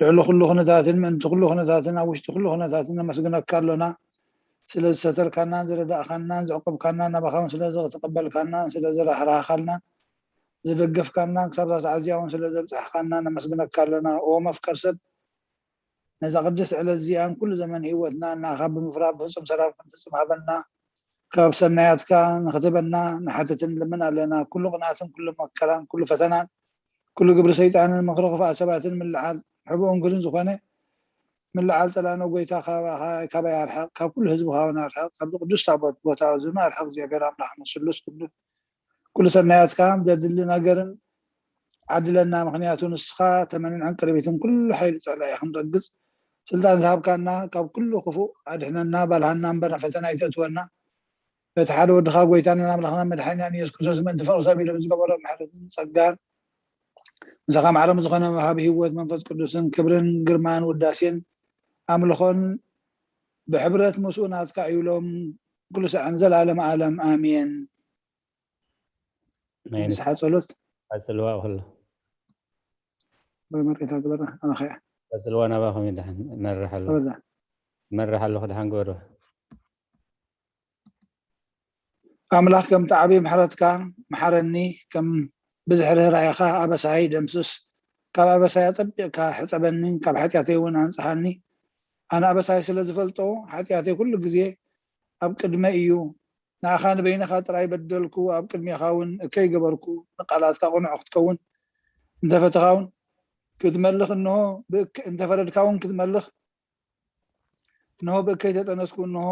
ልዕሊ ኩሉ ኩነታትን ምእንቲ ኩሉ ኩነታትን ኣብ ውሽጢ ኩሉ ኩነታትን ነመስግነካ ኣሎና። ስለ ዝሰተርካናን ዝረዳእካናን ዘዕቆብካናን ናባኻ እውን ስለ ዝተቐበልካናን ስለ ዝራህራህካልና ዝደገፍካናን ክሳብ እዛ ሰዓት እዚኣ እውን ስለ ዘብጻሕካና ነመስግነካ ኣሎና። ኦ መፍቀር ሰብ ነዛ ቅድስቲ ዕለት እዚኣን ኩሉ ዘመን ህይወትና ንኣኻ ብምፍራድ ብፍጹም ሰላም ክንፍጽም ሃበና። ካብ ሰናያትካ ንኽትህበና ንሓትትን ንልምን ኣለና። ኩሉ ቅንኣትን ኩሉ መከራን ኩሉ ፈተናን ኩሉ ግብሪ ሰይጣንን ምኽሪ ክፍኣት ሰባትን ምልዓል ሕቡእን ግህዱን ዝኾነ ምልዓል ጸላእና ጎይታ ካባኻ ካባይ ኣርሕቕ፣ ካብ ኩሉ ህዝቢ ካባና ኣርሕቕ፣ ካብዚ ቅዱስ ታቦት ቦታ እዚ ኣርሕቕ እግዚኣብሔር ኣምላኽና ስሉስ ቅዱስ ኩሉ ሰናያትካ ዘድሊ ነገርን ዓድለና፣ ምኽንያቱ ንስኻ ተመንን ዕንቅርቢትን ኩሉ ሓይሊ ጸላኢ ክንረግጽ ስልጣን ዝሃብካና፣ ካብ ኩሉ ክፉእ ኣድሕነና፣ ባልሃና እምበር ፈተና ኣይተእትወና። በቲ ሓደ ወድኻ ጎይታናን ኣምላኽናን መድሓኒናን ኢየሱስ ክርስቶስ ምእንቲ ፍቕሪ ሰብ ኢሉ ብዝገበሮ ምሕረትን ጸጋን፣ ንስኻ ማዕረም ዝኾነ ወሃቢ ህይወት መንፈስ ቅዱስን ክብርን ግርማን ውዳሴን ኣምልኾን ብሕብረት ምስኡ ናትካ እዩ ኢሎም ኩሉ ሰዓን ዘላለም ኣለም ኣሜን። ናይ ንስሓ ጸሎት ቀጽልዋ ኩሉ በመሬታ ግበራ ኣመኸያ ቀጽልዋ ናባኹም እዩ። ድሓን መርሕ ኣሎ። ወዳ መርሕ ኣለኹ። ድሓን ግበርዋ። ኣምላኽ ከምቲ ዓብዪ ምሕረትካ መሓረኒ፣ ከም ብዝሒ ርህራሄኻ ኣበሳይ ደምስስ። ካብ ኣበሳይ ኣጸቢቕካ ሕጸበኒ፣ ካብ ሓጢኣተይ እውን ኣንጽሃኒ። ኣነ ኣበሳይ ስለ ዝፈልጦ፣ ሓጢኣተይ ኩሉ ግዜ ኣብ ቅድመይ እዩ። ንኣኻ ንበይንኻ ጥራይ በደልኩ፣ ኣብ ቅድሜኻ እውን እከይ ገበርኩ። ንቃላትካ ቅኑዕ ክትከውን እንተፈተኻ እውን ክትመልኽ፣ እንሆ ብእክ-፣ እንተፈረድካ እውን ክትመልኽ፣ እንሆ ብእከይ ተጠነስኩ፣ እንሆ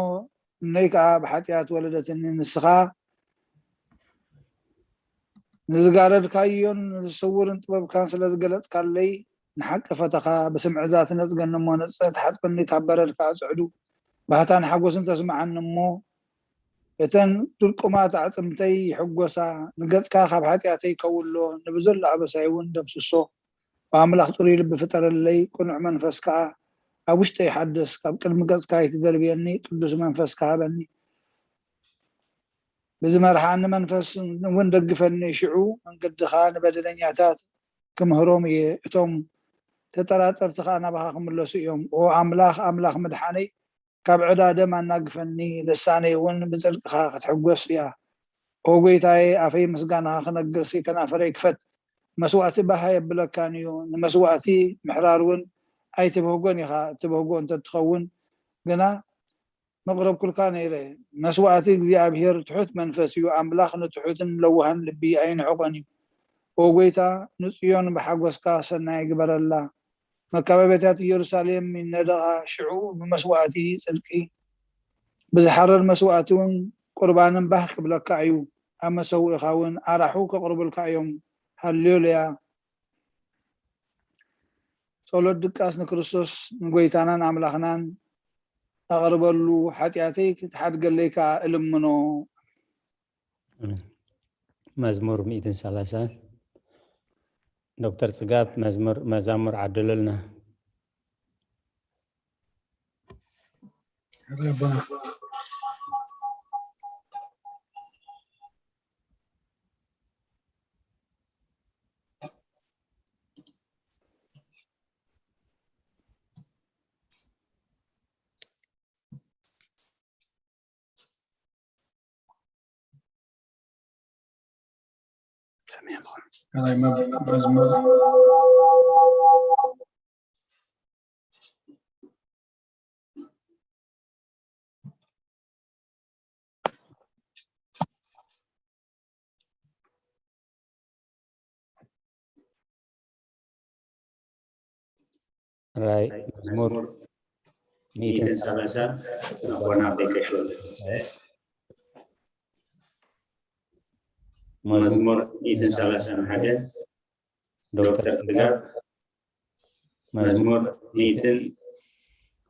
እነይ ከኣ ብሓጢኣት ወለደትኒ። ንስኻ ንዝጋረድካዮን ንስውርን ጥበብካን ስለ ዝገለጽካለይ፣ ንሓቂ ፈተኻ። ብስምዒ እዛ ትነጽገኒ እሞ ነጽ-፣ ትሓጽበኒ፣ ካብ በረድ ከኣ ጽዕዱ ባህታን ሓጎስን ተስምዓኒ እሞ፣ እተን ድርቁማት ኣዕጽምተይ ይሕጎሳ። ንገጽካ ካብ ሓጢኣተይ ከውሎ፣ ንብዘሎ ኣበሳይ እውን ደምስሶ። ኣምላኽ ጽሩይ ልቢ ፍጠረለይ፣ ቅኑዕ መንፈስ ከኣ ኣብ ውሽጠይ ሓድስ። ካብ ቅድሚ ገጽካ ኣይትደርብየኒ፣ ቅዱስ መንፈስካ ሃበኒ። ብዝመርሓኒ መንፈስ እውን ደግፈኒ። ሽዑ መንገድኻ ንበደለኛታት ክምህሮም እየ። እቶም ተጠራጠርቲ ኸኣ ናባኻ ክምለሱ እዮም። ኦ ኣምላኽ፣ ኣምላኽ ምድሓነይ፣ ካብ ዕዳ ደም ኣናግፈኒ፣ ልሳነይ እውን ብጽድቅኻ ክትሕጎስ እያ። ኦ ጐይታየ፣ ኣፈይ ምስጋናኻ ክነግር፣ ከናፈረይ ክፈት። መስዋእቲ ባህ ኣየብለካን እዩ፣ ንመስዋእቲ ምሕራር እውን ኣይትብህጎን ኢኻ። እትብህጎ እንተ ትኸውን ግና መቕረብኩልካ ነይረ። መስዋእቲ እግዚኣብሄር ትሑት መንፈስ እዩ፣ ኣምላኽ ንትሑትን ለዋህን ልቢ ኣይንዕቆን እዩ። ኦ ጐይታ፣ ንጽዮን ብሓጎስካ ሰናይ ግበረላ። መካበብያታት ኢየሩሳሌም ይነደቓ፣ ሽዑ ብመስዋእቲ ጽድቂ፣ ብዝሓርር መስዋእቲ እውን ቁርባንን ባህ ክብለካ እዩ። ኣብ መሰውኢኻ እውን ኣራሑ ከቕርቡልካ እዮም። ሃሌሉያ። ጸሎት ድቃስ ንክርስቶስ ንጎይታናን ኣምላኽናን ኣቕርበሉ፣ ሓጢኣተይ ክትሓድገለይ ከኣ እልምኖ። ኣሜን። መዝሙር ሚእትን ሰላሳን ዶክተር ጽጋብ መዝሙር መዛሙር ዓድሉልና። ሰሚዕኩም። ካልኣይ መ-፣ መዝሙር። ራይ መዝሙር ሚእትን ሰላሳን ኣቦና ኣቦይ ቀሺ ወልደ ትንሳኤ። መዝሙር ሚእትን ሰላሳን ሓደ ዶክተር ጽጋብ። መዝሙር ሚእትን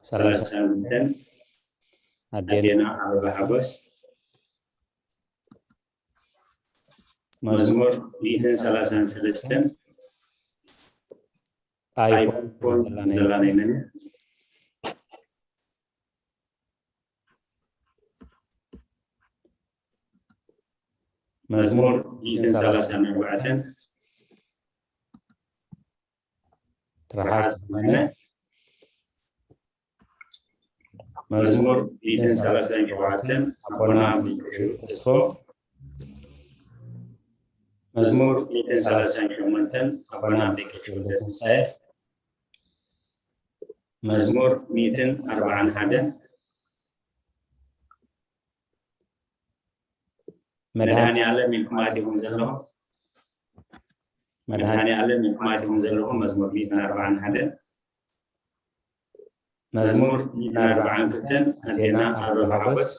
ሰላሳን ክልተን ኣዴና ኣዴና ኣበባ ሓጎስ። መዝሙር ሚእትን ሰላሳን ሰለስተን ኣይፎን ኣይፎን ዘላ ናይ ዘላ ናይ መን? መዝሙር ሚእትን ሰላሳን ኣርባዕተን ትርሓስ ዝኾነ መዝሙር ሚእትን ሰላሳን ሸውዓተን ኣቦና ኣምሊክ ክሽው ተስፎ፣ መዝሙር ሚእትን ሰላሳን ሸሞንተን ኣቦና ኣምሊክ ክሽው ተንሳኤ፣ መዝሙር ሚእትን ኣርባዓን ሓደን መድሃኒ ዓለም ኢልኩም ኣቲኹም ዘለኹም፣ መድሃኒ ዓለም ኢልኩም ኣቲኹም ዘለኹም መዝሙር ሚእትን ኣርባዓን ሓደን፣ መዝሙር ሚእትን ኣርባዓን ክልተን ኣዴና ኣሮ ሓጎስ፣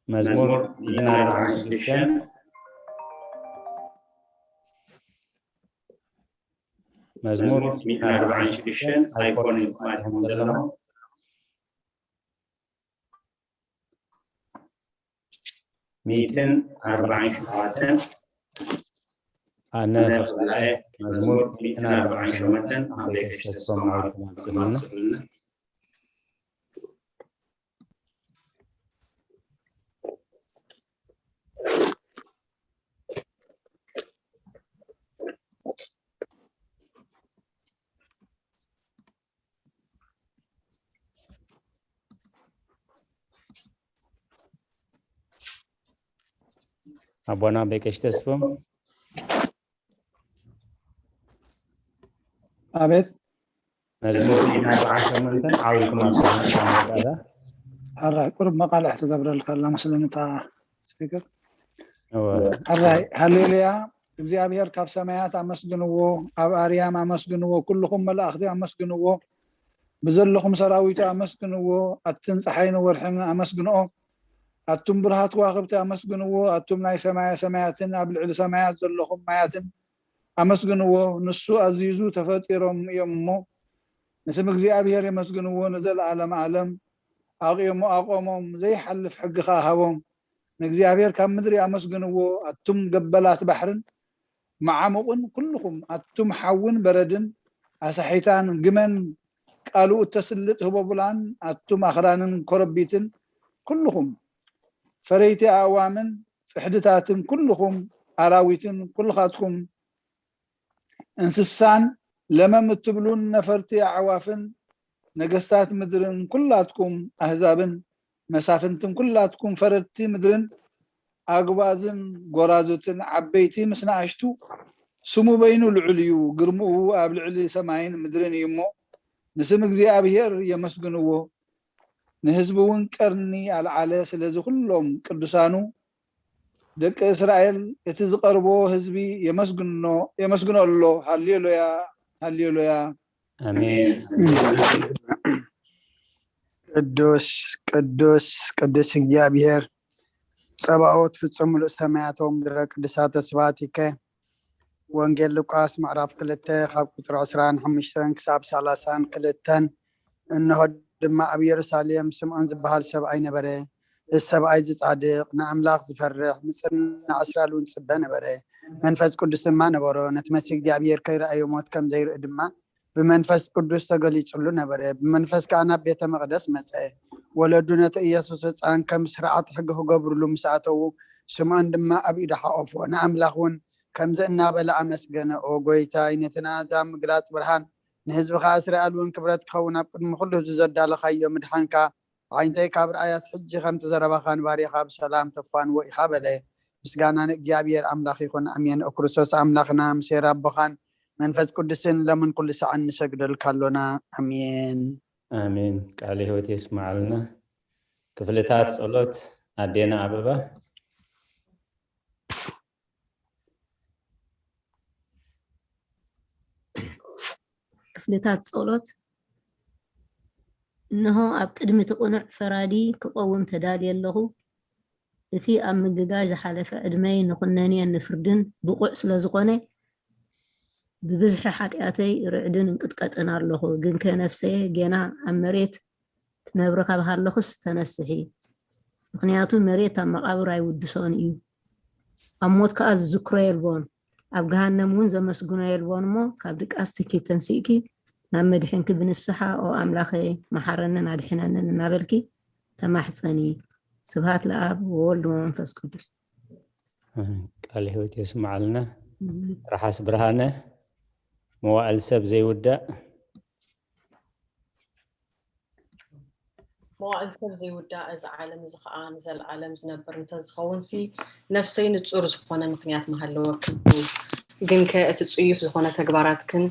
መዝሙር ሚእትን ኣርባዓን ሽዱሽተን፣ መዝሙር ሚእትን ኣርባዓን ሽዱሽተን ኣይኮን ኢልኩም ኣቲኹም ዘለኹም፣ ሚእትን ኣርባዓን ሸውዓተን ኣነ ኣነ ፍቕራኤ መዝሙር ሚእትን ኣርባዓን ሸሞንተን ኣምሌክ ተስፎም ዓውድና ዝብልና። ኣቦና ቤቀሽ ተስፎም። ኣቤት። መዝሙር ሚእትን ኣርባዓን ሸሞንተን ዓውድኩም ኣብ ሰማይ ተቐመጠ። ሕራይ ቁሩብ መቃልሕ ትገብረልካ ኣላ መስለኒ እታ ስፒከር። እወ። ሕራይ ሃሌሉያ፣ እግዚኣብሔር ካብ ሰማያት ኣመስግንዎ፣ ኣብ ኣርያም ኣመስግንዎ፣ ኩልኹም መላእኽቲ ኣመስግንዎ፣ ብዘለኹም ሰራዊቱ ኣመስግንዎ፣ ኣትን ፀሓይን ወርሕን ኣመስግንኦ፣ ኣቱም ብርሃት ከዋኽብቲ ኣመስግንዎ፣ ኣቱም ናይ ሰማየ ሰማያትን ኣብ ልዕሊ ሰማያት ዘለኹም ማያትን ኣመስግንዎ፣ ንሱ ኣዚዙ ተፈጢሮም እዮም እሞ፣ ንስም እግዚኣብሔር የመስግንዎ ንዘለዓለም ዓለም። ኣቕዮሞ ኣቖሞም፣ ዘይሓልፍ ሕጊ ኸኣ ሃቦም። ንእግዚኣብሔር ካብ ምድሪ ኣመስግንዎ፣ ኣቱም ገበላት ባሕርን መዓሙቕን፣ ኩልኹም ኣቱም ሓውን በረድን ኣሳሒታን ግመን ቃሉ እተስልጥ ህቦብላን ኣቱም ኣኽራንን ኮረቢትን ኩልኹም ፈረይቲ ኣእዋምን ጽሕድታትን ኩልኹም ኣራዊትን ኩልኻትኩም እንስሳን ለመም እትብሉን ነፈርቲ ኣዕዋፍን ነገስታት ምድርን ኩላትኩም ኣህዛብን መሳፍንትን ኩላትኩም ፈረድቲ ምድርን ኣግባዝን ጎራዙትን ዓበይቲ ምስ ንኣሽቱ ስሙ በይኑ ልዑል እዩ፣ ግርምኡ ኣብ ልዕሊ ሰማይን ምድርን እዩ እሞ ንስም እግዚኣብሔር የመስግንዎ። ንህዝቢ እውን ቀርኒ ኣልዓለ። ስለዚ ኩሎም ቅዱሳኑ ደቂ እስራኤል እቲ ዝቐርቦ ህዝቢ የመስግኖ የመስግኖ ኣሎ። ሃሌሉያ ሃሌሉያ። ኣሜን። ቅዱስ ቅዱስ ቅዱስ እግዚኣብሔር ጸባኦት ፍጹም ምሉእ ሰማያት ወምድረ ቅዱሳተ ስብሐቲከ። ወንጌል ሉቃስ ምዕራፍ ክልተ ካብ ቁጽሪ ዕስራን ሓሙሽተን ክሳብ ሰላሳን ክልተን። እንሆ ድማ ኣብ ኢየሩሳሌም ስምዖን ዝበሃል ሰብኣይ ነበረ። እዚ ሰብኣይ እዚ ጻድቕ፣ ንኣምላኽ ዝፈርሕ፣ ምጽናዕ እስራኤል እውን ጽበ ነበረ። መንፈስ ቅዱስ ድማ ነበሮ። ነቲ መሲህ እግዚኣብሔር ከይረኣዮ ሞት ከም ዘይርኢ ድማ ብመንፈስ ቅዱስ ተገሊጹሉ ነበረ። ብመንፈስ ከኣ ናብ ቤተ መቕደስ መጸ። ወለዱ ነቲ ኢየሱስ ህጻን ከም ስርዓት ሕጊ ክገብሩሉ ምስ ኣተዉ፣ ስምዖን ድማ ኣብ ኢዱ ሓቖፎ። ንኣምላኽ እውን ከምዚ እናበለ ኣመስገነ፣ ኦ ጐይታይ፣ ነቲ ናዛ ምግላጽ ብርሃን ንህዝብኻ እስራኤል እውን ክብረት ክኸውን ኣብ ቅድሚ ኩሉ ህዝቢ ዘዳለኻዮ ምድሓንካ፣ ኣዒንተይ ካብ ረኣያስ ሕጂ ከምቲ ዘረባኻ ንባርያኻ ብሰላም ተፋንዎ ኢኻ በለ። ምስጋና ንእግዚኣብሔር ኣምላኽ ይኹን፣ ኣሜን። ኦ ክርስቶስ ኣምላኽና፣ ምስ ሄር ኣቦኻን መንፈስ ቅዱስን ሎምን ኩሉ ሰዓን ንሰግደልካ ኣሎና። ኣሜን። ኣሜን። ቃለ ህይወት የስምዓልና። ክፍልታት ጸሎት ኣዴና ኣበባ። ክፍልታት ጸሎት። እንሆ ኣብ ቅድሚ እቲ ቅኑዕ ፈራዲ ክቐውም ተዳልየ ኣለኹ። እቲ ኣብ ምግጋይ ዝሓለፈ ዕድመይ ንኹነኔን ንፍርድን ብቑዕ ስለ ዝኾነ፣ ብብዝሒ ሓጢኣተይ ርዕድን እንቅጥቀጥን ኣለኹ። ግንከ ነፍሰየ ጌና ኣብ መሬት ትነብሪ ካብ ሃለኹስ ተነስሒ፣ ምኽንያቱ መሬት ኣብ መቓብር ኣይውድሶን እዩ። ኣብ ሞት ከኣ ዝዝክሮ የልቦን፣ ኣብ ገሃነም እውን ዘመስግኖ የልቦን። እሞ ካብ ድቃስትኪ ተንሲእኪ ናብ መድሕንኪ ብንስሓ ኦ ኣምላኸይ መሓረንን ኣድሕነንን እናበልኪ ተማሕጸኒ። ስብሃት ለኣብ ወወልድ ወመንፈስ ቅዱስ። ቃለ ህይወት የስምዓልና። ትርሓስ ብርሃነ፣ መዋእል ሰብ ዘይውዳእ። መዋእል ሰብ ዘይውዳእ፣ እዚ ዓለም እዚ ኸዓ ንዘለኣለም ዝነብር እንተዝኸውን ሲ፣ ነፍሰይ ንጹር ዝኾነ ምኽንያት ምሃለወክን እዩ። ግንከ እቲ ጽዩፍ ዝኾነ ተግባራትክን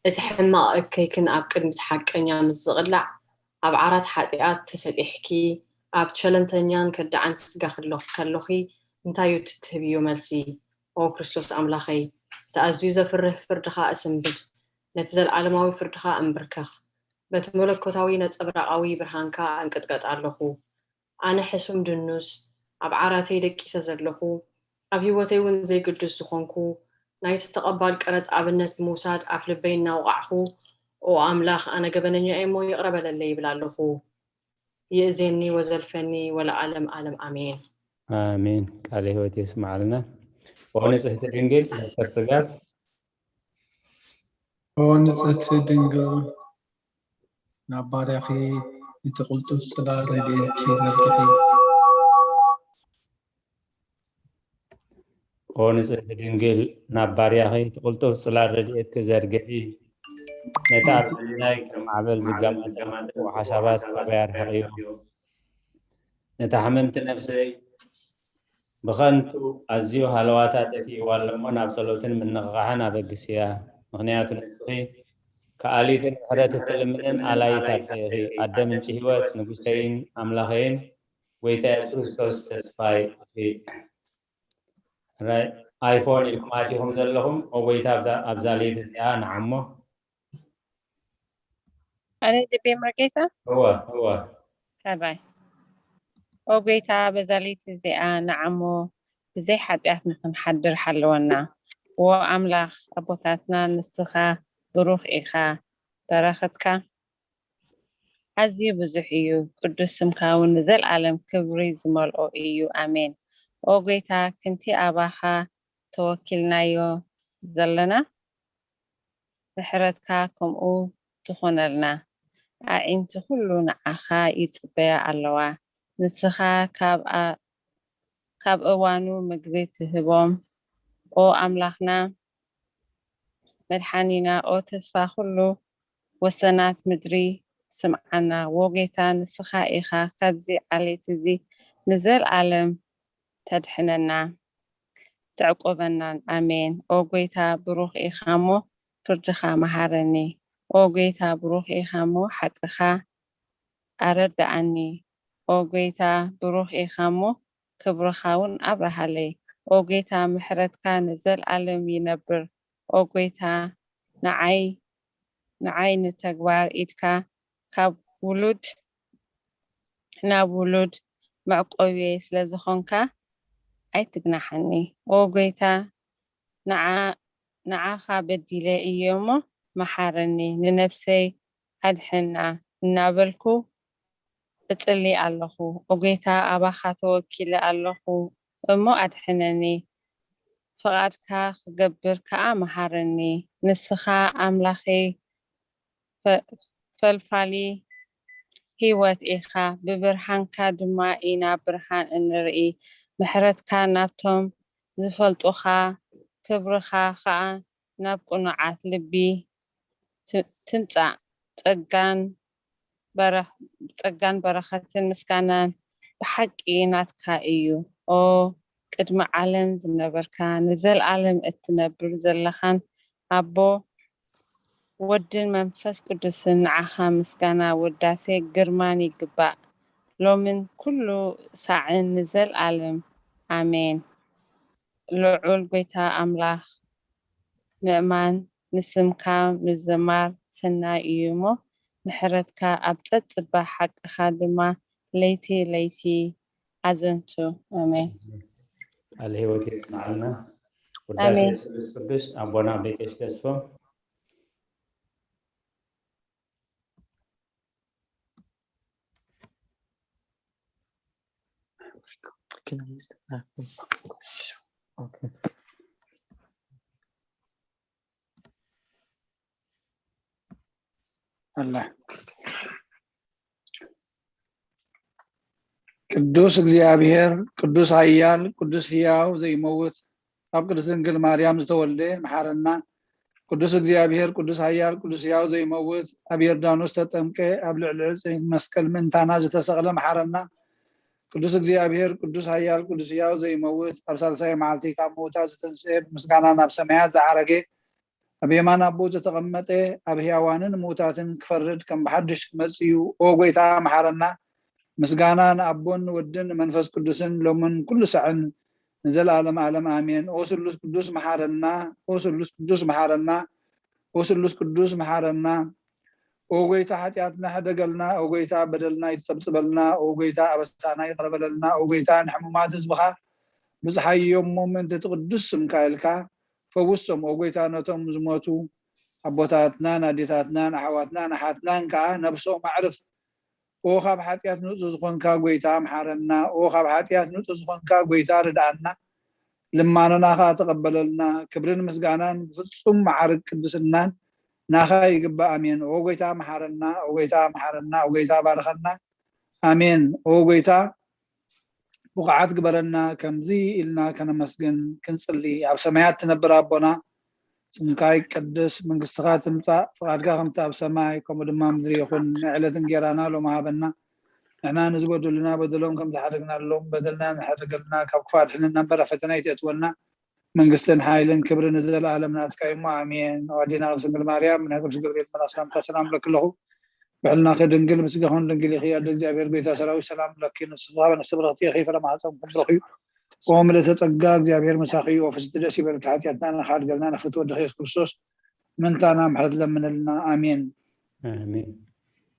እቲ ሕማቕ እከይክን ኣብ ቅድሚ እቲ ሓቀኛ ምስ ዝቕላዕ፣ ኣብ ዓራት ሓጢኣት ተሰጢሕኪ፣ ኣብ ሸለልተኛን ከዳዕን ስጋ ክለኹ ከለኺ፣ እንታይ እዩ እቲ ትህብዮ መልሲ? ኦ ክርስቶስ ኣምላኸይ፣ እቲ ኣዝዩ ዘፍርህ ፍርድኻ እስንብድ፣ ነቲ ዘለኣለማዊ ፍርድኻ እንብርከኽ። በቲ መለኮታዊ ነጸብራቓዊ ብርሃንካ እንቅጥቀጥ ኣለኹ። ኣነ ሕሱም ድኑስ፣ ኣብ ዓራተይ ደቂሰ ዘለኹ፣ ኣብ ህይወተይ እውን ዘይግዱስ ዝኾንኩ፣ ናይቲ ተቐባል ቀረጽ ኣብነት ብምውሳድ ኣፍ ልበይ እናውቓዕኹ፣ ኦ ኣምላኽ፣ ኣነ ገበነኛ እየ እሞ ይቕረ በለለይ ይብል ኣለኹ። ይእዜኒ ወዘልፈኒ ወለዓለም ዓለም ኣሜን። ኣሜን። ቃለ ህይወት የስምዓልና። ኦ ንጽህቲ ድንግል ዶክተር ጽጋብ። ኦ ንጽህቲ ድንግል፣ ናብ ባርያኺ እቲ ቅልጡፍ ጽላል ረድኤትኪ ዘርግሒ። ኦ ንጽህቲ ድንግል፣ ናብ ባርያኺ እቲ ቅልጡፍ ጽላል ረድኤትኪ ዘርግሒ። ነቲ ኣብ ልዕሊናይ ከም ማዕበል ዝጋመ ዘለዉ ሓሳባት ካባይ ኣርሕቕዮ። ነታ ሕምምቲ ነፍሰይ ብኸንቱ ኣዝዩ ሃለዋታ ጠፊእዋ ኣሎ እሞ፣ ናብ ጸሎትን ምንቕቓሕን ኣበግስያ። ምኽንያቱ ንስኺ ከኣሊትን ምሕረት እትልምንን ኣላይት ኣደ ኢኺ። ኣደ ምንጪ ህይወት፣ ንጉሰይን ኣምላኸይን፣ ጎይታ የሱስ ክርስቶስ ተስፋይ ኢኺ። ራይ-፣ ኣይፎን ኢልኩም ኣቲኹም ዘለኹም፣ ኦ ጎይታ፣ ኣብዛ፣ ኣብዛ ለይቲ እዚኣ ንዓሞ። ኣነ ልቤ መርጌታ። እወ፣ እወ። ሕራይ። ኦ ጎይታ፣ በዛ ለይቲ እዚኣ ንዓሞ ብዘይ ሓጢኣት ንኽንሓድር ሓለወና። ዎ ኣምላኽ ኣቦታትና፣ ንስኻ ብሩኽ ኢኻ። በረኸትካ ኣዝዩ ብዙሕ እዩ። ቅዱስ ስምካ እውን ንዘለኣለም ክብሪ ዝመልኦ እዩ። ኣሜን። ኦ ጎይታ፣ ከምቲ ኣባኻ ተወኪልናዮ ዘለና፣ ምሕረትካ ከምኡ ትኹነልና። ኣዒንቲ ኩሉ ንዓኻ ይጽበያ ኣለዋ። ንስኻ ካብ ኣ-፣ ካብ እዋኑ ምግቢ ትህቦም። ኦ ኣምላኽና፣ መድሓኒና፣ ኦ ተስፋ ኩሉ ወሰናት ምድሪ፣ ስምዓና። ዎ ጌታ፣ ንስኻ ኢኻ ካብዚ ዓሌት እዚ ንዘለኣለም ተድሕነና፣ ተዕቆበናን። ኣሜን። ኦ ጎይታ፣ ብሩኽ ኢኻ እሞ ፍርድኻ መሃረኒ። ኦ ጎይታ፣ ብሩኽ ኢኻ እሞ ሓቅኻ ኣረድኣኒ። ኦ ጎይታ፣ ብሩኽ ኢኻ እሞ ክብርኻ እውን ኣብርሃለይ። ኦ ጎይታ፣ ምሕረትካ ንዘለኣለም ይነብር። ኦ ጎይታ፣ ንዓይ፣ ንዓይ ንተግባር ኢድካ ካብ ውሉድ ናብ ውሉድ መዕቆብየይ ስለ ዝኾንካ ኣይትግናሓኒ። ኦ ጎይታ፣ ንዓ-፣ ንዓኻ በዲለ እየ እሞ መሓረኒ፣ ንነፍሰይ ኣድሕና እናበልኩ እጽሊ ኣለኹ። ኦ ጎይታ፣ ኣባኻ ተወኪለ ኣለኹ እሞ ኣድሕነኒ። ፍቓድካ ክገብር ከኣ መሃረኒ። ንስኻ ኣምላኸይ ፈ-፣ ፈልፋሊ ህይወት ኢኻ፣ ብብርሃንካ ድማ ኢና ብርሃን እንርኢ። ምሕረትካ ናብቶም ዝፈልጡኻ፣ ክብርኻ ኸኣ ናብ ቅኑዓት ልቢ ት-፣ ትምጻእ። ጸጋን በረ-፣ ጸጋን በረኸትን ምስጋናን ብሓቂ ናትካ እዩ። ኦ ቅድሚ ዓለም ዝነበርካ፣ ንዘለኣለም እትነብር ዘለኻን ኣቦ፣ ወድን መንፈስ ቅዱስን፣ ንዓኻ ምስጋና፣ ውዳሴ፣ ግርማን ይግባእ፣ ሎምን ኩሉ ሳዕን ንዘለኣለም። ኣሜን። ልዑል ጎይታ ኣምላኽ፣ ምእማን ንስምካ ምዝማር ሰናይ እዩ እሞ፣ ምሕረትካ ኣብ ጸጽባ፣ ሓቅኻ ድማ ለይቲ ለይቲ ኣዘንቱ። ኣሜን። ቃለ ህይወት የስምዓልና። ውዳሴ ኣሜን። ስሉስ ቅዱስ ኣቦና ኣቤ ቀሺ ተስፎ። Can I use the bathroom? Okay. ኣላ። ቅዱስ እግዚኣብሔር፣ ቅዱስ ኃያል፣ ቅዱስ ሕያው ዘይመውት፣ ኣብ ቅድስት ድንግል ማርያም ዝተወልደ መሓረና። ቅዱስ እግዚኣብሔር፣ ቅዱስ ኃያል፣ ቅዱስ ሕያው ዘይመውት፣ ኣብ ዮርዳኖስ ተጠምቀ፣ ኣብ ልዕሊ ዕፀ መስቀል ምእንታና ዝተሰቕለ መሓረና። ቅዱስ እግዚኣብሔር፣ ቅዱስ ኃያል፣ ቅዱስ ሕያው ዘይመውት፣ ኣብ ሳልሳይ መዓልቲ ካብ ምውታት ዝተንስኤ፣ ብምስጋና ናብ ሰማያት ዝዓረገ፣ ኣብ የማን ኣቦ ዝተቐመጠ፣ ኣብ ሕያዋንን ምውታትን ክፈርድ ከም ብሓድሽ ክመጽእ እዩ። ኦ ጐይታ መሓረና። ምስጋና ንኣቦን ንወድን ንመንፈስ ቅዱስን ሎምን ኩሉ ሳዕን ንዘለዓለም ዓለም ኣሜን። ኦ ስሉስ ቅዱስ መሓረና። ኦ ስሉስ ቅዱስ መሓረና። ኦ ስሉስ ቅዱስ መሓረና። ኦ ጐይታ ሓጢኣትና ሕደገልና። ኦ ጐይታ በደልና ይትጸብጽበልና። ኦ ጐይታ ኣበሳና ይቕረ በለልና። ኦ ጐይታ ንሕሙማት ህዝብኻ ብጽሓዮም እሞ ምእንቲ እቲ ቅዱስ ስምካ ኢልካ ፈውሶም። ኦ ጐይታ ነቶም ዝሞቱ ኣቦታትናን ኣዴታትናን ኣሕዋትናን ኣሓትናን ከኣ ነብሶም ኣዕርፍ። ኦ ካብ ሓጢኣት ንጹህ ዝኾንካ ጐይታ መሓረና። ኦ ካብ ሓጢኣት ንጹህ ዝኾንካ ጐይታ ርድኣና። ልማኖና ከኣ ተቐበለልና። ክብርን ምስጋናን ብፍጹም መዓርግ ቅድስናን ናኻ ይግባእ። ኣሜን። ኦ ጐይታ መሓረና። ኦ ጐይታ መሓረና። ኦ ጐይታ ባርኸና። ኣሜን። ኦ ጐይታ ብቑዓት ግበረና፣ ከምዚ ኢልና ከነመስግን ክንጽሊ። ኣብ ሰማያት ትነብር ኣቦና፣ ስምካ ይቀደስ፣ መንግስትኻ ትምጻእ፣ ፍቓድካ ከምቲ ኣብ ሰማይ ከምኡ ድማ ምድሪ ይኹን። ናይ ዕለት እንጌራና ሎሚ ሃበና። ንሕና ንዝበደሉና በደሎም ከም ዝሓደግናሎም በደልና ንሓደገልና፣ ካብ ክፉእ ኣድሕነና እምበር ኣብ ፈተና ኣይተእትወና፣ መንግስትን ሓይልን ክብርን ንዘለኣለም ናትካ እዩ እሞ ኣሜን። ኣዴና ቅድስት ድንግል ማርያም፣ ናይ ቅዱስ ገብርኤል መልኣኽ ሰላምታ ሰላም እብለኪ ኣለኹ። ብሕልናኺ ድንግል፣ ብስጋኺ እውን ድንግል ኢኺ። ኣደ እግዚኣብሔር፣ ጐይታ ሰራዊት፣ ሰላም እብለኪ። ንስኺ ካብ ኣንስቲ ብርኽቲ ኢኺ፣ ፍረ ማህፀንኪ እውን ብሩኽ እዩ። ኦ ምልእተ ጸጋ፣ እግዚኣብሔር ምሳኺ እዩ። ኦ ፍስቲ ደስ ይበልኪ፣ ሓጢኣትና ንኽሓድገልና ንፍትወ ወድኺ የሱስ ክርስቶስ ምእንታና ምሕረት ለምንልና። ኣሜን። ኣሜን።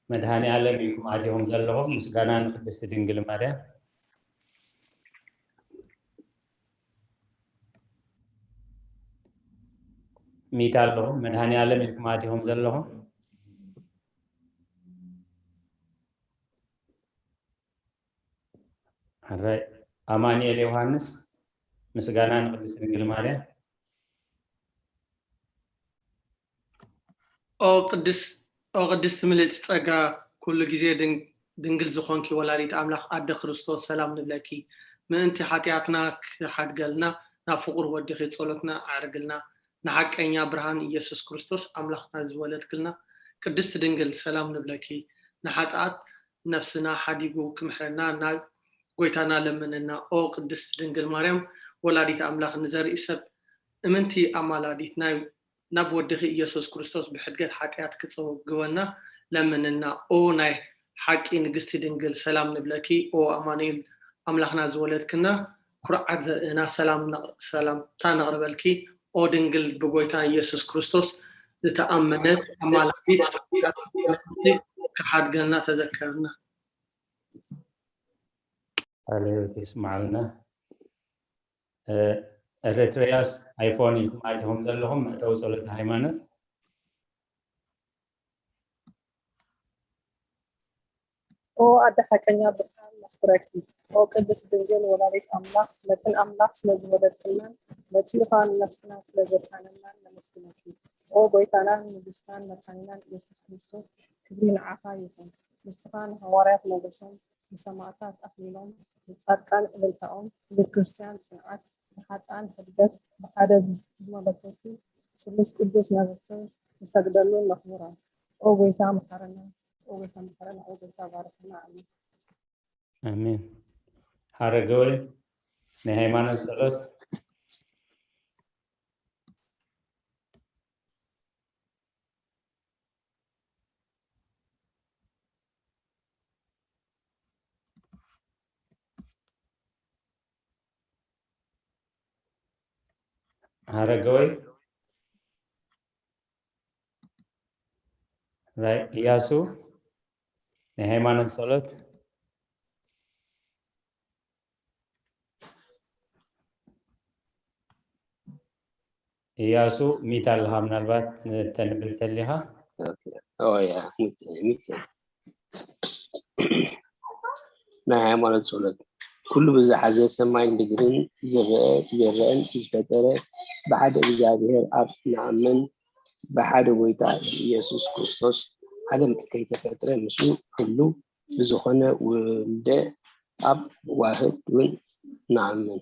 መድኃኔ ዓለም ኢልኩም ኣቲኹም ዘለኹም፣ ምስጋና ንቅድስቲ ድንግል ማርያም። ሚት ኣለኹም፣ መድኃኔ ዓለም ኢልኩም ኣቲኹም ዘለኹም። ሕራይ ኣማኑኤል ዮሃንስ፣ ምስጋና ንቅድስቲ ድንግል ማርያም። ኦ ቅድስ ኦ ቅድስቲ ምልእቲ ጸጋ፣ ኩሉ ግዜ ድን- ድንግል ዝኾንኪ ወላዲት ኣምላኽ ኣደ ክርስቶስ፣ ሰላም ንብለኪ። ምእንቲ ሓጢኣትና ክሓድገልና ናብ ፍቑር ወድኺ ጸሎትና ኣዕርግልና። ንሓቀኛ ብርሃን ኢየሱስ ክርስቶስ ኣምላኽና ዝወለድክልና ቅድስቲ ድንግል፣ ሰላም ንብለኪ። ንሓጥኣት ነፍስና ሓዲጉ ክምሕረና ናብ ጐይታና ለምንና። ኦ ቅድስት ድንግል ማርያም ወላዲት ኣምላኽ፣ ንዘርኢ ሰብ እምንቲ ኣማላዲት ናይ ናብ ወድኺ ኢየሱስ ክርስቶስ ብሕድገት ሓጢኣት ክጽግበና ለምንና። ኦ ናይ ሓቂ ንግስቲ ድንግል፣ ሰላም ንብለኪ። ኦ ኣማኑኤል ኣምላኽና ዝወለድክና፣ ኩርዓት ዘርእና፣ ሰላም ነቕ- ሰላምታ ነቕርበልኪ። ኦ ድንግል ብጎይታ ኢየሱስ ክርስቶስ ዝተኣመነት ኣማላዲት፣ ክሓድገና ተዘከርና። ቃለ ሕይወት የስምዓልና። ኤረትርያስ ኣይፎን ኢልኩም ኣቲኹም ዘለኹም መእተዊ ጸሎተ ሃይማኖት። ኦ ኣደ ሓቀኛ ብርሃን ነኽብረኪ። ኦ ቅድስት ድንግል ወላዲት ኣምላኽ፣ ነትን ኣምላኽ ስለ ዝወለድክናን መጺኡ ኸኣ ንነፍስና ስለ ዘድሓነናን ነመስግነኪ። ኦ ጎይታናን ንጉስናን መድሓኒናን ኢየሱስ ክርስቶስ፣ ክብሪ ንዓኻ ይኹን። ንስኻ ንሃዋርያት ሞገሶም፣ ንሰማእታት ኣኽሊሎም፣ ንጻድቃን እልልታኦም፣ ንቤተ ክርስቲያን ጽንዓት፣ ንሓጥኣን ሕድገት፣ ብሓደ ዝመለኮቱ ስሉስ ቅዱስ ነመስግን ንሰግደሉን ነኽብሮን። ኦ ጎይታ መሓረና፣ ኦ ጎይታ መሓረና፣ ኦ ጎይታ ባርኸና። ኣሜን። ኣሜን። ሓረገወይ ናይ ሃይማኖት ጸሎት። ሓረገወይ ራይ እያሱ ናይ ሃይማኖት ጸሎት። እያሱ ሚት ኣለኻ ምናልባት ተንብል ተሊኻ። ናይ ሃይማኖት ጸሎት። ኩሉ ብዝሓዘ ሰማይን ምድርን ዝረአ ዘረአን ዝፈጠረ ብሓደ እግዚኣብሔር ኣብ ንኣምን ብሓደ ጎይታ ብኢየሱስ ክርስቶስ ዓለም ከይተፈጥረ ምስኡ ህሉ ብዝኾነ ውልደ ኣብ ዋህድ እውን ንኣምን።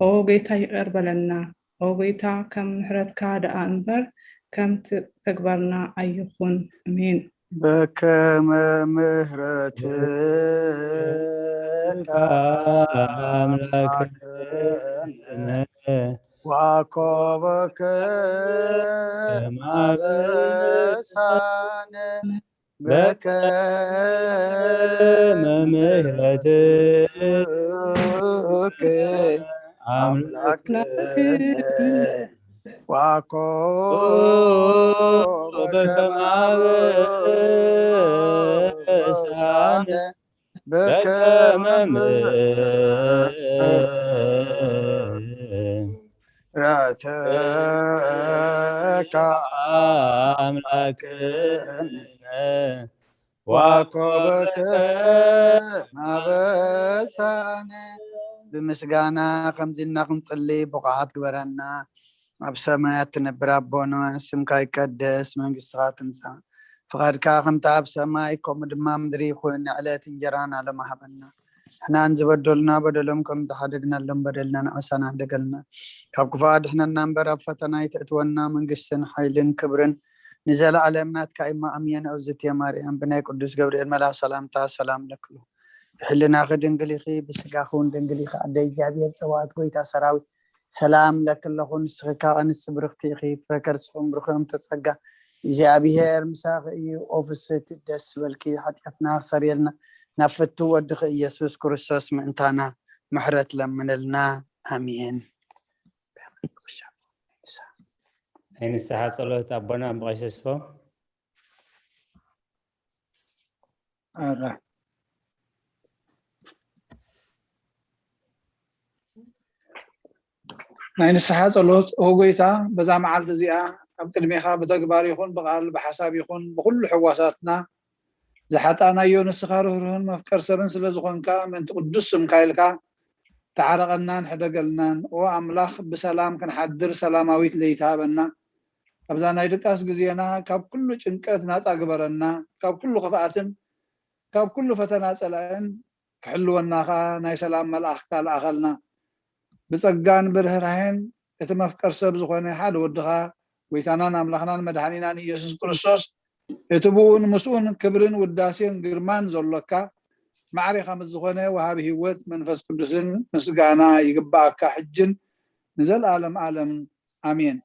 ኦ ጎይታ ይቕር በለና። ኦ ጎይታ ከም ምሕረትካ ደኣ እምበር ከም ት- ተግባርና ኣይኹን። ኣሜን። በከመ ምሕረትካ ኣምላክነ ዋኮበከ ማበሳነ በከመ ምሕረትከ ኣምላክነ ዋኮበከ ማበሳነ በከመ ምሕረትከ ኣምላክነ ዋኮበከ ማበሳነ። ብምስጋና ከምዚ ኢልና ክንጽሊ ብቑዓት ግበረና። ኣብ ሰማያት ትነብር ኣቦና፣ ስምካ ይቀደስ፣ መንግስትኻ ትምጻእ፣ ፍቓድካ ከምቲ ኣብ ሰማይ ከምኡ ድማ ምድሪ ይኹን። ንዕለት እንጀራና ሎሚ ሃበና። ንሕናን ዝበደሉና በደሎም ከም ዝሓደግናሎም በደልና ንዕሳና ሕደገልና። ካብ ክፉእ ኣድሕነና እምበር ኣብ ፈተና ኣይተእትወና። መንግስትን ሓይልን ክብርን ንዘለኣለም ናትካ እሞ ኣሜን። እግዝእትየ ማርያም ብናይ ቅዱስ ገብርኤል መልኣኽ ሰላምታ ሰላም ለክሉ። ብሕልናኺ ድንግል ኢኺ፣ ብስጋኺ እውን ድንግል ኢኺ። ኣደ እግዚኣብሔር ጸባኦት ጎይታ ሰራዊት ሰላም ለኪ ኣለኹ። ንስኺ ካብ ኣንስቲ ብርኽቲ ኢኺ፣ ፍረ ከርስኺ እውን ብሩኽ እዩ። እምተ ጸጋ እግዚኣብሔር ምሳኺ እዩ። ኦ ፍስሕቲ ደስ በልኪ፣ ሓጢኣትና ክሰርየልና ናብ ፍቱ ወድኺ ኢየሱስ ክርስቶስ ምእንታና ምሕረት ለምንልና። ኣሜን። ናይ ንስሓ ጸሎት ኣቦና ብቐሲስፎ ኣረ። ናይ ንስሓ ጸሎት። ኦ ጎይታ፣ በዛ መዓልቲ እዚኣ ኣብ ቅድሜኻ ብተግባር ይኹን ብቓል ብሓሳብ ይኹን ብኹሉ ሕዋሳትና ዝሓጣናዮ፣ ንስኻ ርህሩህን መፍቀር ሰብን ስለ ዝኾንካ፣ ምእንቲ ቅዱስ ስምካ ኢልካ ተዓረቐናን ሕደገልናን። ኦ ኣምላኽ፣ ብሰላም ክንሓድር ሰላማዊት ለይቲ ሃበና። ኣብዛ ናይ ድቃስ ግዜና ካብ ኩሉ ጭንቀት ናጻ ግበረና፣ ካብ ኩሉ ክፍኣትን ካብ ኩሉ ፈተና ጸላእን ክሕልወና ኸኣ ናይ ሰላም መልኣኽካ ለኣኸልና። ብጸጋን ብርህራሄን እቲ መፍቀር ሰብ ዝኾነ ሓደ ወድኻ፣ ጎይታናን ኣምላኽናን መድሓኒናን ኢየሱስ ክርስቶስ፣ እቲ ብኡን ምስኡን ክብርን ውዳሴን ግርማን ዘሎካ፣ ማዕሬኻ ምስ ዝኾነ ወሃቢ ህይወት መንፈስ ቅዱስን ምስጋና ይግብኣካ፣ ሕጅን ንዘለኣለም ኣለም። ኣሜን።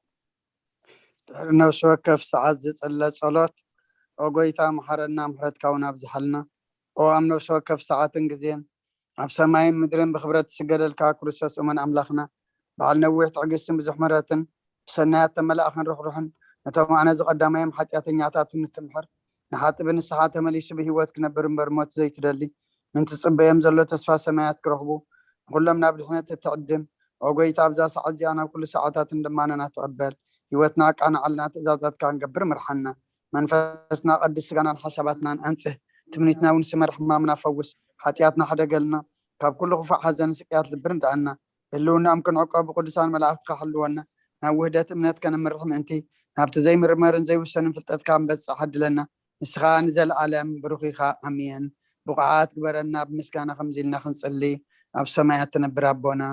ድሕሪ ነፍሲ ወከፍ ሰዓት ዝጽለ ጸሎት፣ ኦ ጎይታ፣ መሓረና፣ ምሕረትካ እውን ኣብዝሓልና። ኦ ኣብ ነፍሲ ወከፍ ሰዓትን ግዜን ኣብ ሰማይን ምድርን ብኽብረት ትስገደልካ ክርስቶስ እሙን ኣምላኽና፣ በዓል ነዊሕ ትዕግስትን ብዙሕ ምሕረትን፣ ብሰናያት ተመላእኽን ርሕሩሕን፣ ነቶም ኣነ ዝቐዳማዮም ሓጢኣተኛታት እውን እትምሕር፣ ንሓጢእ ብንስሓ ተመሊሱ ብህይወት ክነብር እምበር ሞት ዘይትደሊ፣ ምእንቲ ጽበዮም ዘሎ ተስፋ ሰማያት ክረኽቡ፣ ንኹሎም ናብ ድሕነት እትዕድም፣ ኦ ጎይታ፣ ኣብዛ ሰዓት እዚኣ ናብ ኩሉ ሰዓታትን ልማናና ትቐበል፣ ህይወትና ኣቃንዓልና፣ ትእዛዛትካ ክንገብር ምርሓና። መንፈስና ቀድስ፣ ስጋናን ሓሳባትናን ኣንጽህ፣ ትምኒትና እውን ስመር፣ ሕማምና ፈውስ፣ ሓጢኣትና ሕደገልና፣ ካብ ኩሉ ክፉእ ሓዘን ስቅያት ልቢ ርድኣና። ብህልውናኦም ክንዕቆ ብቅዱሳን መላእኽትካ ሕልወና። ናብ ውህደት እምነት ከነምርሕ ምእንቲ፣ ናብቲ ዘይምርመርን ዘይውሰንን ፍልጠትካ ክንበጽሕ ዓድለና። ንስኻ ንዘለኣለም ብሩኽ ኢኻ። ኣሜን። ብቑዓት ግበረና፣ ብምስጋና ከምዚ ኢልና ክንጽሊ። ኣብ ሰማያት ትነብር ኣቦና፣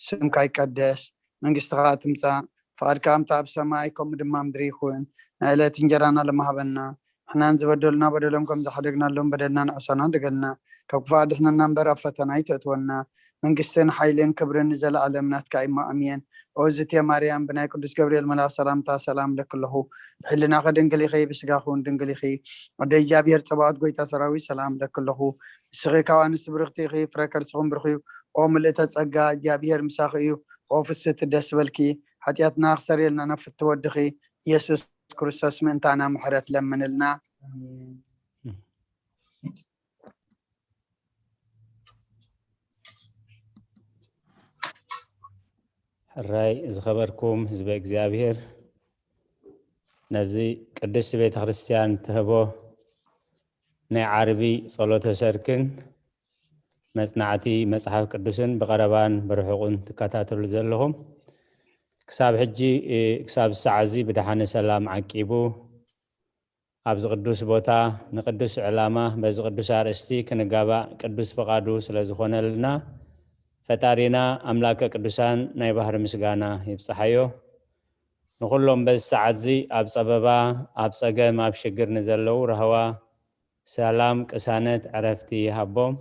ስምካ ይቀደስ፣ መንግስትኻ ትምጻእ፣ ፍቓድካ ከምቲ ኣብ ሰማይ ከምኡ ድማ ምድሪ ይኹን። ናይ ዕለት እንጀራና ሎሚ ሃበና። ንሕናን ዝበደሉና በደሎም ከም ዝሓደግናሎም በደልና ንዕሰና፣ ድገልና። ካብ ክፉእ ኣድሕነና እምበር ኣብ ፈተና ኣይተእትወና። መንግስትን ሓይልን ክብርን ንዘለኣለም ናትካ እሞ ኣሜን። ኦ ዝትየ ማርያም፣ ብናይ ቅዱስ ገብርኤል መልኣኽ ሰላምታ ሰላም እለኪ ኣለኹ። ብሕልናኺ ድንግል ኢኺ፣ ብስጋኺ እውን ድንግል ኢኺ። ኣደ እግዚኣብሔር ጸባኦት፣ ጎይታ ሰራዊት፣ ሰላም እለኪ ኣለኹ። ንስኺ ካብ ኣንስቲ ብርኽቲ ኢኺ፣ ፍረ ከርስኹም ብሩኽ እዩ። ኦ ምልእተ ጸጋ፣ እግዚኣብሔር ምሳኺ እዩ። ኦ ፍስሕቲ ደስ በልኪ፣ ሓጢኣትና ክሰርየልና ናብ ፍትው ወድኺ ኢየሱስ ክርስቶስ ምእንታና ምሕረት ለምንልና። ኣሜን። ሕራይ ዝኸበርኩም ህዝበ እግዚኣብሔር፣ ነዚ ቅድስቲ ቤተ ክርስቲያን ትህቦ ናይ ዓርቢ ጸሎተ ሰርክን መጽናዕቲ መጽሓፍ ቅዱስን ብቐረባን ብርሑቕን ትከታተሉ ዘለኹም፣ ክሳብ ሕጂ፣ እ፣ ክሳብ ሰዓት እዚ ብደሓነ ሰላም ዓቂቡ ኣብዚ ቅዱስ ቦታ ንቅዱስ ዕላማ በዚ ቅዱስ ኣርእስቲ ክንጋባእ ቅዱስ ፍቓዱ ስለ ዝኾነልና፣ ፈጣሪና ኣምላከ ቅዱሳን ናይ ባህሪ ምስጋና ይብጽሓዮ። ንኹሎም በዚ ሰዓት እዚ ኣብ ጸበባ፣ ኣብ ጸገም፣ ኣብ ሽግር ንዘለዉ ራህዋ፣ ሰላም፣ ቅሳነት፣ ዕረፍቲ ይሃቦም።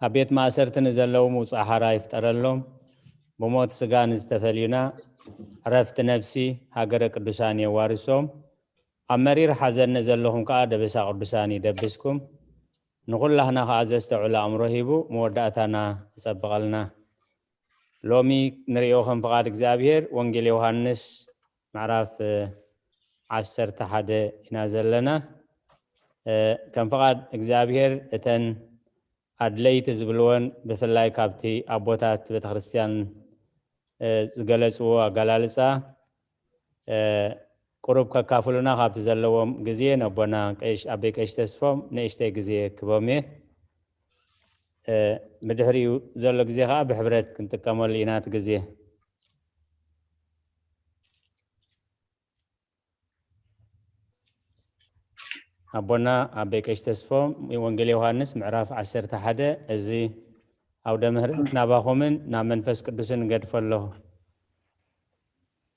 ኣብ ቤት ማእሰርቲ ንዘለዉ ምውጻእ ሓራ ይፍጠረሎም። ብሞት ስጋ ንዝተፈልዩና ዕረፍቲ ነፍሲ ሃገረ ቅዱሳን የዋርሶም። ኣብ መሪር ሓዘን ንዘለኹም ከኣ ደበሳ ቅዱሳን ይደብስኩም። ንኹላህና ከኣ ዘስተውዕል ኣእምሮ ሂቡ መወዳእታና ይጸብቐልና። ሎሚ ንርእዮ ከም ፍቓድ እግዚኣብሔር ወንጌል ዮሃንስ ምዕራፍ ዓሰርተ ሓደ ኢና ዘለና። እ፣ ከም ፍቓድ እግዚኣብሔር እተን ኣድለይቲ ዝብልወን ብፍላይ ካብቲ ኣቦታት ቤተክርስትያን እ፣ ዝገለጽዎ ኣገላልጻ እ፣ ቁሩብ ከካፍሉና ካብቲ ዘለዎም ግዜ ነቦና ቀሽ-፣ ኣበይ ቀሽ ተስፎም ንእሽተይ ግዜ ክቦም እየ። እ፣ ብድሕሪኡ ዘሎ ግዜ ከኣ ብሕብረት ክንጥቀመሉ ኢና እቲ ግዜ። ኣቦና ኣበይ ቀሽ ተስፎም ወንጌል ዮሃንስ ምዕራፍ ዓሰርተ ሓደ። እዚ ኣውደ ምህረት ናባኹምን ናብ መንፈስ ቅዱስን እገድፎ ኣለኹ።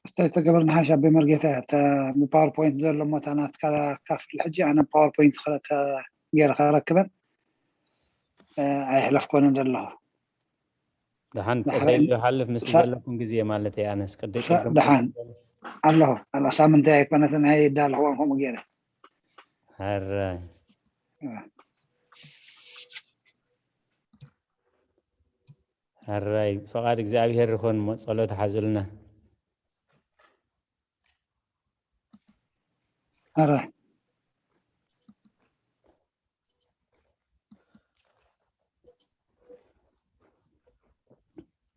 እስታይ ተገበርና ሓሽ ኣበይ መርጌታ እያ። እታ ብፓወርፖይንት ዘሎ ሞታ ናትካ ካፍል ሕጂ ኣነ ፓወርፖይንት ከ-፣ ከ-፣ ገይረ ከረክበን እ፣ ኣይሕለፍኮንን ዘለኹ። ደሓን ዳሕራይ ተሰይሉ ይሓልፍ ምስ ሳ-፣ ዘለኩም ግዜ ማለት እየ። ኣነስ ቅዲ ሳ-፣ ቅድም ደሓን ኣለኹ፣ ኣለኹ። ሳምንተይ ኣይኮነትን፣ ኣይዳለኹዋን ከምኡ ገይረ። ሕራይ። እ። ሕራይ። ፍቓድ እግዚኣብሔር ይኹን። እሞ ጸሎት ሓዙልና። ሕራይ።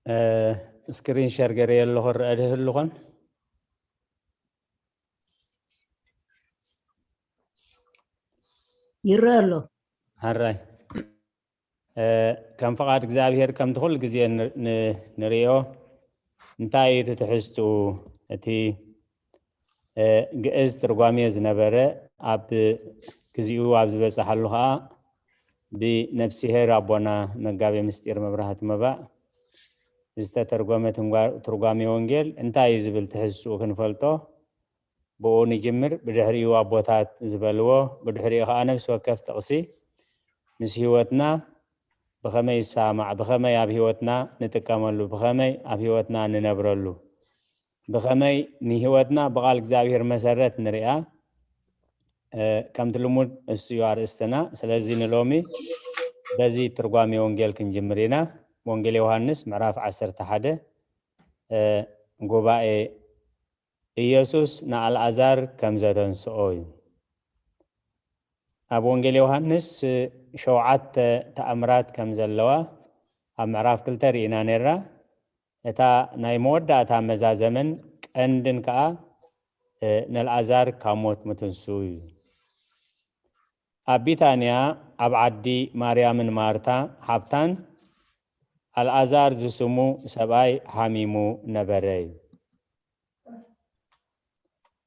እ፣ ስክሪን ሸር ገይረዮ ኣለኹ፣ ረአ ድህሉ ኾን? ይረአ ኣሎ። ሕራይ። እ፣ ከም ፍቓድ እግዚኣብሔር ከምቲ ኩሉ ግዜ ን-፣ ን-፣ ንርእዮ፣ እንታይ እዩ እቲ ትሕዝትኡ? እቲ እ፣ ግእዝ ትርጓሜ ዝነበረ ኣብ ግዚኡ ኣብ ዝበጽሓሉ ኸኣ ብነፍስሄር ኣቦና መጋቤ ምስጢር መብራህቲ መባእ ዝተተርጎመ ትንጓ-፣ ትርጓሜ ወንጌል እንታይ እዩ ዝብል ትሕዝትኡ ክንፈልጦ ብኡ ንጅምር። ብድሕሪኡ ኣቦታት ዝበልዎ፣ ብድሕሪኡ ኸኣ ነፍሲ ወከፍ ጥቕሲ ምስ ህይወትና ብኸመይ ይሰማማዕ፣ ብኸመይ ኣብ ህይወትና ንጥቀመሉ፣ ብኸመይ ኣብ ህይወትና ንነብረሉ፣ ብኸመይ ንህይወትና ብቓል እግዚኣብሔር መሰረት ንሪኣ፣ እ፣ ከምቲ ልሙድ እሱ እዩ ኣርእስትና። ስለዚ ንሎሚ በዚ ትርጓሜ ወንጌል ክንጅምር ኢና። ወንጌል ዮሃንስ ምዕራፍ ዓሰርተ ሓደ፣ እ፣ ጉባኤ ኢየሱስ ንኣልኣዛር ከም ዘተንስኦ እዩ። ኣብ ወንጌል ዮሃንስ ሸውዓተ ተኣምራት ከም ዘለዋ ኣብ ምዕራፍ ክልተ ርኢና ነይርና። እታ ናይ መወዳእታ መዛዘምን ቀንድን ከኣ፣ እ፣ ንኣልኣዛር ካብ ሞት ምትንስኡ እዩ። ኣብ ቢታንያ ኣብ ዓዲ ማርያምን ማርታ ሓብታን ኣልኣዛር ዝስሙ ሰብኣይ ሓሚሙ ነበረ እዩ።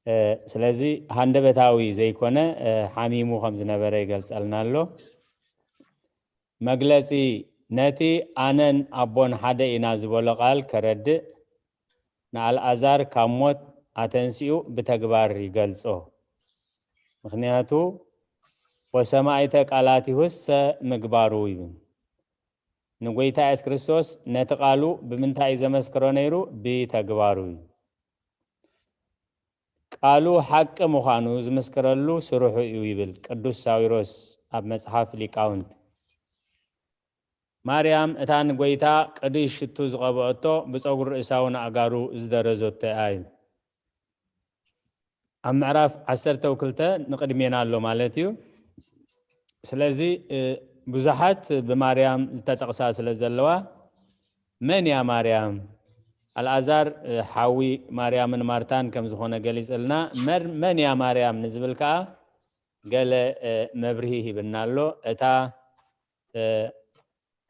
እ፣ ስለዚ ሃንደበታዊ ዘይኮነ፣ እ፣ ሓሚሙ ከም ዝነበረ ይገልጸልና ኣሎ። መግለጺ ነቲ ኣነን ኣቦን ሓደ ኢና ዝበሎ ቃል ከረድእ፣ ንኣልኣዛር ካብ ሞት ኣተንሲኡ ብተግባር ይገልጾ። ምኽንያቱ፣ "ወሰማዒተ ቃላቲሁሰ ምግባሩ" ይብል። ንጎይታ የሱስ ክርስቶስ ነቲ ቃሉ ብምንታይ እዩ ዘመስክሮ ነይሩ? ብተግባሩ እዩ። ቃሉ ሓቂ ምዃኑ ዝምስክረሉ ስርሑ እዩ ይብል ቅዱስ ሳዊሮስ ኣብ መጽሓፍ ሊቃውንት። ማርያም እታ ንጎይታ ቅዱስ ሽቱ ዝቐብአቶ ብጸጉሪ ርእሳ እውን ኣእጋሩ ዝደረዘቶ እያ እዩ። ኣብ ምዕራፍ ዓሰርተ ክልተ ንቕድሜና ኣሎ ማለት እዩ። ስለዚ፣ እ፣ ብዙሓት ብማርያም ዝተጠቕሳ ስለ ዘለዋ፣ መን እያ ማርያም? ኣልኣዛር፣ እ፣ ሓዊ ማርያምን ማርታን ከም ዝኾነ ገሊጽልና፣ መር-፣ መን እያ ማርያም ንዝብል ከኣ ገለ፣ እ፣ መብርሂ ሂብና ኣሎ። እታ፣ እ፣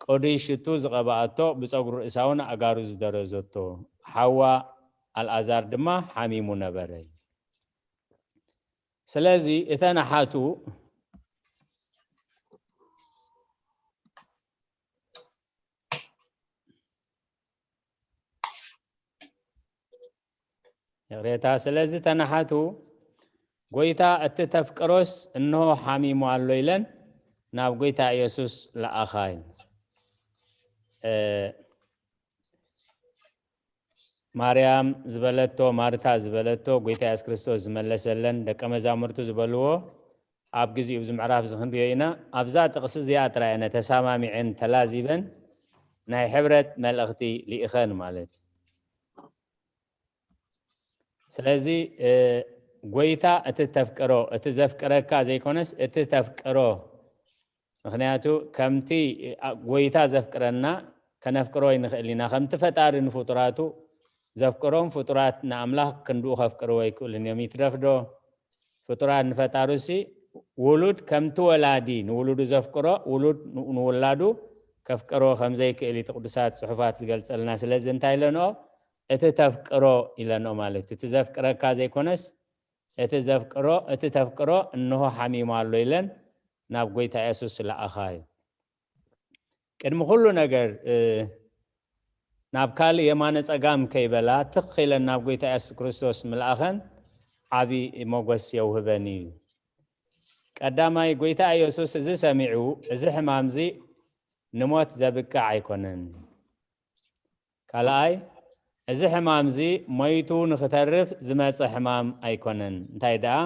ቅዱይ ሽቱ ዝቐብኣቶ፣ ብጸጉሪ ርእሳ እውን ኣእጋሩ ዝደረዘቶ፣ ሓዋ ኣልኣዛር ድማ ሓሚሙ ነበረ። ስለዚ እተን ኣሓቱ ጌታ ስለዚ ተናሓቱ፣ ጎይታ እቲ ተፍቅሮስ እንሆ ሓሚሙ ኣሎ ኢለን ናብ ጎይታ ኢየሱስ ለኣኻ ኢሉ። እ፣ ማርያም ዝበለቶ፣ ማርታ ዝበለቶ፣ ጎይታ የሱስ ክርስቶስ ዝመለሰለን፣ ደቀ መዛሙርቱ ዝበልዎ ኣብ ግዚኡ፣ ኣብዚ ምዕራፍ እዚ ክንሪኦ ኢና። ኣብዛ ጥቕሲ እዚኣ ጥራይ እየን ተሰማሚዐን ተላዚበን ናይ ሕብረት መልእኽቲ ልኢኸን ማለት እዩ። ስለዚ፣ እ፣ ጎይታ እቲ ተፍቅሮ፣ እቲ ዘፍቅረካ ዘይኮነስ እቲ ተፍቅሮ፣ ምኽንያቱ ከምቲ፣ እ፣ ጎይታ ዘፍቅረና ከነፍቅሮ ኣይንኽእል ኢና። ከምቲ ፈጣሪ ንፍጡራቱ ዘፍቅሮም፣ ፍጡራት ንኣምላኽ ክንድኡ ከፍቅርዎ ኣይክእሉን እዮም። ይትረፍ ዶ ፍጡራት ንፈጣሩሲ፣ ውሉድ ከምቲ ወላዲ ንውሉዱ ዘፍቅሮ፣ ውሉድ ን-፣ ንውላዱ ከፍቅሮ ከም ዘይክእል እቲ ቅዱሳት ጽሑፋት ዝገልጸልና። ስለዚ እንታይ ኢለንኦ? እቲ ተፍቅሮ ኢለንኦ ማለት እዩ። እቲ ዘፍቅረካ ዘይኮነስ፣ እቲ ዘፍቅሮ፣ እቲ ተፍቅሮ እንሆ ሓሚሙ ኣሎ ኢለን ናብ ጎይታ የሱስ ለኣኻ እዩ። ቅድሚ ኩሉ ነገር፣ እ፣ ናብ ካልእ የማነ ጸጋም ከይበላ ትኽ ኢለን ናብ ጎይታ የሱስ ክርስቶስ ምልኣኸን ዓቢ ሞገስ የውህበን እዩ። ቀዳማይ፣ ጎይታ ኢየሱስ እዚ ሰሚዑ፣ እዚ ሕማምዚ ንሞት ዘብቅዕ ኣይኮነን። ካልኣይ፣ እዚ ሕማምዚ ሞይቱ ንኽተርፍ ዝመጸ ሕማም ኣይኮነን። እንታይ ደኣ፣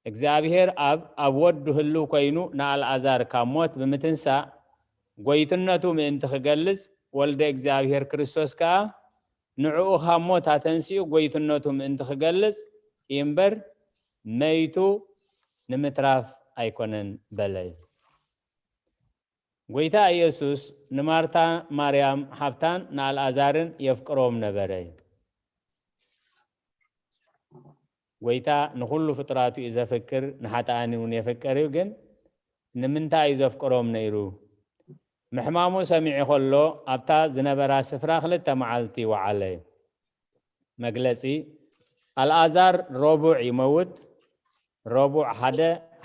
እግዚኣብሔር ኣብ፣ ኣብ ወዱ ህልው ኮይኑ ንኣልኣዛር ካብ ሞት ብምትንሳእ፣ ጎይትነቱ ምእንቲ ክገልጽ፣ ወልደ እግዚኣብሔር ክርስቶስ ከኣ ንዕኡ ካብ ሞት ኣተንሲኡ ጎይትነቱ ምእንቲ ክገልጽ እዩ እምበር፣ መይቱ ንምትራፍ ኣይኮነን በለ። ጎይታ ኢየሱስ ንማርታ፣ ማርያም፣ ሓብታን ንኣልኣዛርን የፍቅሮም ነበረ። ጎይታ ንኹሉ ፍጡራቱ እዩ ዘፍቅር፣ ንሓጥኣን እውን የፍቅር እዩ። ግን ንምንታይ እዩ ዘፍቅሮም ነይሩ? ምሕማሙ ሰሚዑ ከሎ ኣብታ ዝነበራ ስፍራ ክልተ መዓልቲ ወዓለ። መግለጺ፣ ኣልኣዛር ረቡዕ ይመውት፣ ረቡዕ ሓደ፣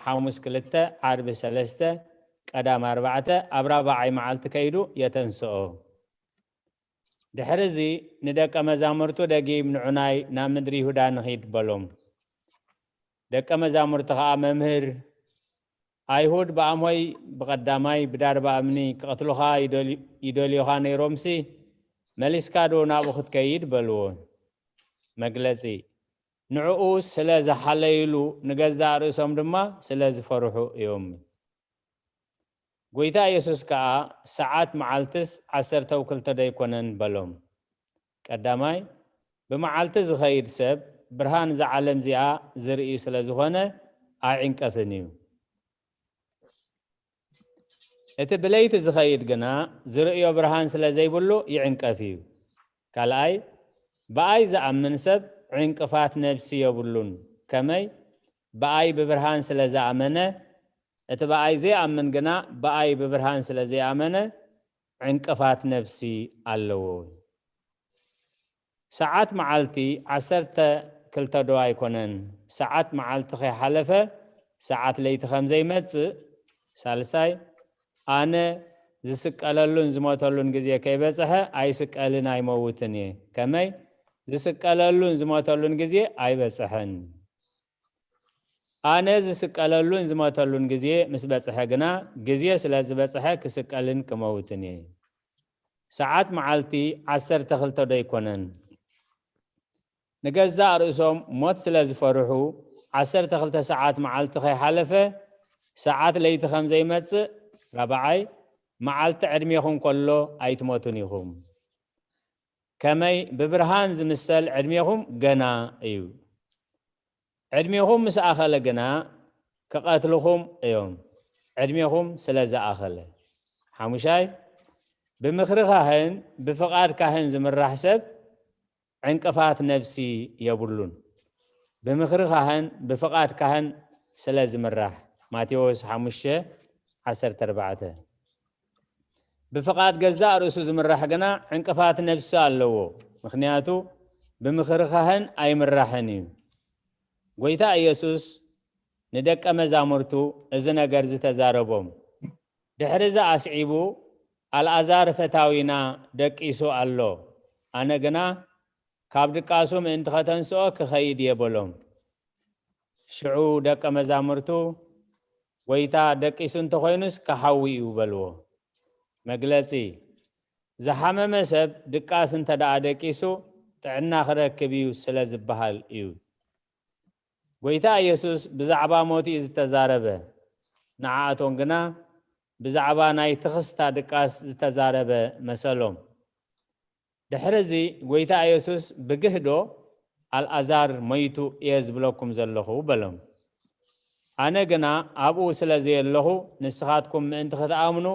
ሓሙስ ክልተ፣ ዓርቢ ሰለስተ፣ ቀዳም ኣርባዕተ፣ ኣብ ራብዓይ መዓልቲ ከይዱ የተንስኦ። ድሕሪ እዚ ንደቀ መዛሙርቱ ደጊም ንዑናይ ናብ ምድሪ ይሁዳ ንኺድ በሎም። ደቀ መዛሙርቲ ኸኣ፣ መምህር፣ ኣይሁድ ብኣምሆይ ብቐዳማይ ብዳርባ እምኒ ክቐትሉኻ ይደልዩ፣ ይደልዩኻ ነይሮምሲ፣ መሊስካ ዶ ናብኡ ክትከይድ? በልዎ። መግለጺ፣ ንዕኡ ስለ ዝሓለይሉ ንገዛእ ርእሶም ድማ ስለ ዝፈርሑ እዮም። ጎይታ ኢየሱስ ከኣ፣ ሰዓት መዓልትስ ዓሰርተው ክልተ ዶ ኣይኮነን? በሎም። ቀዳማይ፣ ብመዓልቲ ዝኸይድ ሰብ ብርሃን እዛ ዓለም እዚኣ ዝርኢ ስለ ዝኾነ ኣይዕንቀፍን እዩ። እቲ ብለይቲ ዝኸይድ ግና ዝርእዮ ብርሃን ስለ ዘይብሉ ይዕንቀፍ እዩ። ካልኣይ፣ ብኣይ ዝኣምን ሰብ ዕንቅፋት ነብሲ የብሉን። ከመይ? ብኣይ ብብርሃን ስለ ዝኣመነ፣ እቲ ብኣይ ዘይኣምን ግና ብኣይ ብብርሃን ስለ ዘይኣመነ ዕንቅፋት ነብሲ ኣለዎ። ሰዓት መዓልቲ ዓሰርተ ክልተ ዶ ኣይኮነን? ሰዓት መዓልቲ ከይሓለፈ ሰዓት ለይቲ ከም ዘይመጽእ። ሳልሳይ፣ ኣነ ዝስቀለሉን ዝሞተሉን ግዜ ከይበጽሐ ኣይስቀልን ኣይመውትን እየ። ከመይ? ዝስቀለሉን ዝሞተሉን ግዜ ኣይበጽሐን። ኣነ ዝስቀለሉን ዝሞተሉን ግዜ ምስ በጽሐ ግና፣ ግዜ ስለ ዝበጽሐ ክስቀልን ክመውትን እየ። ሰዓት መዓልቲ ዓሰርተ ክልተ ዶ ኣይኮነን? ንገዛእ ርእሶም ሞት ስለ ዝፈርሑ፣ ዓሰርተ ክልተ ሰዓት መዓልቲ ከይሓለፈ ሰዓት ለይቲ ከም ዘይመጽእ፣ ራብዓይ፣ መዓልቲ ዕድሜኹም ከሎ ኣይትሞቱን ኢኹም። ከመይ ብብርሃን ዝምሰል ዕድሜኹም ገና እዩ። ዕድሜኹም ምስ ኣኸለ ግና ክቐትልኹም እዮም፣ ዕድሜኹም ስለ ዝኣኸለ። ሓሙሻይ፣ ብምኽሪ ካህን፣ ብፍቓድ ካህን ዝምራሕ ሰብ ዕንቅፋት ነብሲ የብሉን። ብምኽሪ ካህን፣ ብፍቓድ ካህን ስለ ዝምራሕ። ማቴዎስ ሓሙሽተ ዓሰርተ ኣርባዕተ። ብፍቓድ ገዛእ ርእሱ ዝምራሕ ግና ዕንቅፋት ነብሲ ኣለዎ፣ ምኽንያቱ ብምኽሪ ካህን ኣይምራሕን እዩ። ጎይታ ኢየሱስ ንደቀ መዛሙርቱ እዚ ነገር ዝተዛረቦም። ድሕሪ እዚ ኣስዒቡ፣ ኣልኣዛር ፈታዊና ደቂሱ ኣሎ፣ ኣነ ግና ካብ ድቃሱ ምእንቲ ኸተንስኦ ክኸይድ እየ በሎም። ሽዑ ደቀ መዛሙርቱ፣ "ጐይታ፣ ደቂሱ እንተኾይኑስ ክሓዊ እዩ" በልዎ። መግለጺ፣ ዝሓመመ ሰብ ድቃስ እንተ ደኣ ደቂሱ ጥዕና ክረክብ እዩ ስለ ዝበሃል እዩ። ጐይታ ኢየሱስ ብዛዕባ ሞቱ እዩ ዝተዛረበ። ንዓኣቶም ግና ብዛዕባ ናይ ትኽስታ ድቃስ ዝተዛረበ መሰሎም። ድሕሪ እዚ ጐይታ ኢየሱስ ብግህዶ፣ "ኣልኣዛር ሞይቱ እየ ዝብለኩም ዘለኹ" በሎም። "ኣነ ግና ኣብኡ ስለ ዘየለኹ፣ ንስኻትኩም ምእንቲ ክትኣምኑ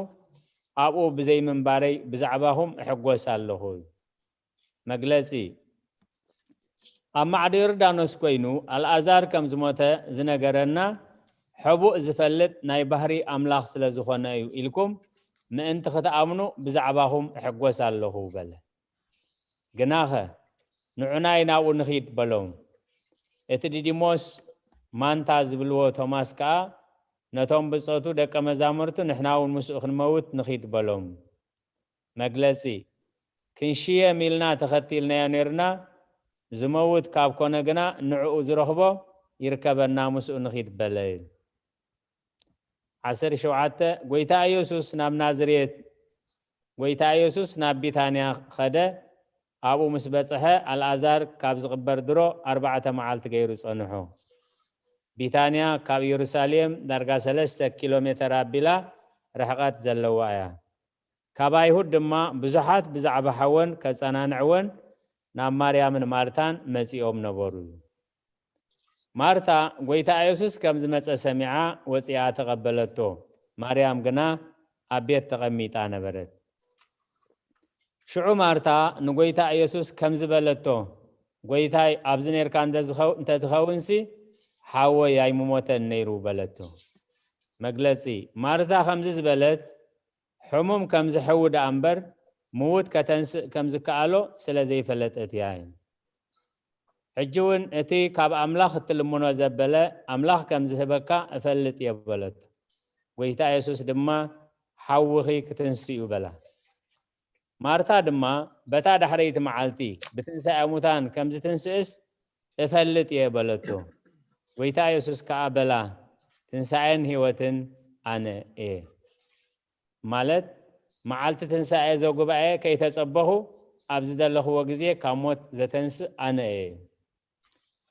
ኣብኡ ብዘይምንባረይ ብዛዕባኹም እሕጎስ ኣለኹ" እዩ። መግለጺ፣ ኣብ ማዕዶ ዮርዳኖስ ኮይኑ ኣልኣዛር ከም ዝሞተ ዝነገረና፣ ሕቡእ ዝፈልጥ ናይ ባህሪ ኣምላኽ ስለ ዝኾነ እዩ ኢልኩም ምእንቲ ክትኣምኑ ብዛዕባኹም እሕጎስ ኣለኹ በለ። ግናኸ ንዑናይ ናብኡ ንኺድ በሎም። እቲ ዲዲሞስ ማንታ ዝብልዎ ቶማስ ከኣ ነቶም ብጾቱ ደቀ መዛሙርቱ፣ "ንሕና እውን ምስኡ ክንመውት ንኺድ" በሎም። መግለጺ፣ ክንሽየም ኢልና ተኸቲልናዮ ነይርና፣ ዝመውት ካብ ኮነ ግና ንዕኡ ዝረኽቦ ይርከበና፣ ምስኡ ንኺድ በለ። ዓሰርተ ሸውዓተ፣ ጐይታ ኢየሱስ ናብ ናዝሬት፣ ጐይታ ኢየሱስ ናብ ቢታንያ ኸደ። ኣብኡ ምስ በጽሐ፣ ኣልኣዛር ካብ ዝቕበር ድሮ ኣርባዕተ መዓልቲ ገይሩ ጸንሖ። ቢታንያ ካብ ኢየሩሳሌም ዳርጋ ሰለስተ ኪሎ ሜተር ኣቢላ ርሕቐት ዘለዋ እያ። ካብ ኣይሁድ ድማ ብዙሓት ብዛዕባ ሓወን ከጸናንዕወን ናብ ማርያምን ማርታን መጺኦም ነበሩ። ማርታ ጐይታ ኢየሱስ ከም ዝመጸ ሰሚዓ ወጺኣ ተቐበለቶ። ማርያም ግና ኣብ ቤት ተቐሚጣ ነበረት። ሽዑ ማርታ ንጐይታ ኢየሱስ ከምዚ በለቶ፣ "ጐይታይ፣ ኣብዚ ኔርካ እንተ ዝኸው-፣ እንተ ትኸውንሲ፣ ሓወይ ኣይምሞተን ነይሩ" በለቶ። መግለጺ፣ ማርታ ከምዚ ዝበለት፣ ሕሙም ከም ዝሕዊ ደኣ እምበር፣ ምዉት ከተንስእ ከም ዝከኣሎ ስለ ዘይፈለጠት እያ። ሕጂ እውን እቲ ካብ ኣምላኽ እትልምኖ ዘበለ ኣምላኽ ከም ዝህበካ እፈልጥ እየ በለቶ። ጐይታ የሱስ ድማ፣ "ሓውኺ ክትንስእ እዩ" በላ። ማርታ ድማ፣ "በታ ዳሕረይቲ መዓልቲ ብትንሳኤ ሙታን ከም ዝትንስእስ እፈልጥ እየ" በለቶ። ጐይታ የሱስ ከኣ በላ፣ "ትንሳኤን ህይወትን ኣነ እየ" ማለት፣ መዓልቲ ትንሳኤ ዘጉባኤ ከይተጸበኹ ኣብ ዝደለኽዎ ግዜ ካብ ሞት ዘተንስእ ኣነ እየ።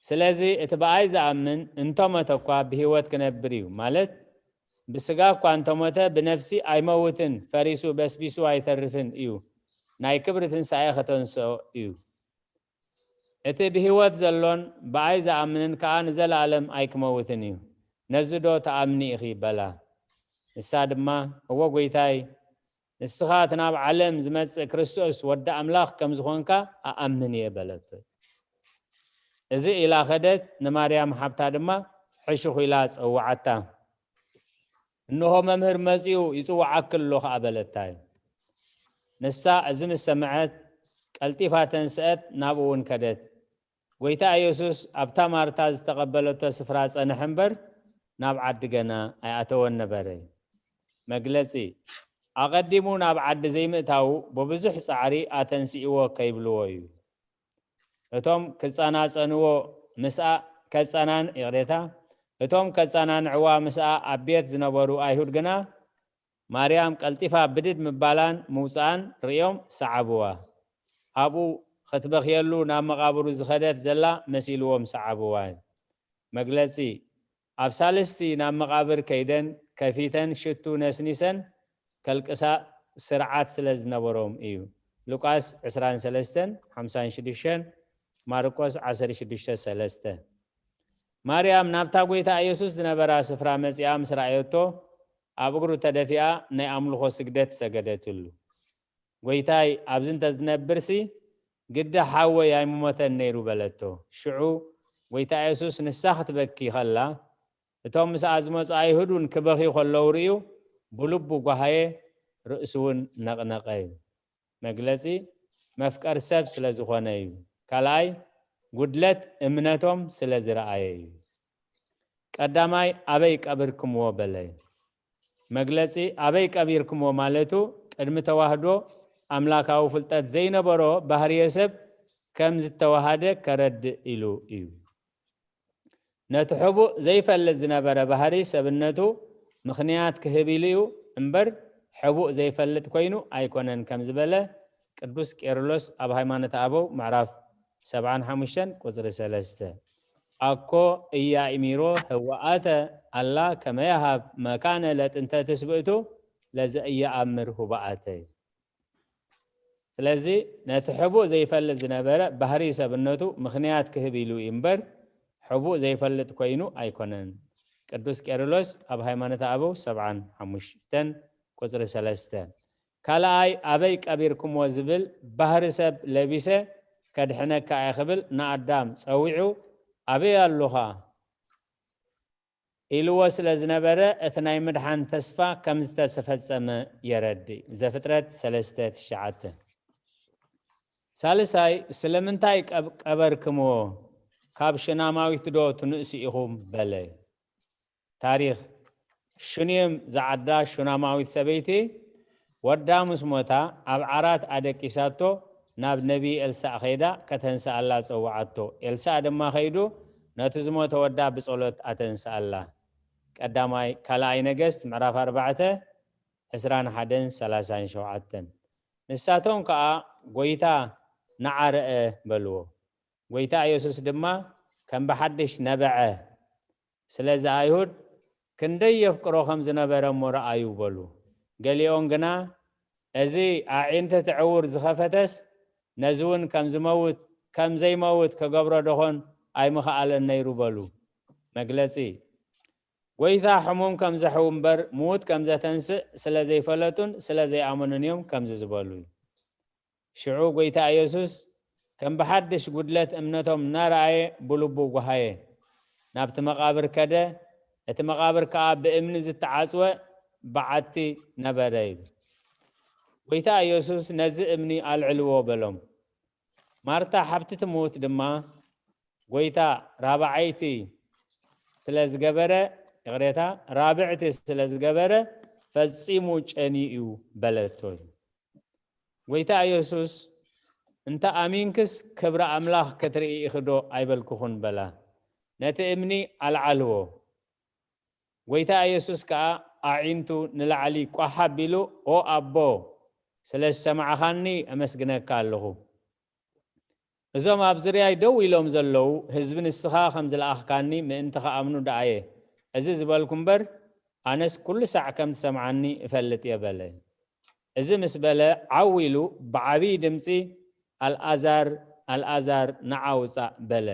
ስለዚ እቲ ብኣይ ዝኣምን እንተሞተ እኳ ብህይወት ክነብር እዩ፣ ማለት ብስጋ እኳ እንተሞተ ብነፍሲ ኣይመውትን፣ ፈሪሱ በስቢሱ ኣይተርፍን እዩ፣ ናይ ክብሪ ትንሳኤ ከተንስኦ እዩ። እቲ ብህይወት ዘሎን ብኣይ ዝኣምንን ከኣ ንዘለኣለም ኣይክመውትን እዩ። ነዚ ዶ ትኣምኒ ኢኺ? በላ። ንሳ ድማ፣ እወ ጐይታይ፣ ንስኻ እቲ ናብ ዓለም ዝመጽእ ክርስቶስ ወዲ ኣምላኽ ከም ዝኾንካ እኣምን እየ በለቶ። እዚ ኢላ ኸደት፣ ንማርያም ሓብታ ድማ ሕሹኽ ኢላ ጸውዓታ። እንሆ መምህር መጺኡ ይጽውዓኪ ኣሎ ኸኣ በለታ እዩ። ንሳ እዚ ምስ ሰምዐት ቀልጢፋ ተንስአት፣ ናብኡ እውን ከደት። ጐይታ ኢየሱስ ኣብታ ማርታ ዝተቐበለቶ ስፍራ ጸንሐ እምበር ናብ ዓዲ ገና ኣይኣተወን ነበረ። መግለጺ፣ ኣቐዲሙ ናብ ዓዲ ዘይምእታዉ ብብዙሕ ጻዕሪ ኣተንስእዎ ከይብልዎ እዩ። እቶም ክጸናጸንዎ ምስኣ ከጸናን-፣ ይቕሬታ፣ እቶም ከጸናንዕዋ ምስኣ ኣብ ቤት ዝነበሩ ኣይሁድ ግና ማርያም ቀልጢፋ ብድድ ምባላን ምውጽኣን ርእዮም ሰዓብዋ። ኣብኡ ክትበኽየሉ ናብ መቓብሩ ዝኸደት ዘላ መሲልዎም ሰዓብዋ። መግለጺ፣ ኣብ ሳልስቲ ናብ መቓብር ከይደን ከፊተን ሽቱ ነስኒሰን ከልቅሳ ስርዓት ስለ ዝነበሮም እዩ። ሉቃስ ዕስራን ሰለስተን ሓምሳን ሽዱሽተን፣ ማርቆስ ዓሰርተ ሽዱሽተ ሰለስተ። ማርያም ናብታ ጐይታ ኢየሱስ ዝነበራ ስፍራ መጺኣ ምስ ረኣየቶ፣ ኣብ እግሩ ተደፊኣ ናይ ኣምልኾ ስግደት ሰገደትሉ። "ጐይታይ፣ ኣብዚ እንተ ዝነብርሲ፣ ግዲ ሓወይ ኣይምሞተን ነይሩ" በለቶ። ሽዑ ጐይታ ኢየሱስ ንሳ ክትበኪ ኸላ፣ እቶም ምስኣ ዝመጹ ኣይሁድ እውን ክበኽዩ ኸለዉ ርእዩ፣ ብልቡ ጓሃየ፣ ርእሱ እውን ነቕነቐ እዩ። መግለጺ፣ መፍቀር ሰብ ስለ ዝኾነ እዩ። ካልኣይ፣ ጉድለት እምነቶም ስለ ዝረኣየ እዩ። ቀዳማይ፣ "ኣበይ ቀብርክምዎ?" በለ። መግለጺ፣ ኣበይ ቀቢርክምዎ ማለቱ፣ ቅድሚ ተዋህዶ ኣምላካዊ ፍልጠት ዘይነበሮ ባህርየ ሰብ ከም ዝተዋሃደ ከረድእ ኢሉ እዩ። ነቲ ሕቡእ ዘይፈልጥ ዝነበረ ባህሪ ሰብነቱ ምኽንያት ክህብ ኢሉ እዩ እምበር፣ ሕቡእ ዘይፈልጥ ኮይኑ ኣይኮነን ከም ዝበለ ቅዱስ ቄርሎስ ኣብ ሃይማኖተ ኣበው ምዕራፍ ሰብዓን ሓሙሽተን ቁጽሪ ሰለስተ። ኣኮ ኢያእሚሮ ህወኣተ ኣላ ከመ የሃብ መካነ ለጥንተ ትስብእቱ ለዘኢየኣምር ሁባኣተ። ስለዚ ነቲ ሕቡእ ዘይፈልጥ ዝነበረ ባህሪ ሰብነቱ ምኽንያት ክህብ ኢሉ እዩ እምበር፣ ሕቡእ ዘይፈልጥ ኮይኑ ኣይኮነን። ቅዱስ ቄርሎስ ኣብ ሃይማኖተ ኣበው ሰብዓን ሓሙሽተን ቁጽሪ ሰለስተ። ካልኣይ ኣበይ ቀቢርኩምዎ ዝብል ባህሪ ሰብ ለቢሰ ከድሕነካ እየ ክብል ንኣዳም ጸዊዑ ኣበይ ኣሉኻ ኢልዎ ስለ ዝነበረ እቲ ናይ ምድሓን ተስፋ ከም ዝተፈጸመ የረድእ። ዘፍጥረት ሰለስተ ትሽዓተ። ሳልሳይ ስለምንታይ ቀብ- ቀበርክምዎ? ካብ ሹናማዊት ዶ ትንእሱ ኢኹም በለ። ታሪኽ ሹኔም ዝዓዳ ሹናማዊት ሰበይቲ ወዳ ምስ ሞታ ኣብ ዓራት ኣደቂሳቶ ናብ ነቢይ ኤልሳእ ኸይዳ ከተንስኣላ ጸውዓቶ። ኤልሳእ ድማ ኸይዱ ነቲ ዝሞተ ወዳ ብጸሎት ኣተንስኣላ። ቀዳማይ ካልኣይ ነገስት ምዕራፍ ኣርባዕተ ዕስራን ሓደን ሰላሳን ሸውዓተን። ንሳቶም ከኣ ጎይታ ንዓ ርአ በልዎ። ጎይታ ኢየሱስ ድማ ከም ብሓድሽ ነበዐ። ስለዚ ኣይሁድ ክንደይ የፍቅሮ ከም ዝነበረ እሞ ረኣዩ በሉ። ገሊኦም ግና እዚ ኣዒንቲ እቲ ዕውር ዝኸፈተስ ነዚ እውን ከም ዝመውት ከም ዘይመውት ክገብሮ ደኾን ኣይምኸኣለን ነይሩ በሉ። መግለጺ ጎይታ ሕሙም ከም ዘሕው እምበር ምዉት ከም ዘተንስእ ስለ ዘይፈለጡን ስለ ዘይኣመኑን እዮም ከምዚ ዝበሉ። ሽዑ ጎይታ ኢየሱስ ከም ብሓድሽ ጉድለት እምነቶም እናረኣየ ብልቡ ጓሃየ። ናብቲ መቓብር ከደ፣ እቲ መቓብር ከኣ ብእምኒ ዝተዓጽወ በዓቲ ነበረ ይብል። ጎይታ ኢየሱስ ነዚ እምኒ ኣልዕልዎ በሎም። ማርታ ሓብቲ ትምውት ድማ ጎይታ ራብዓይቲ ስለ ዝገበረ፣ ይቕሬታ፣ ራብዕቲ ስለ ዝገበረ ፈጺሙ ጨንዩ እዩ በለቶ። ጎይታ ኢየሱስ እንተ ኣሚንክስ ክብሪ ኣምላኽ ክትርኢ ኢኺ ዶ ኣይበልኩኹን በላ። ነቲ እምኒ ኣልዓልዎ። ጎይታ ኢየሱስ ከኣ ኣዒንቱ ንላዕሊ ቋሕ ኣቢሉ ኦ ኣቦ ስለ ዝሰማዕኻኒ ኣመስግነካ ኣለኹ። እዞም ኣብ ዙርያይ ደው ኢሎም ዘለዉ ህዝቢ ንስኻ ከም ዝለኣኽካኒ ምእንቲ ኸኣምኑ ደኣየ እዚ ዝበልኩ እምበር ኣነስ ኩሉ ሳዕ ከም ትሰምዓኒ እፈልጥ እየ በለ። እዚ ምስ በለ ዓው ኢሉ ብዓብዪ ድምፂ ኣልኣዛር ኣልኣዛር ንዓ ውፃእ በለ።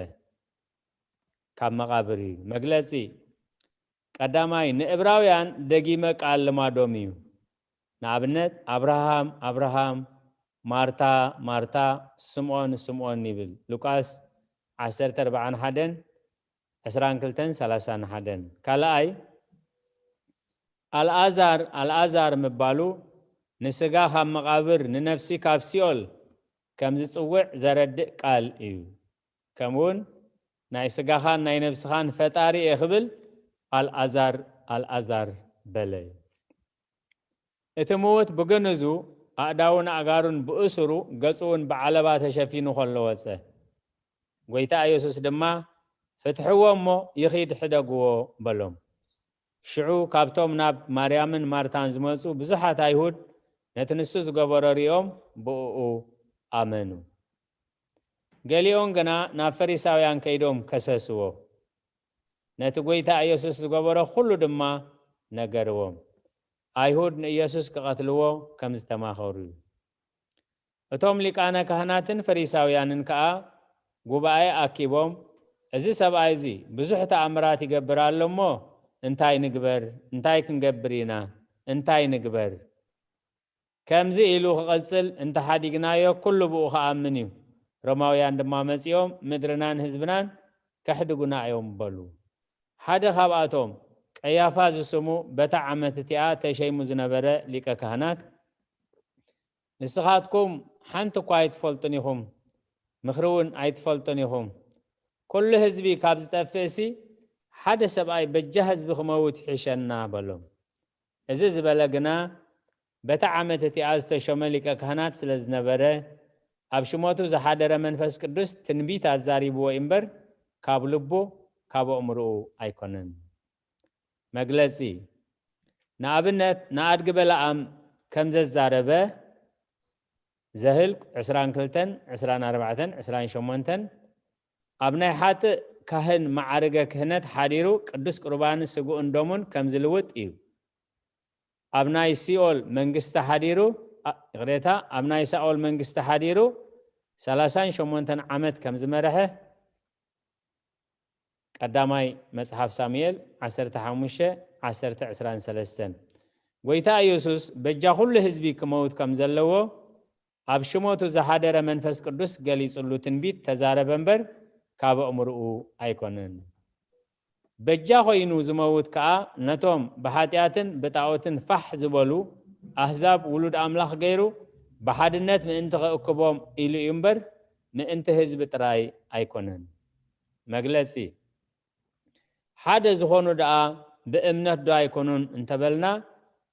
ካብ መቓብር እዩ። መግለፂ ቀዳማይ ንእብራውያን ደጊመ ቃል ልማዶም እዩ። ንኣብነት ኣብርሃም ኣብርሃም፣ ማርታ ማርታ፣ ስምኦን ስምኦን ይብል። ሉቃስ ዓሰርተ ኣርባዓን ሓደን ዕስራን ክልተን ሰላሳን ሓደን። ካልኣይ ኣልኣዛር ኣልኣዛር ምባሉ ንስጋ ካብ መቓብር ንነፍሲ ካብ ሲኦል ከም ዝጽውዕ ዘረድእ ቃል እዩ። ከምኡውን ናይ ስጋኻን ናይ ነብስኻን ፈጣሪ እየ ክብል ኣልኣዛር ኣልኣዛር በለ። እቲ ምዉት ብግንዙ ኣእዳውን ኣእጋሩን ብእሱሩ ገጹ እውን ብዓለባ ተሸፊኑ ከሎ ወጸ። ጎይታ ኢየሱስ ድማ ፍትሕዎ እሞ ይኺድ ሕደግዎ በሎም። ሽዑ ካብቶም ናብ ማርያምን ማርታን ዝመጹ ብዙሓት ኣይሁድ ነቲ ንሱ ዝገበሮ ሪኦም ብእኡ ኣመኑ። ገሊኦም ግና ናብ ፈሪሳውያን ከይዶም ከሰስዎ። ነቲ ጎይታ ኢየሱስ ዝገበሮ ኩሉ ድማ ነገርዎም። ኣይሁድ ንኢየሱስ ክቐትልዎ ከም ዝተማኸሩ እዩ። እቶም ሊቃነ ካህናትን ፈሪሳውያንን ከኣ ጉባኤ ኣኪቦም፣ እዚ ሰብኣይ እዚ ብዙሕ ተኣምራት ይገብር ኣሎ እሞ እንታይ ንግበር? እንታይ ክንገብር ኢና? እንታይ ንግበር? ከምዚ ኢሉ ክቐጽል እንተሓዲግናዮ ኩሉ ብኡ ክኣምን እዩ። ሮማውያን ድማ መጺኦም ምድርናን ህዝብናን ከሕድጉና እዮም በሉ። ሓደ ካብኣቶም ቀያፋ ዝስሙ በታ ዓመት እቲኣ ተሸይሙ ዝነበረ ሊቀ ካህናት ንስኻትኩም ሓንቲ እኳ ኣይትፈልጡን ኢኹም፣ ምኽሪ እውን ኣይትፈልጡን ኢኹም። ኩሉ ህዝቢ ካብ ዝጠፍእሲ ሓደ ሰብኣይ በጃ ህዝቢ ክመውት ይሕሸና በሎም። እዚ ዝበለ ግና በታ ዓመት እቲኣ ዝተሾመ ሊቀ ካህናት ስለ ዝነበረ ኣብ ሽሞቱ ዝሓደረ መንፈስ ቅዱስ ትንቢት ኣዛሪብዎ እዩ እምበር፣ ካብ ልቡ፣ ካብ ኣእምርኡ ኣይኮነን። መግለጺ፣ ንኣብነት፣ ንኣድጊ በለዓም ከም ዘዛረበ ዘህልቅ ዕስራን ክልተን፣ ዕስራን ኣርባዕተን፣ ዕስራን ሸሞንተን፣ ኣብ ናይ ሓጥእ ካህን መዓርገ ክህነት ሓዲሩ ቅዱስ ቁርባን ስግኡን ደሙን ከም ዝልውጥ እዩ። ኣብ ናይ ሲኦል መንግስቲ ሓዲሩ፣ ኣ-፣ ይቕሬታ፣ ኣብ ናይ ሳኦል መንግስቲ ሓዲሩ ሰላሳን ሸሞንተን ዓመት ከም ዝመርሐ፣ ቀዳማይ መጽሓፍ ሳሙኤል ዓሰርተ ሓሙሽተ፣ ዓሰርተ፣ ዕስራን ሰለስተን። ጎይታ ኢየሱስ በጃ ኩሉ ህዝቢ ክመውት ከም ዘለዎ ኣብ ሽሞቱ ዝሓደረ መንፈስ ቅዱስ ገሊጹሉ ትንቢት ተዛረበ እምበር፣ ካብ ኣእምርኡ ኣይኮነን። በጃ ኮይኑ ዝመውት ከኣ ነቶም ብሓጢኣትን ብጣኦትን ፋሕ ዝበሉ ኣህዛብ ውሉድ ኣምላኽ ገይሩ ብሓድነት ምእንቲ ክእክቦም ኢሉ እዩ እምበር፣ ምእንቲ ህዝቢ ጥራይ ኣይኮነን። መግለጺ፣ ሓደ ዝኾኑ ደኣ ብእምነት ዶ ኣይኮኑን እንተበልና፣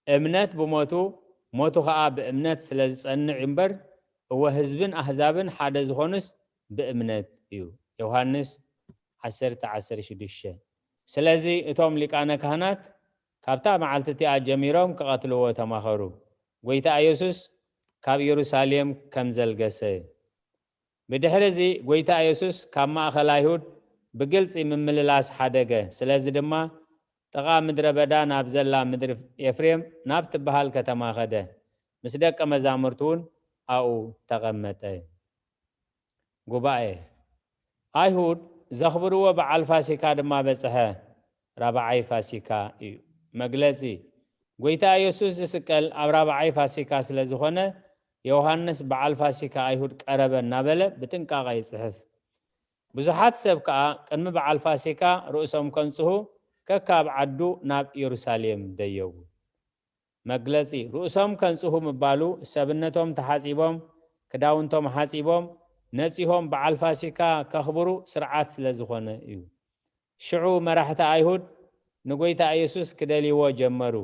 እምነት ብሞቱ፣ ሞቱ ኸኣ ብእምነት ስለ ዝጸንዕ እዩ እምበር፣ እወ ህዝብን ኣህዛብን ሓደ ዝኾኑስ ብእምነት እዩ። ዮሃንስ ዓሰርተ፣ ዓሰርተ ሽዱሽተ። ስለዚ እቶም ሊቃነ ካህናት ካብታ መዓልቲ እቲኣ ጀሚሮም ክቐትልዎ ተማኸሩ። ጎይታ ኢየሱስ ካብ ኢየሩሳሌም ከም ዘልገሰ። ብድሕሪ እዚ ጎይታ ኢየሱስ ካብ ማእከል ኣይሁድ ብግልጺ ምምልላስ ሓደገ። ስለዚ ድማ ጥቓ ምድረ በዳ ናብ ዘላ ምድሪ ኤፍሬም ናብ ትበሃል ከተማ ኸደ። ምስ ደቀ መዛሙርቱ እውን ኣብኡ ተቐመጠ። ጉባኤ፣ ኣይሁድ ዘኽብርዎ በዓል ፋሲካ ድማ በጽሐ። ራብዓይ ፋሲካ እዩ። መግለጺ፣ ጎይታ ኢየሱስ ዝስቀል ኣብ ራብዓይ ፋሲካ ስለ ዝኾነ፣ ዮሃንስ በዓል ፋሲካ ኣይሁድ ቀረበ እናበለ ብጥንቃቐ ይጽሕፍ። ብዙሓት ሰብ ከኣ ቅድሚ በዓል ፋሲካ ርእሶም ከንጽሁ ከካብ ዓዱ ናብ ኢየሩሳሌም ደየቡ። መግለጺ፣ ርእሶም ከንጽሁ ምባሉ ሰብነቶም ተሓጺቦም፣ ክዳውንቶም ሓጺቦም፣ ነጺሆም በዓል ፋሲካ ከኽብሩ ስርዓት ስለ ዝኾነ እዩ። ሽዑ መራሕቲ ኣይሁድ ንጎይታ ኢየሱስ ክደልይዎ ጀመሩ።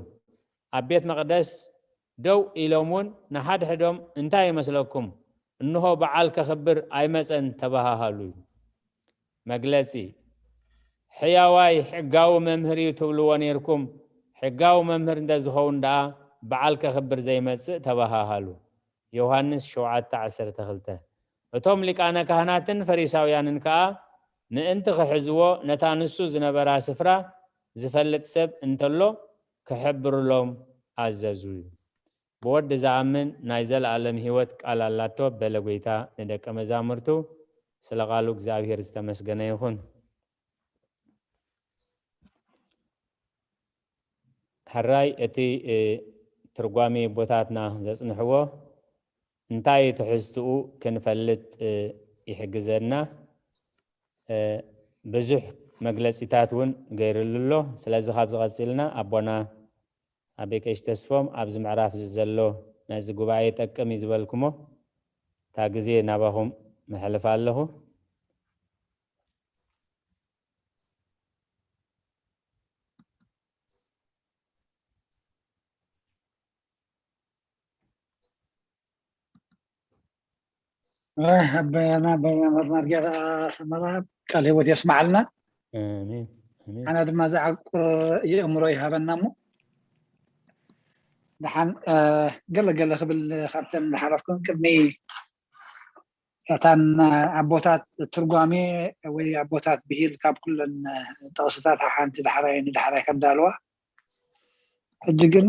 ኣብ ቤት መቕደስ ደው ኢሎም እውን ንሓድሕዶም፣ "እንታይ ይመስለኩም? እንሆ በዓል ከኽብር ኣይመጸን" ተበሃሃሉ። መግለጺ፣ ሕያዋይ ሕጋዊ መምህር እዩ ትብልዎ ነይርኩም፣ ሕጋዊ መምህር እንተ ዝኸውን ደኣ በዓል ከኽብር ዘይመጽእ ተበሃሃሉ። ዮሃንስ ሸውዓተ፣ ዓሰርተ ክልተ። እቶም ሊቃነ ካህናትን ፈሪሳውያንን ከኣ ምእንቲ ክሕዝዎ ነታ ንሱ ዝነበራ ስፍራ ዝፈልጥ ሰብ እንተሎ ክሕብርሎም ኣዘዙ። ብወዲ ዝኣምን ናይ ዘለኣለም ህይወት ቃል ኣላቶ በለ ጎይታ ንደቀ መዛሙርቱ። ስለ ቃሉ እግዚኣብሔር ዝተመስገነ ይኹን። ሕራይ እቲ፣ እ፣ ትርጓሜ ኣቦታትና ዘጽንሕዎ እንታይ ትሕዝትኡ ክንፈልጥ፣ እ፣ ይሕግዘና። እ፣ ብዙሕ መግለጺታት እውን ገይርሉ ኣሎ። ስለዚ ካብዚ ቀጺልና ኣቦና ኣቤ ቀሺ ተስፎም ኣብዚ ምዕራፍ እዚ ዘሎ ነዚ ጉባኤ ይጠቅም እዩ ዝበልኩሞ እታ ግዜ ናባኹም መሕልፍ ኣለኹ። ኣቦና መምህር ማርጌታ ሰመራ ቃል ህይወት የስማዓልና። ኣሜን፣ ኣሜን። ኣነ ድማ ዝዓቁር የእምሮ ይሃበና እሞ ደሓን፣ እ፣ ገለ ገለ ክብል ካብተን ዝሓለፍኩን ቅድሚ እታን ኣቦታት ትርጓሜ ወይ ኣቦታት ብሂል ካብ ኩለን ጥቕስታት ሓንቲ ዳሕራይ ንዳሕራይ ከዳልዋ። ሕጂ ግን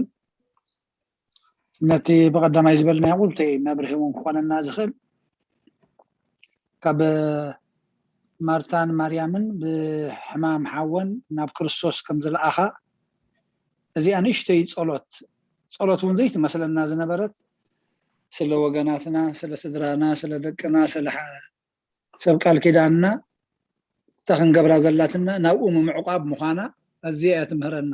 ነቲ ብቐዳማይ ዝበልናዮ ቁልተይ መብርሂ እውን ክኾነና ዝኽእል ካብ ማርታን ማርያምን ብሕማም ሓወን ናብ ክርስቶስ ከም ዝለኣኻ እዚኣ ንእሽተይ ጸሎት፣ ጸሎት እውን ዘይትመስለና ዝነበረት ስለ ወገናትና፣ ስለ ስድራና፣ ስለ ደቅና፣ ስለ ሓ-፣ ሰብ ቃል ኪዳንና እታ ክንገብራ ዘላትና ናብኡ ምምዕቋብ ምዃና ኣዝያ እያ ትምህረና።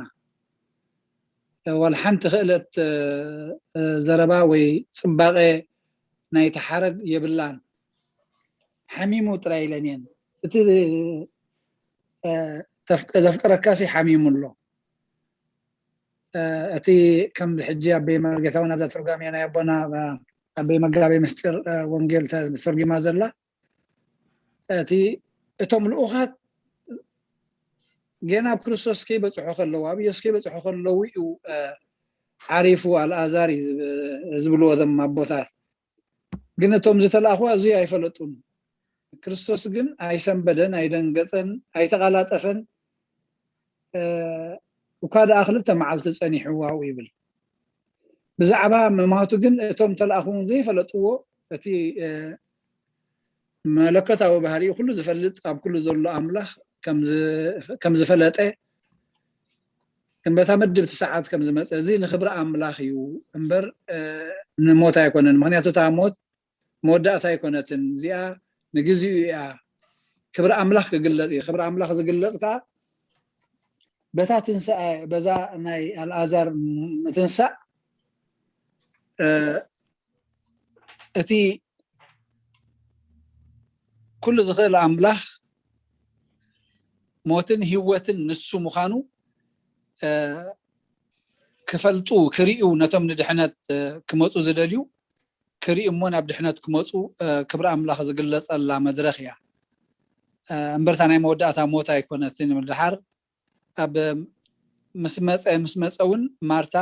ዋላ ሓንቲ ክእለት፣ እ፣ ዘረባ ወይ ጽባቐ ናይቲ ሓረግ የብላን። ሓሚሙ ጥራይ ኢለን እየን። እቲ፣ እ፣ ተፍ-፣ ዘፍቅረካሲ ሓሚሙ ኣሎ። እ፣ እቲ ከምዚ ሕጂ ኣበይ መርጌታ እውን ኣብዛ ትርጓሜ ናይ ኣቦና፣ እ፣ ኣበይ መጋቤ ምስጢር ወንጌል ተተርጉማ ዘላ፣ እቲ እቶም ልኡኻት ገና ኣብ ክርስቶስ ከይበፅሑ ከለዉ፣ ኣብ ኢየሱስ ከይበፅሑ ከለዉ እዩ ዓሪፉ ኣልኣዛር እዩ ዝብልዎ እዞም ኣቦታት። ግን እቶም ዝተላእኹ ኣዝዩ ኣይፈለጡን። ክርስቶስ ግን ኣይሰንበደን፣ ኣይደንገፀን፣ ኣይተቓላጠፈን። እኳ ደኣ ክልተ መዓልቲ ፀኒሑ ዋው ይብል። ብዛዕባ ምማቱ ግን እቶም ተላእኹ እውን ዘይፈለጥዎ፣ እቲ መለኮታዊ ባህሪኡ ኩሉ ዝፈልጥ ኣብ ኩሉ ዘሎ ኣምላኽ ከም ዝፈለጠ እምበታ መድብቲ ሰዓት ከም ዝመፀ፣ እዚ ንክብሪ ኣምላኽ እዩ እምበር ንሞት ኣይኮነን። ምክንያቱ እታ ሞት መወዳእታ ኣይኮነትን። እዚኣ ንግዚኡ እያ። ክብሪ ኣምላኽ ክግለጽ እዩ። ክብሪ ኣምላኽ ዝግለጽ ከዓ በታ ትንሳኤ፣ በዛ ናይ ኣልኣዛር ምትንሳእ እቲ ኩሉ ዝኽእል ኣምላኽ ሞትን ህይወትን ንሱ ምዃኑ ክፈልጡ፣ ክርእዩ፣ ነቶም ንድሕነት ክመፁ ዝደልዩ ክርእዩ እሞ ናብ ድሕነት ክመፁ ክብሪ ኣምላኽ ዝግለፀላ መድረኽ እያ። እምበርታ ናይ መወዳእታ ሞት ኣይኮነትን። ድሓር ኣብ ምስ መፀ ምስ መፀ እውን ማርታ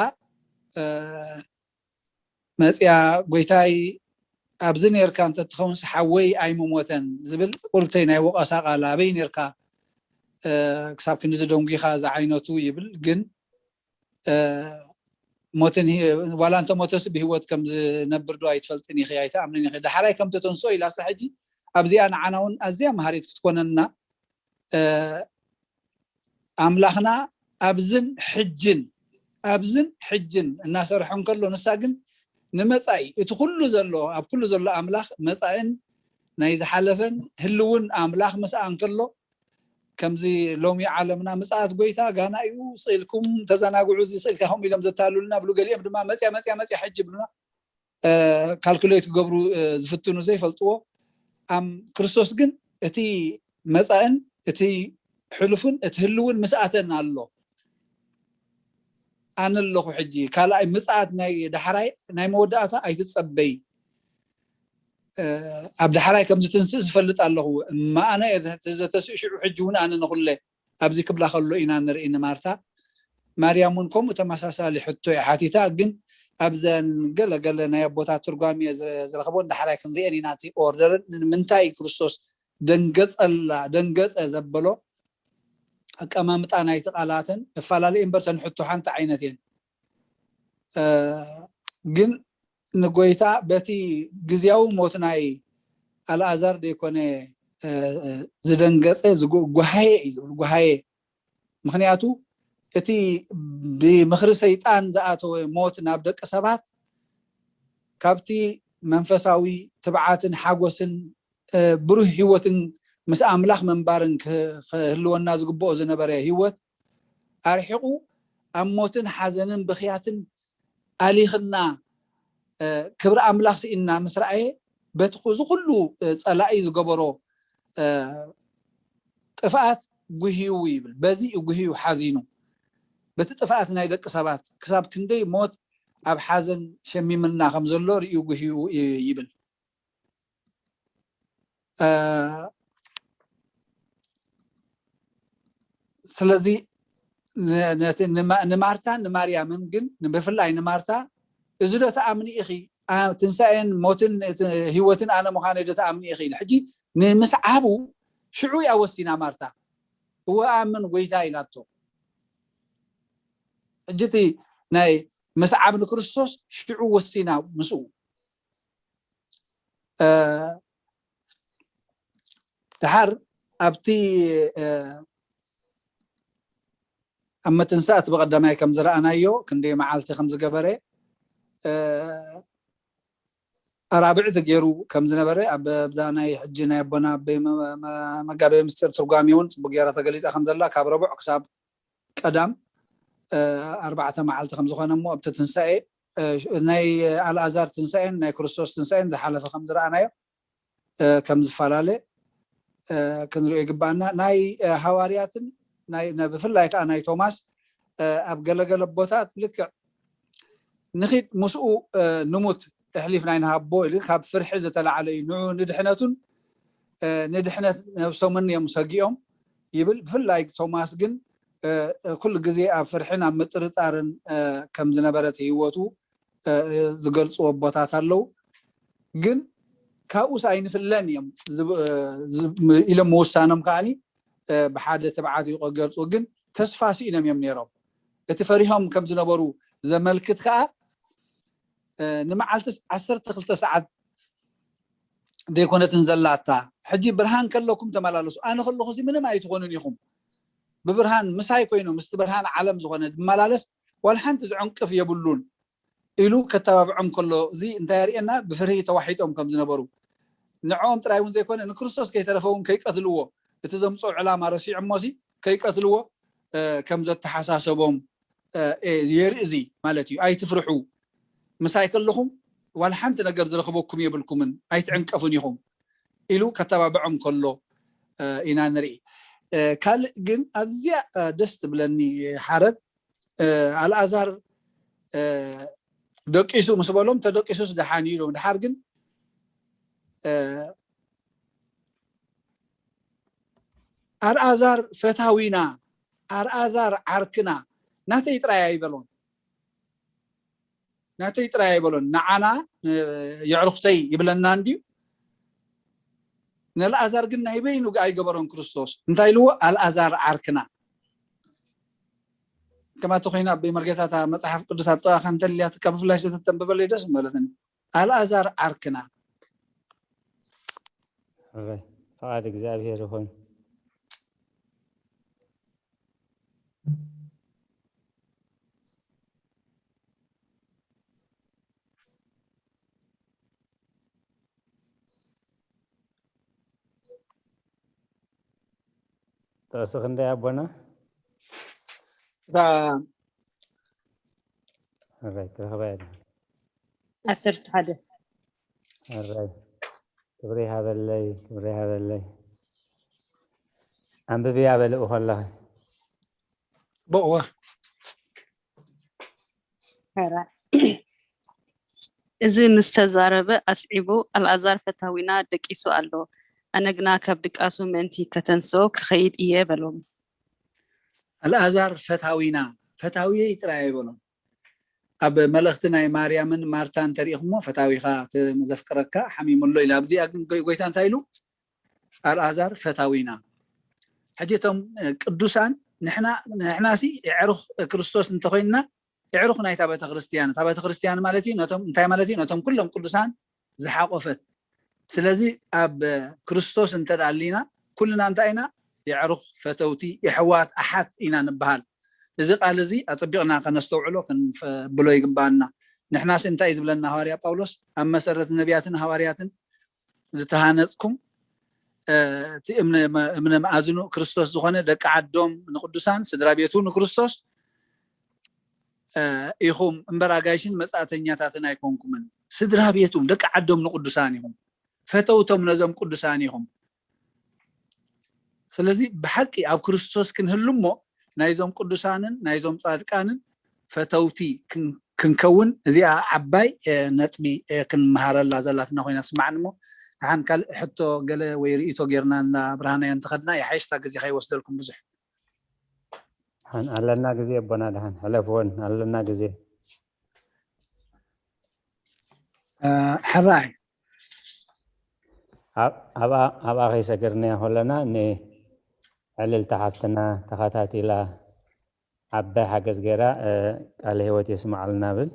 መፅያ፣ ጎይታይ፣ ኣብዚ ነርካ እንተትኸውንስ ሓወይ ኣይምሞተን ዝብል ቁርብተይ ናይ ወቐሳ ቃል፣ ኣበይ ነርካ ክሳብ ክንዲ ዝደንጉኻ ዝዓይነቱ ይብል። ግን ሞትን ዋላ እንተሞተስ ብህይወት ከም ዝነብር ዶ ኣይትፈልጥን ኢኺ፣ ኣይትኣምንን ኢኺ፣ ዳሕራይ ከም ተተንስኦ ኢላሳ። ሕጂ ኣብዚኣ ንዓና እውን ኣዝያ መሃሪት ክትኮነና፣ ኣምላኽና ኣብዝን ሕጅን ኣብዝን ሕጅን እናሰርሐ እንከሎ፣ ንሳ ግን ንመጻኢ እቲ ኩሉ ዘሎ ኣብ ኩሉ ዘሎ ኣምላኽ መጻእን ናይ ዝሓለፈን ህልውን ኣምላኽ ምስኣ እንከሎ፣ ከምዚ ሎሚ ዓለምና ምጽኣት ጎይታ ጋና እዩ፣ ስኢልኩም ተዘናግዑ፣ እዚ ስኢልካ ከምኡ ኢሎም ዘታልሉና ብሉ፣ ገሊኦም ድማ መጽያ መጽያ መጽያ ሕጂ ብሉና። ካልኩሌት ክገብሩ ዝፍትኑ ዘይፈልጥዎ፣ ኣም ክርስቶስ ግን እቲ መጻእን እቲ ሕሉፍን እቲ ህልውን ምስኣተን ኣሎ። ኣነ ኣለኹ ሕጂ፣ ካልኣይ ምጽኣት ናይ ዳሕራይ ናይ መወዳእታ ኣይትጸበይ። ኣብ ዳሕራይ ከም ዝትንስእ ዝፈልጥ ኣለኹ። እማ ኣነ ዘተስእ ሽዑ ሕጂ እውን ኣነ ንኹለ ኣብዚ ክብላ ከሎ ኢና ንርኢ ንማርታ። ማርያም እውን ከምኡ ተመሳሳሊ ሕቶ እያ ሓቲታ። ግን ኣብዘን ገለ ገለ ናይ ኣቦታት ትርጓሜ ዝረኸቦ ንዳሕራይ ክንሪአን ኢና። እቲ ኦርደርን ንምንታይ ክርስቶስ ደንገጸላ፣ ደንገጸ ዘበሎ ኣቀማምጣ ናይቲ ቃላትን እፈላለየ እምበር፣ ተን ሕቶ ሓንቲ ዓይነት እየን። ግን ንጎይታ በቲ ግዝያዊ ሞት ናይ ኣልኣዛር ደይኮነ ዝደንገጸ፣ ዝጉሃየ እዩ ዝብል፣ ጉሃየ። ምክንያቱ እቲ ብምክሪ ሰይጣን ዝኣተወ ሞት ናብ ደቂ ሰባት ካብቲ መንፈሳዊ ትብዓትን ሓጎስን ብሩህ ህይወትን ምስ ኣምላኽ ምንባርን ክህልወና ዝግብኦ ዝነበረ ህይወት ኣርሒቑ፣ ኣብ ሞትን ሓዘንን ብኽያትን ኣሊኽና፣ ክብሪ ኣምላኽ ስኢንና ምስ ረኣየ፣ በቲ እዚ ኩሉ ጸላኢ ዝገበሮ ጥፍኣት ጉህዩ ይብል። በዚ እዩ ጉህዩ ሓዚኑ። በቲ ጥፍኣት ናይ ደቂ ሰባት ክሳብ ክንደይ ሞት ኣብ ሓዘን ሸሚምና ከም ዘሎ ርእዩ ጉህዩ ይብል። ስለዚ ንማርታን ንማርያምን ግን ብፍላይ ንማርታ፣ እዚ ዶ ትኣምኒ ኢኺ? ትንሳኤን ሞትን ህይወትን ኣነ ምዃነይ ዶ ትኣምኒ ኢኺ? ኢሉ ሕጂ ንምስዓቡ ሽዑ እያ ወሲና ማርታ። እወ ኣምን ጎይታ ኢላቶ። ሕጂ እቲ ናይ ምስዓብ ንክርስቶስ ሽዑ ወሲና ምስኡ። ደሓር ኣብቲ ኣብ ምትንሳእ እቲ ብቐዳማይ ከም ዝረኣናዮ ክንደይ መዓልቲ ከም ዝገበረ ኣራብዕቲ ገይሩ ከም ዝነበረ ኣብ ኣብዛ ናይ ሕጂ ናይ ኣቦና ኣበይ መጋቤ ምስጢር ትርጓሜ እውን ጽቡቅ ገይራ ተገሊጻ ከም ዘላ ካብ ረቡዕ ክሳብ ቀዳም ኣርባዕተ መዓልቲ ከም ዝኾነ እሞ ኣብቲ ትንሳኤ ናይ ኣልኣዛር ትንሳኤን ናይ ክርስቶስ ትንሳኤን ዝሓለፈ ከም ዝረኣናዮ ከም ዝፈላለ ክንሪኦ ይግባኣና። ናይ ሃዋርያትን ብፍላይ ከዓ ናይ ቶማስ ኣብ ገለገለ ቦታት ልክዕ ንኺድ ምስኡ ንሙት እሕሊፍ ናይ ንሃቦ ኢሉ ካብ ፍርሒ ዝተላዕለ እዩ። ንዑ ንድሕነቱን ንድሕነት ነብሶምን እዮም ሰጊኦም ይብል። ብፍላይ ቶማስ ግን ኩሉ ግዜ ኣብ ፍርሕን ኣብ ምጥርጣርን ከም ዝነበረ ህይወቱ ዝገልፅዎ ቦታት ኣለዉ። ግን ካብኡስ ኣይንፍለን እዮም ኢሎም ምውሳኖም ከዓኒ ብሓደ ትብዓት እዩ ገልፁ። ግን ተስፋ ስኢኖም እዮም ነይሮም። እቲ ፈሪሆም ከም ዝነበሩ ዘመልክት ከዓ ንመዓልትስ ዓሰርተ ክልተ ሰዓት ዘይኮነትን ዘላታ ሕጂ ብርሃን ከለኩም ተመላለሱ፣ ኣነ ከለኹ ምንም ኣይትኾኑን ኢኹም። ብብርሃን ምሳይ ኮይኑ ምስቲ ብርሃን ዓለም ዝኾነ ዝመላለስ ዋላ ሓንቲ ዝዕንቅፍ የብሉን ኢሉ ከተባብዖም ከሎ እዚ እንታይ የርእየና? ብፍርሂ ተዋሒጦም ከም ዝነበሩ ንዕኦም ጥራይ እውን ዘይኮነ ንክርስቶስ ከይተረፈ እውን ከይቀትልዎ እቲ ዘምፅኦ ዕላማ ረሲዖሞ ሲ ከይቀትልዎ ከም ዘተሓሳሰቦም የርኢ እዚ ማለት እዩ። ኣይትፍርሑ፣ ምሳይ ከለኹም ዋላ ሓንቲ ነገር ዝረኽበኩም የብልኩምን፣ ኣይትዕንቀፉን ኢኹም ኢሉ ከተባብዖም ከሎ ኢና ንርኢ። ካልእ ግን ኣዝያ ደስ ትብለኒ ሓረግ ኣልኣዛር ደቂሱ ምስ በሎም ተደቂሱስ ደሓን እዩ ኢሎም። ድሓር ግን ኣልኣዛር ፈታዊና ኣልኣዛር ዓርክና ናተይ ጥራይ ኣይበሎን። ናተይ ጥራይ ኣይበሎን። ንዓና የዕሩኽተይ ይብለና እንድዩ። ንኣልኣዛር ግን ናይ በይኑ ኣይገበሮን ክርስቶስ። እንታይ ኢልዎ? ኣልኣዛር ዓርክና። ከማቲ ኮይና ኣብ መርጌታታ መጽሓፍ ቅዱስ ኣብ ጥቓኻ እንተልያትካ ብፍላይ ዝተተንበበለይ ደስ ምበለትኒ። ኣልኣዛር ዓርክና። እወ፣ ፍቓድ እግዚኣብሔር ይኹን። ጥቕሲ ክንደይ ኣቦና? እታ እራይ ክረኽባ እየ። ዓሰርተ ሓደ። እራይ ክብሪ ይሃበለይ፣ ክብሪ ይሃበለይ። ኣንብብያ በልኡ ከለኺ። ጽቡቕ እወ። ሕራይ። እዚ ምስ ተዛረበ ኣስዒቡ፣ ኣልኣዛር ፈታዊና ደቂሱ ኣሎ፣ ኣነ ግና ካብ ድቃሱ ምእንቲ ከተንስኦ ክኸይድ እየ በሎም። ኣልኣዛር ፈታዊና፣ ፈታዊየይ ጥራይ ኣይበሎን። ኣብ መልእኽቲ ናይ ማርያምን ማርታን እንተሪኢኹሞ፣ ፈታዊኻ እቲ ዘፍቅረካ ሓሚሙ ኣሎ ኢሉ። ኣብዚኣ ግን ጎይ- ጎይታ እንታይ ኢሉ? ኣልኣዛር ፈታዊና። ሕጂ እቶም ቅዱሳን ንሕና ንሕናሲ የዕሩኽ ክርስቶስ እንተኮይንና የዕሩኽ ናይታ ቤተክርስትያን እታ ቤተክርስትያን ማለት እዩ ነቶም እንታይ ማለት እዩ ነቶም ኩሎም ቅዱሳን ዝሓቆፈት። ስለዚ ኣብ ክርስቶስ እንተ ኣሊና ኩልና እንታይ ኢና? የዕሩኽ ፈተውቲ የሕዋት ኣሓት ኢና ንበሃል። እዚ ቃል እዚ ኣጸቢቕና ከነስተውዕሎ ክንብሎ ይግባኣና። ንሕናሲ እንታይ እዩ ዝብለና ሃዋርያ ጳውሎስ? ኣብ መሰረት ነቢያትን ሃዋርያትን ዝተሃነጽኩም እቲ እምነ መኣዝኑ ክርስቶስ ዝኾነ ደቂ ዓዶም ንቅዱሳን ስድራ ቤቱ ንክርስቶስ ኢኹም እምበር ኣጋይሽን መጻእተኛታትን ኣይኮንኩምን። ስድራ ቤቱ ደቂ ዓዶም ንቅዱሳን ኢኹም። ፈተውቶም ነዞም ቅዱሳን ኢኹም። ስለዚ ብሓቂ ኣብ ክርስቶስ ክንህሉ እሞ ናይዞም ቅዱሳንን ናይዞም ጻድቃንን ፈተውቲ ክንከውን እዚኣ ዓባይ ነጥቢ ክንመሃረላ ዘላትና ኮይና ስማዕኒ። እሞ ደሓን ካልእ ሕቶ ገለ ወይ ርእይቶ ጌርና እናብርሃናዮ እንተኸድና ይሓይሽ፣ እታ ግዜ ከይወስደልኩም ብዙሕ። ደሓን ኣለና ግዜ ኣቦና፣ ደሓን ሕለፍወን ኣለና ግዜ። ሕራይ ኣብኣ ከይሰገርናዮ ከለና ንዕልልቲ ሓፍትና ተኸታቲላ ዓባይ ሓገዝ ገይራ ቃለ ህይወት የስምዓልና ብል።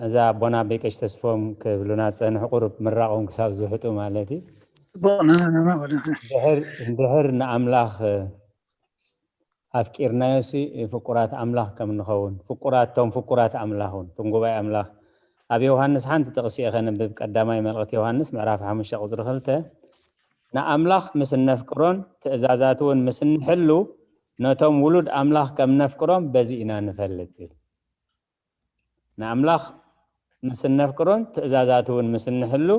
እዛ ኣቦና ኣቦይ ቀሺ ተስፎም ክብሉና ዝጸንሑ ቁሩብ ምራቖም ክሳብ ዝውሕጡ ማለት እዩ። እንድሕር ንኣምላኽ ኣፍቂርናዮሲ ፍቁራት ኣምላኽ ከም ንኸውን ፍቁራት ቶም ፍቁራት ኣምላኽ እውን ቶም ጉባኤ ኣምላኽ ኣብ ዮሃንስ ሓንቲ ጥቕሲ እየ ከንብብ። ቀዳማይ መልእኽቲ ዮሃንስ ምዕራፍ ሓሙሽተ ቁጽሪ ክልተ ንኣምላኽ ምስ እነፍቅሮን ትእዛዛቱ እውን ምስ እንሕሉ ነቶም ውሉድ ኣምላኽ ከም ነፍቅሮም በዚ ኢና ንፈልጥ ይብል። ንኣምላኽ ምስ እነፍቅሮን ትእዛዛቱ እውን ምስ እንሕሉ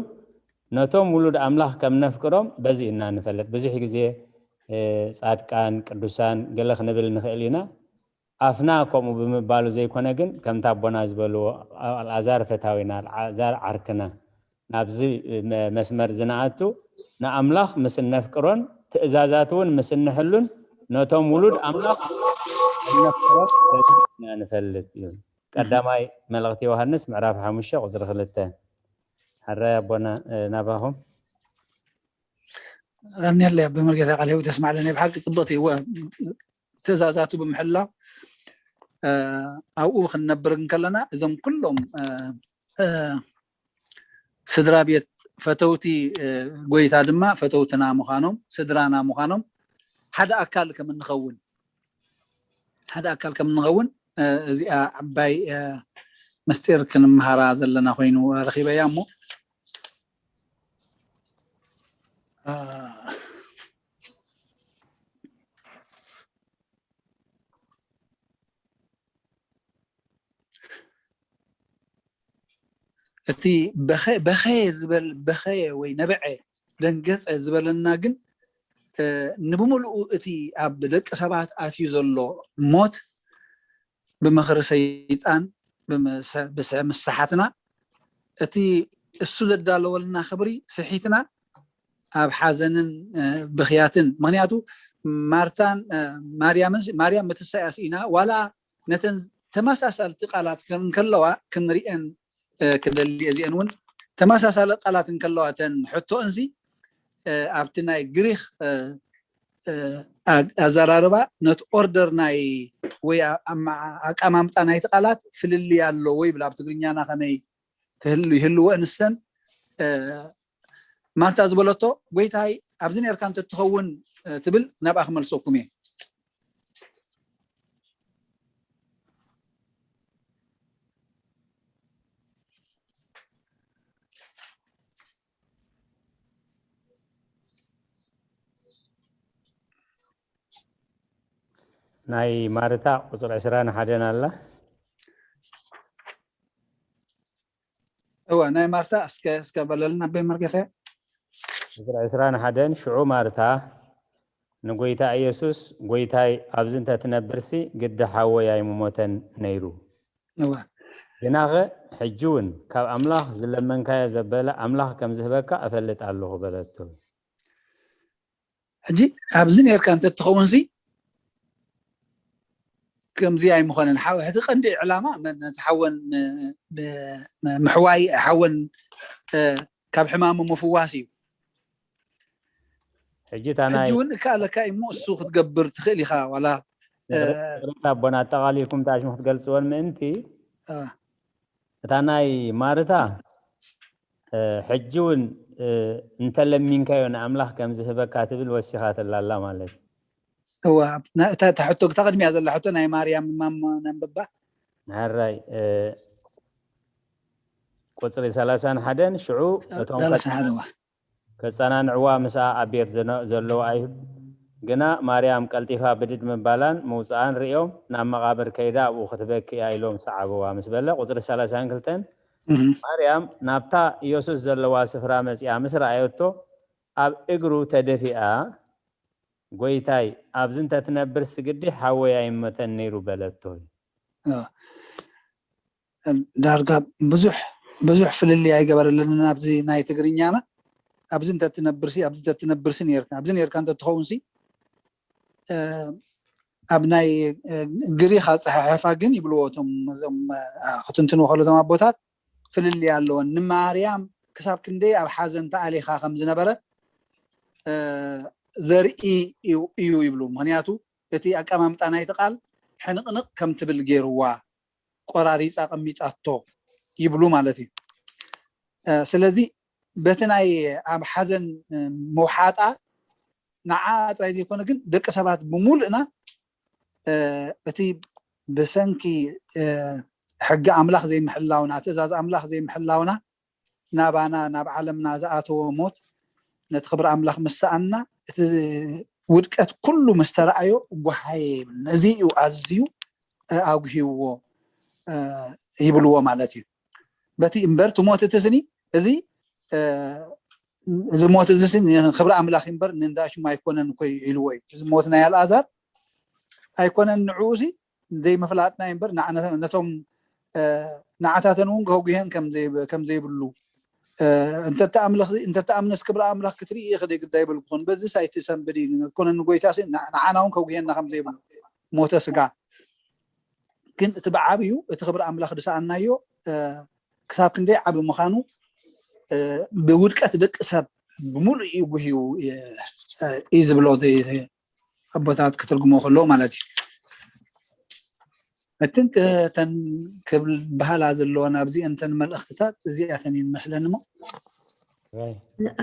ነቶም ውሉድ ኣምላኽ ከም ነፍቅሮም በዚ ኢና ንፈልጥ። ብዙሕ ግዜ ጻድቃን ቅዱሳን ገለ ክንብል ንኽእል ኢና። ኣፍና ከምኡ ብምባሉ ዘይኮነ፣ ግን ከምቲ ኣቦና ዝበልዎ፣ ኣልኣዛር ፈታዊና፣ ኣልኣዛር ዓርክና፣ ናብዚ መ-፣ መስመር ዝንኣቱ፣ ንኣምላኽ ምስ እነፍቅሮን ትእዛዛቱ እውን ምስ እንሕሉን፣ ነቶም ውሉድ ኣምላኽ እነፍቅሮም ኢና ንፈልጥ እዩ። ቀዳማይ መልእኽቲ ዮሃንስ ምዕራፍ ሓሙሽተ ቁጽሪ ክልተ። ሕራይ ኣቦና፣ እ፣ ናባኹም። ቀኒለይ ኣቦይ መርጌታ፣ ቃለ ህይወት የስማዕልና። ብሓቂ ጽብቕቲ እወ፣ ትእዛዛቱ ብምሕላው፣ እ፣ ኣብኡ ክንነብር እንከለና፣ እዞም ኩሎም፣ እ፣ እ፣ ስድራ ቤት ፈተውቲ፣ እ፣ ጎይታ ድማ ፈተውትና ምዃኖም፣ ስድራና ምዃኖም፣ ሓደ ኣካል ከም እንኸውን፣ ሓደ ኣካል ከም እንኸውን፣ እ፣ እዚኣ ዓባይ፣ እ፣ ምስጢር ክንምሃራ ዘለና ኮይኑ ረኺበያ እሞ፣ እ፣ እቲ በኸ-፣ በኸየ ዝበል-፣ በኸየ ወይ ነበዐ፣ ደንገጸ ዝበለና ግን፣ እ፣ ንብምልኡ እቲ ኣብ ደቂ ሰባት ኣትዩ ዘሎ ሞት ብምኽሪ ሰይጣን ብምስ-፣ ብስ-፣ ምስ ሰሓትና፣ እቲ እሱ ዘዳለወልና ክብሪ ስሒትና ኣብ ሓዘንን፣ እ፣ ብኽያትን። ምኽንያቱ ማርታን፣ እ፣ ማርያምን፣ ማርያም ምትሳእያ ስኢና፣ ዋላ ነተን ተመሳሳልቲ ቃላት ከም እንከለዋ ክንሪአን፣ እ፣ ክደሊ። እዚአን እውን ተመሳሳሊ ቃላት እንከለዋ፣ እተን ሕቶእንሲ፣ እ፣ ኣብቲ ናይ ግሪኽ፣ እ፣ እ፣ ኣ-፣ ኣዘራርባ፣ ነቲ ኦርደር ናይ ወይ ኣ-፣ ኣማ-፣ ኣቀማምጣ ናይቲ ቃላት ፍልልይ ኣለዎ ይብል። ኣብ ትግርኛና ከመይ ትህሉ ይህልዎ እንሰን፣ እ፣ ማርታ ዝበለቶ፣ "ጎይታይ፣ ኣብዚ ኔርካ እንተትኸውን"፣ እ፣ ትብል፣ ናብኣ ክመልሰኩም እየ። ናይ ማርታ ቁጽሪ ዕስራን ሓደን ኣላ። እወ፣ ናይ ማርታ እስከ፣ እስከ በለልና ኣቦይ መርጌታ። ቁጽሪ ዕስራን ሓደን፣ ሽዑ ማርታ ንጎይታ ኢየሱስ፣ "ጎይታይ፣ ኣብዚ እንተትነብርሲ ግዲ ሓወይ ኣይምሞተን ነይሩ። እወ። ግናኸ ሕጂ እውን ካብ ኣምላኽ ዝለመንካዮ ዘበለ ኣምላኽ ከም ዝህበካ እፈልጥ ኣለኹ" በለቶ። ሕጂ ኣብዚ ኔርካ እንተትኸውንሲ ከምዚ ኣይምኾነን። ሓው-፣ እቲ ቀንዲ ዕላማ መ-፣ ነቲ ሓወን ም-፣ ብ-፣ ም-፣ ምሕዋይ፣ ሓወን፣ እ፣ ካብ ሕማሙ ምፍዋስ እዩ። ሕጂ እታ ናይ ሕጂ እውን እከኣለካ እዩ እሞ እሱ ክትገብር ትኽእል ኢኻ። ዋላ፣ እ፣ ይቕረ-፣ ይቕሬታ ኣቦና፣ ኣጠቓሊልኩም እታ ሽሙ ክትገልጽወን ምእንቲ፣ እ። እታ ናይ ማርታ፣ እ፣ ሕጂ እውን፣ እ፣ እንተለሚንካዮ ንኣምላኽ ከም ዝህበካ ትብል ወሲኻትላ ኣላ ማለት እዩ። እዋ፣ ና-፣ እታ፣ እታ ሕቶ፣ እታ ቅድሚያ ዘላ ሕቶ ናይ ማርያም ማማ ነንብባ። ሕራይ፣ እ፣ ቁጽሪ ሰላሳን ሓደን፣ ሽዑ እቶም ሰላሳን ሓደ፣ እዋ። ከጸናንዕዋ ምስኣ ኣብ ቤት ዘነ-፣ ዘለዉ ኣይሁድ ግና ማርያም ቀልጢፋ ብድድ ምባላን ምውጽኣን ርእዮም ናብ መቓብር ከይዳ ኣብኡ ክትበኪ እያ ኢሎም ሰዓብዋ ምስ በለ፣ ቁጽሪ ሰላሳን ክልተን፣ እህ። ማርያም ናብታ ኢየሱስ ዘለዋ ስፍራ መጺኣ ምስ ረኣየቶ ኣብ እግሩ ተደፊኣ፣ "ጎይታይ፣ ኣብዚ እንተትነብር ስግዲ ሓወይ ኣይመተን ነይሩ" በለቶ። እ፣ ዳርጋ ብዙሕ፣ ብዙሕ ፍልልይ ኣይገበረለንን ኣብዚ ናይ ትግርኛና። "ኣብዚ እንተትነብርሲ፣ ኣብዚ እንተትነብርሲ ኔርካ፣ ኣብዚ ኔርካ እንተትኸውንሲ"፣ እ፣ ኣብ ናይ፣ እ፣ ግሪኽ ኣጸሓሕፋ ግን ይብልዎ እቶም፣ እዞም፣ እ፣ ክትንትንዎ ከሎ እቶም ኣቦታት፣ ፍልልይ ኣለወን። ንማርያም ክሳብ ክንደይ ኣብ ሓዘን ተኣሊኻ ከም ዝነበረት፣ እ፣ ዘርኢ እዩ፣ እዩ ይብሉ። ምኽንያቱ እቲ ኣቀማምጣ ናይቲ ቃል ሕንቕንቕ ከም ትብል ገይርዋ፣ ቆራሪጻ ቀሚጣቶ ይብሉ ማለት እዩ። እ፣ ስለዚ በቲ ናይ ኣብ ሓዘን፣ እ፣ ምውሓጣ፣ ንዓ ጥራይ ዘይኮነ ግን ደቂ ሰባት ብምሉእና፣ እ፣ እቲ ብሰንኪ፣ እ፣ ሕጊ ኣምላኽ ዘይምሕላውና፣ ትእዛዝ ኣምላኽ ዘይምሕላውና ናባና፣ ናብ ዓለምና ዝኣተወ ሞት፣ ነቲ ክብሪ ኣምላኽ ምሰኣና፣ እቲ ውድቀት ኩሉ ምስ ተረኣዮ፣ ጓሃየ ይብል። ነዚ እዩ ኣዝዩ፣ እ፣ ኣጉሂዎ፣ እ፣ ይብልዎ ማለት እዩ። በቲ እምበር፣ እቲ ሞት እቲ ስኒ፣ እዚ፣ እ፣ እዚ ሞት እዚ ስኒ ንክብሪ ኣምላኽ እምበር፣ ንእንዳ ሽሙ ኣይኮነን እኮ ኢልዎ እዩ። እዚ ሞት ናይ ኣልኣዛር ኣይኮነን ንዕኡ ሲ፣ ዘይምፍላጥና እዩ እምበር፣ ንዓነ-፣ ነቶም፣ እ፣ ንዓታተን እውን ከጉህየን ከም ዘይ-፣ ከም ዘይብሉ፣ እ፣ እንተተኣምለኽ-፣ እንተተኣምነስ ክብሪ ኣምላኽ ክትርኢ ኢኺ፣ ደይ ግዳይ በልኩኽን። በዚስ ኣይትሰንብዲ፣ ኮነ ንጎይታሲ ን-፣ ንዓና እውን ከጉህየና ከም ዘይብሉ፣ ሞተ ስጋ። ግን እቲ ብዓብዩ እቲ ክብሪ ኣምላኽ ዝሰኣናዮ፣ እ፣ ክሳብ ክንደይ ዓቢ ምዃኑ፣ እ፣ ብውድቀት ደቂ ሰብ ብምሉእ እዩ ጉህዩ፣ እ፣ እዩ ዝብሎ፣ እዚ ኣቦታት ክትርጉሞ ከለዉ ማለት እዩ። እትን እተን ክብል በሃላ ዘለወን ኣብዚአን እተን መልእኽትታት እዚኣተን እየን መስለኒ እሞ። ራይ።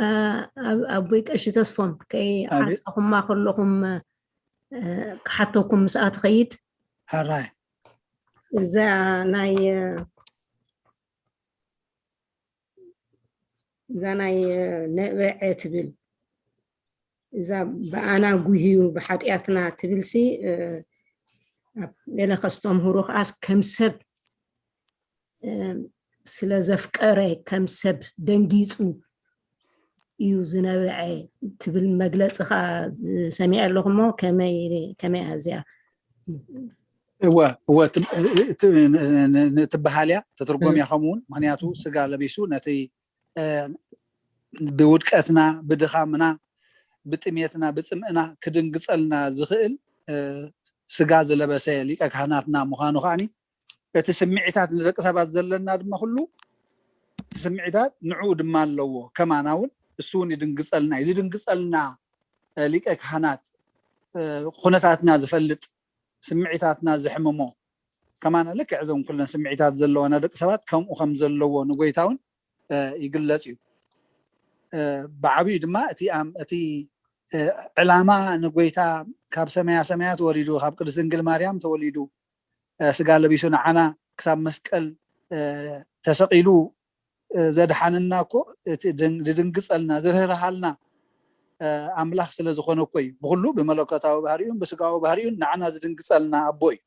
ኣ-፣ ኣብ-፣ ኣቦይ ቀሺ ተስፎም፣ ከይ ኣቤት። ዓጸኹማ ከለኹም፣ እ፣ ክሓተኩም ምስኣ ትኸይድ። ሕራይ። እዛ ናይ፣ እ፣ እዛ ናይ፣ እ፣ ነብዐ ትብል፣ እዛ ብኣና ጉህዩ ብሓጢኣትና ትብልሲ፣ እ፣ ኣብ ገለ ከስተምህሩ ከኣስ ከም ሰብ፣ እ፣ ስለ ዘፍቀረ፣ ከም ሰብ ደንጊጹ እዩ ዝነብዐ ትብል መግለጺ ከኣ ሰሚዐ ኣለኹ እሞ፣ ከመይ፣ ከመይ እያ እዚኣ? እወ፣ እወ፣ ት-፣ ት-፣ ን-፣ ን-፣ ን-፣ ትበሃል እያ፣ ተትርጎም እያ ከምኡ እውን። ምኽንያቱ ስጋ ለቢሱ ነቲ፣ እ፣ ብውድቀትና፣ ብድኻምና፣ ብጥሜትና፣ ብጽምእና ክድንግጸልና ዝኽእል፣ እ፣ ስጋ ዝለበሰ ሊቀ ካህናትና ምዃኑ ከኣኒ፣ እቲ ስምዒታት ንደቂ ሰባት ዘለና ድማ ኩሉ፣ እቲ ስምዒታት ንዕኡ ድማ ኣለዎ። ከማና እውን እሱ እውን ይድንግጸልና እዩ። ዝድንግጸልና፣ እ፣ ሊቀ ካህናት፣ እ፣ ኩነታትና ዝፈልጥ፣ ስምዒታትና ዝሕምሞ፣ ከማና ልክዕ እዞም ኩለን ስምዒታት ዘለዋና ደቂ ሰባት ከምኡ ከም ዘለዎ ንጎይታ እውን፣ እ፣ ይግለጽ እዩ። እ፣ ብዓብዩ ድማ እቲ ኣም-፣ እቲ፣ እ፣ ዕላማ ንጎይታ ካብ ሰማያ ሰማያት ወሪዱ፣ ካብ ቅድስት ድንግል ማርያም ተወሊዱ፣ እ፣ ስጋ ለቢሱ ንዓና ክሳብ መስቀል፣ እ፣ ተሰቒሉ፣ እ፣ ዘድሓነና እኮ እቲ ድን-፣ ዝድንግጸልና፣ ዝርህርሃልና፣ እ፣ ኣምላኽ ስለ ዝኾነ እኮ እዩ። ብኹሉ ብመለኮታዊ ባህሪኡን ብስጋዊ ባህሪኡን ንዓና ዝድንግጸልና ኣቦ እዩ።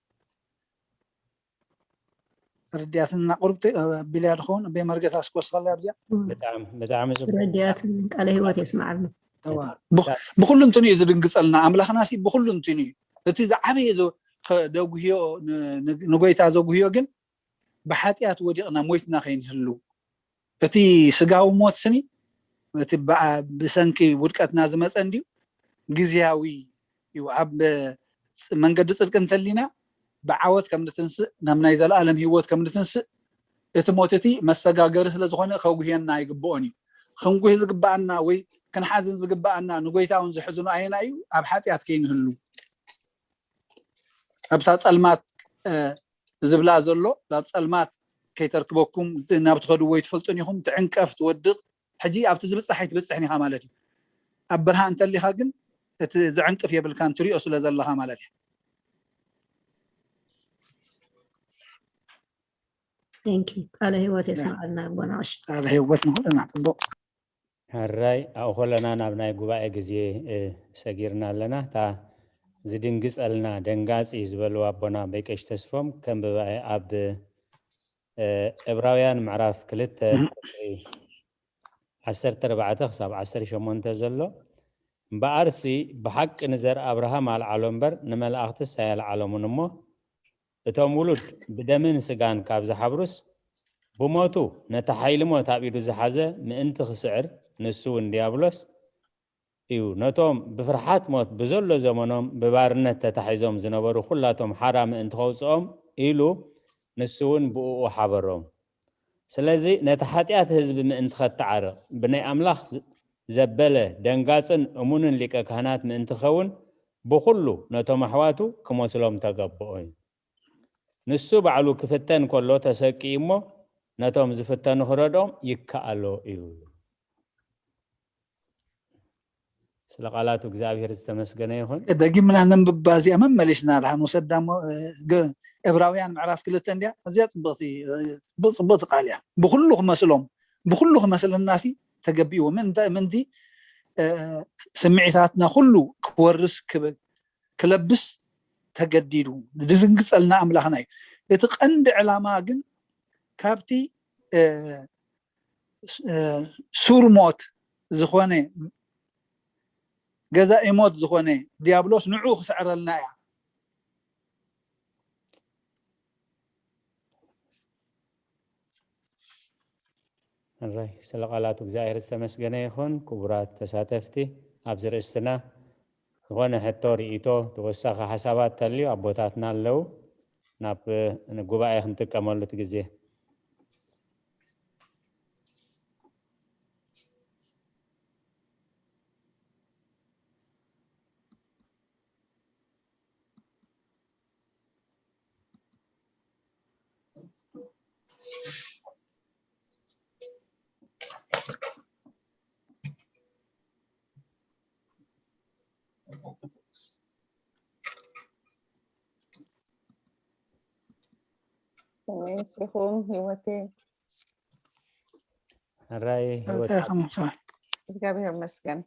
ርድያትና ቁሩብ ተ-፣ ኣቢልያ ድኸውን? ኣበይ መርገት ኣስኮስኻለያ ኣብዚኣ? እም። ብጣዕሚ፣ ብጣዕሚ ጽቡቅ። ረድያት ቃለ ህይወት የስምዓልና። እዋ። ብኹ-፣ ብኹሉ እንትኑ እዩ ዝድንግጸልና። ኣምላኽና ሲ ብኹሉ እንትኑ እዩ። እቲ ዝዓበየ ዘ-፣ ከ-፣ ዘጉህዮ፣ ን-፣ ን-፣ ንጎይታ ዘጉህዮ ግን ብሓጢኣት ወዲቕና ሞይትና ከይንህሉ። እቲ ስጋዊ ሞት ስኒ፣ እቲ ብኣ-፣ ብሰንኪ ውድቀትና ዝመጸ እንድዩ፣ ግዝያዊ እዩ። ኣብ መንገዲ ጽድቂ እንተሊና ብዓወት ከም ንትንስእ፣ ናብ ናይ ዘለኣለም ህይወት ከም ንትንስእ፣ እቲ ሞት እቲ መሰጋገሪ ስለ ዝኾነ ከጉህየና ኣይግብኦን እዩ። ክንጉህ ዝግብኣና ወይ ክንሓዝን ዝግብኣና፣ ንጎይታ እውን ዝሕዝኖ ኣየናይ እዩ? ኣብ ሓጢኣት ከይንህሉ። ኣብታ ጸልማት፣ እ፣ ዝብላ ዘሎ፣ ናብ ጸልማት ከይተርክበኩም፣ ናብ ትኸድዎ ኣይትፈልጡን ኢኹም፣ ትዕንቀፍ፣ ትወድቕ፣ ሕጂ ኣብቲ ዝብጻሕ ኣይትበጽሕን ኢኻ ማለት እዩ። ኣብ ብርሃን እንተሊኻ ግን እቲ ዝዕንቅፍ የብልካን፣ ትሪኦ ስለ ዘለኻ ማለት እዩ። Thank you። ቃለ ህይወት የስምዓልና ኣቦና ቀሺ። ቃለ ህይወት ንኹልና ጽቡቕ። ሕራይ ኣብኡ ከለና ናብ ናይ ጉባኤ ግዜ፣ እ፣ ሰጊርና ኣለና። እታ ዝድንግጸልና ደንጋጺ ዝበልዋ ኣቦና ኣቦይ ቀሺ ተስፎም ከንብባ እየ። ኣብ፣ እ፣ ዕብራውያን ምዕራፍ ክልተ ዓሰርተ ኣርባዕተ ክሳብ ዓሰርተ ሸሞንተ ዘሎ፣ እምበኣርሲ ብሓቂ ንዘር ኣብርሃም ኣልዓሎ እምበር ንመላእኽትስ ኣየልዓሎምን እሞ፣ እቶም ውሉድ ብደምን ስጋን ካብ ዝሓብሩስ፣ ብሞቱ ነቲ ሓይሊ ሞት ኣብ ኢዱ ዝሓዘ ምእንቲ ክስዕር፣ ንሱ እውን ዲያብሎስ እዩ። ነቶም ብፍርሓት ሞት ብዘሎ ዘመኖም ብባርነት ተታሒዞም ዝነበሩ ኩላቶም ሓራ ምእንቲ ከውጽኦም ኢሉ፣ ንሱ እውን ብእኡ ሓበሮም። ስለዚ ነቲ ሓጢኣት ህዝቢ ምእንቲ ኸተዓርቕ፣ ብናይ ኣምላኽ ዘ-፣ ዘበለ ደንጋጽን እሙንን ሊቀ ካህናት ምእንቲ ኸውን፣ ብኹሉ ነቶም ኣሕዋቱ ክመስሎም ተገብኦ እዩ። ንሱ ባዕሉ ክፍተን ከሎ ተሰቂዩ እሞ፣ ነቶም ዝፍተኑ ክረድኦም ይከኣሎ እዩ። ስለ ቃላቱ እግዚኣብሔር ዝተመስገነ ይኹን። ደጊምና ነንብባ እዚኣ መመሊስና ደሓን ውሰዳ እሞ፣ እ፣ ገ-፣ ዕብራውያን ምዕራፍ ክልተ እንድያ። እዚኣ ጽብቕቲ፣ እ፣ ጽብቕ-፣ ጽብቕቲ ቃል እያ። ብኹሉ ክመስሎም፣ ብኹሉ ክመስለናሲ ተገቢእዎ። ምእንተ-፣ ምእንቲ፣ እ፣ ስምዒታትና ኩሉ ክወርስ ክብል፣ ክለብስ ተገዲዱ። ዝድንግጸልና ኣምላኽና እዩ። እቲ ቀንዲ ዕላማ ግን ካብቲ፣ እ፣ እ፣ ሱር ሞት ዝኾነ፣ ገዛኢ ሞት ዝኾነ ዲያብሎስ ንዕኡ ክስዕረልና እያ። እራይ ስለ ቃላቱ እግዚኣብሔር ዝተመስገነ ይኹን። ክቡራት ተሳተፍቲ፣ ኣብዚ ርእስትና ዝኾነ ሕቶ፣ ርእይቶ፣ ተወሳኺ ሓሳባት ተልዩ ኣቦታትና ኣለዉ። ናብ ጉባኤ ክንጥቀመሉ እቲ ግዜ። ከመይ ኢኹም? ህይወተይ ሕራይ ህይወት እንታይ ከምሳ እግዚኣብሔር ይመስገን።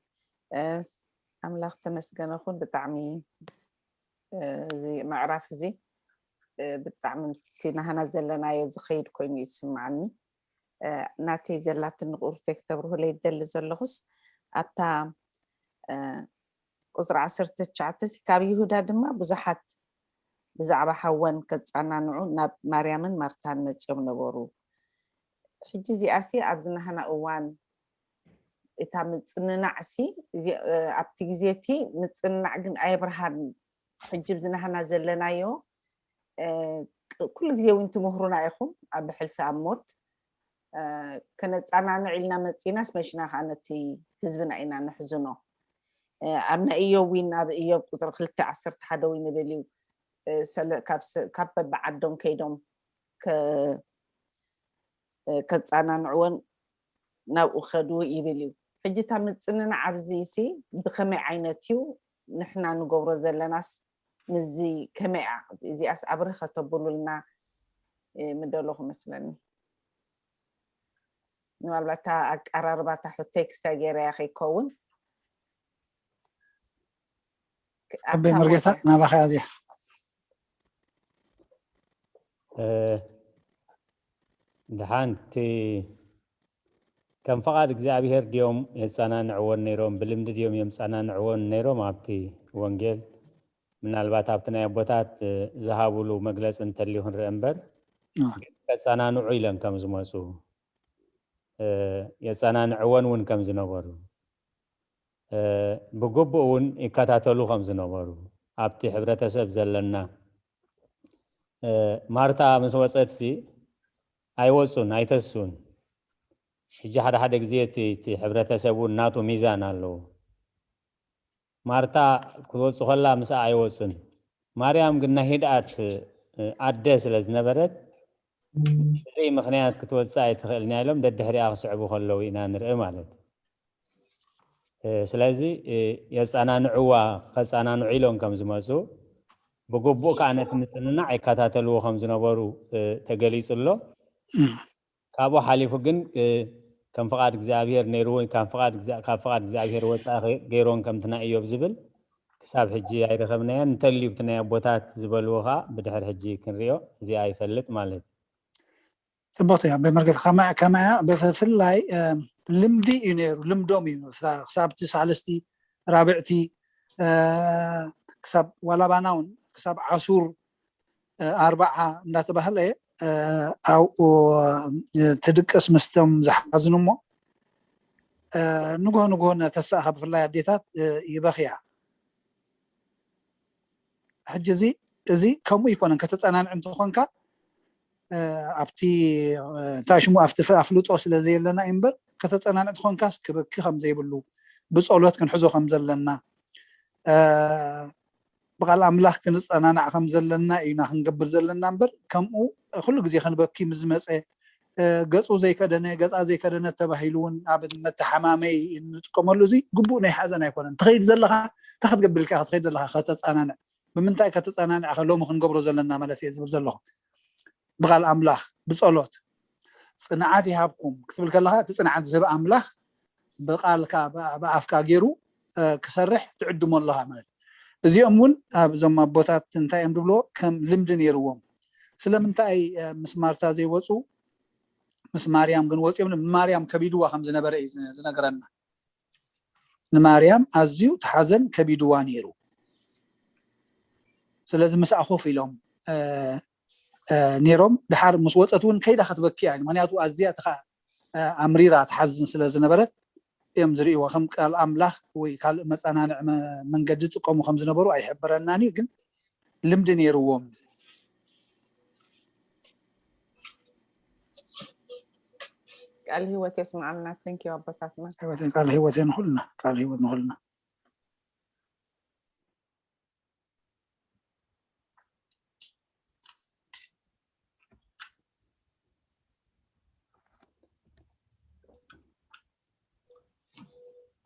እ፣ ኣምላኽ ተመስገነ ኩን። ብጣዕሚ፣ እ፣ እዚ ምዕራፍ እዚ፣ እ፣ ብጣዕሚ ምስቲ ናህና ዘለናዮ ዝኸይድ ኮይኑ ይስምዓኒ። እ፣ ናተይ ዘላትኒ ቁርተይ ክተብርሁለይ ይደሊ ዘለኹስ ኣብታ፣ እ፣ ቁፅሪ ዓሰርተ ትሽዓተ ሲ ካብ ይሁዳ ድማ ብዙሓት ብዛዕባ ሓወን ከፃናንዑ ናብ ማርያምን ማርታን መፂኦም ነበሩ። ሕጂ እዚኣሲ ኣብዚ ናህና እዋን እታ ምፅንናዕሲ፣ እዚ፣ እ፣ ኣብቲ ግዜ እቲ ምፅንናዕ ግን ኣየብርሃን። ሕጂ ኣብዚ ናህና ዘለናዮ፣ እ፣ ቅ- ኩሉ ግዜ እውን ትምህሩና ኢኹም ኣብ ብሕልፊ ኣብ ሞት፣ እ፣ ከነፃናንዕ ኢልና መፂናስ መሽና ከዓ ነቲ ህዝብና ኢና ንሕዝኖ። እ፣ ኣብ ናይ እዮብ እውን ኣብ እዮብ ቁፅሪ ክልተ ዓሰርተ ሓደ እውን ይብል እዩ። እ፣ ሰለ- ካብ ሰ- ካብ በብዓዶም ከይዶም ከ- እ፣ ከፃናንዕወን ናብኡ ከዱ ይብል እዩ። ሕጂ እታ ምፅንናዕ ኣብዚ ሲ ብኸመይ ዓይነት እዩ? ንሕና ንገብሮ ዘለናስ ምዚ ከመይ እያ? እዚኣስ ኣብርህ ከተብሉልና፣ እ፣ ምደለኹ መስለኒ። ምናልባት እታ ኣቀራርባ እታ ቴክስታ ገይረያ ከይከውን። ኣበይ መርጌታ ናባኻ እያ እዚኣ። እ፣ ድሓን እቲ ከም ፍቓድ እግዚኣብሔር ድዮም የጸናንዕወን ነይሮም? ብልምዲ ድዮም የምጸናንዕወን ነይሮም? ኣብቲ ወንጌል ምናልባት ኣብቲ ናይ ኣቦታት፣ እ፣ ዝሃብሉ መግለጺ እንተልዩ ክንርኢ እምበር፣ እ። ግን ከጸናንዑ ኢለን ከም ዝመጹ፣ እ፣ የጸናንዕወን እውን ከም ዝነበሩ፣ እ፣ ብግቡእ እውን ይከታተሉ ከም ዝነበሩ፣ ኣብቲ ሕብረተሰብ ዘለና፣ እ፣ ማርታ ምስ ወጸትሲ ኣይወጹን፣ ኣይተስኡን። ሕጂ ሓደ ሓደ ግዜ እቲ፣ እቲ ሕብረተሰብ እውን ናቱ ሚዛን ኣለዎ። ማርታ ክትወጹ ከላ ምስኣ ኣይወጹን። ማርያም ግን ናይ ህድኣት፣ እ፣ ኣደ ስለ ዝነበረት፣ ብዘይ ምኽንያት ክትወጽእ ኣይትኽእልን እያ ኢሎም ደድሕሪኣ ክስዕቡ ከለዉ ኢና ንርኢ ማለት እዩ። እ፣ ስለዚ፣ እ፣ የጸናንዕዋ፣ ከጸናንዑ ኢሎም ከም ዝመጹ፣ ብግቡእ ከኣ ነቲ ምጽንናዕ ይከታተልዎ ከም ዝነበሩ፣ እ፣ ተገሊጹ ኣሎ። እም። ካብኡ ሓሊፉ ግን፣ እ፣ ከም ፍቓድ እግዚኣብሔር ነይሩ እውን ካብ ፍቓድ እግዚኣብ-፣ ካብ ፍቓድ እግዚኣብሔር ወጻኢ ገይሮን ከምቲ ናይ እዮብ ዝብል ክሳብ ሕጂ ኣይረኸብናዮን። እንተልዩ ብቲ ናይ ኣቦታት ዝበልዎ ከኣ ብድሕሪ ሕጂ ክንሪኦ፣ እዚኣ ይፈልጥ ማለት እዩ። ጽቡቕቲ እያ። ብመርገጽ ከማያ፣ ከማያ ብፍላይ፣ እ፣ ልምዲ እዩ ነይሩ፣ ልምዶም እዩ። ክሳ-፣ ክሳብ እቲ ሳልስቲ፣ ራብዕቲ፣ እ፣ ክሳብ ዋላባና እውን ክሳብ ዓሱር፣ እ፣ ኣርባዓ እንዳተባህለ፣ እ፣ ኣብኡ፣ እ፣ ትድቅስ ምስቶም ዝሓዝኑ እሞ፣ እ፣ ንግሆ ንግሆ ነተስኣኻ ብፍላይ ኣዴታት፣ እ፣ ይበኽያ። ሕጂ እዚ፣ እዚ ከምኡ ይኮነን። ከተጸናንዕ እንተኾንካ፣ እ፣ ኣብቲ፣ እ፣ እንታይ ሽሙ ኣብቲ ፍ-፣ ኣፍልጦ ስለ ዘየለና እዩ እምበር፣ ከተጸናንዕ እንተኾንካስ ክበኪ ከም ዘይብሉ፣ ብጸሎት ክንሕዞ ከም ዘለና፣ እ፣ ብቃል ኣምላኽ ክንጸናናዕ ከም ዘለና ኢና ክንገብር ዘለና እምበር፣ ከምኡ ኩሉ ግዜ ክንበኪ ምስ ዝመጸ፣ እ፣ ገጹ ዘይከደነ፣ ገጻ ዘይከደነ ተባሂሉ እውን ኣብ መተሓማመይ እንጥቀመሉ፣ እዚ ግቡእ ናይ ሓዘን ኣይኮነን። ትኸይድ ዘለኻ፣ እንታይ ክትገብር ኢልካ ኢኻ ትኸይድ ዘለኻ? ከተጸናንዕ። ብምንታይ ከተጸናንዕ ኢኻ ሎሚ ክንገብሮ ዘለና ማለት እየ ዝብል ዘለኹ። ብቃል ኣምላኽ፣ ብጸሎት፣ ጽንዓት ይሃብኩም ክትብል ከለኻ፣ እቲ ጽንዓት ዝህብ ኣምላኽ ብቃልካ፣ ብ-፣ ብኣፍካ ገይሩ፣ እ፣ ክሰርሕ ትዕድሞ ኣለኻ ማለት እዩ። እዚኦም እውን ኣብዞም ኣቦታት እንታይ እዮም ዝብልዎ? ከም ልምዲ ነይርዎም። ስለምንታይ፣ እ፣ ምስ ማርታ ዘይወፁ፣ ምስ ማርያም ግን ወፂኦም? ንማርያም ከቢድዋ ከም ዝነበረ እዩ ዝ-፣ ዝነግረና። ንማርያም ኣዝዩ ተሓዘን ከቢድዋ ነይሩ። ስለዚ ምስኣ ኮፍ ኢሎም፣ እ፣ እ፣ ነይሮም። ድሓር ምስ ወፀት እውን ከይዳ ክትበኪ እያ፣ ምክንያቱ ኣዝያ ተኻ-፣ ኣምሪራ ትሓዝን ስለ ዝነበረት እዮም ዝርእይዎ። ከም ቃል ኣምላኽ ወይ ካልእ መጸናንዒ መንገዲ ጥቀሙ ከም ዝነበሩ ኣይሕብረናን እዩ፣ ግን ልምዲ ነይርዎም። ቃል ህይወት የስምዓልና። Thank you ኣቦታትና። ቃል ህይወት ንኹልና፣ ቃል ህይወት ንኹልና።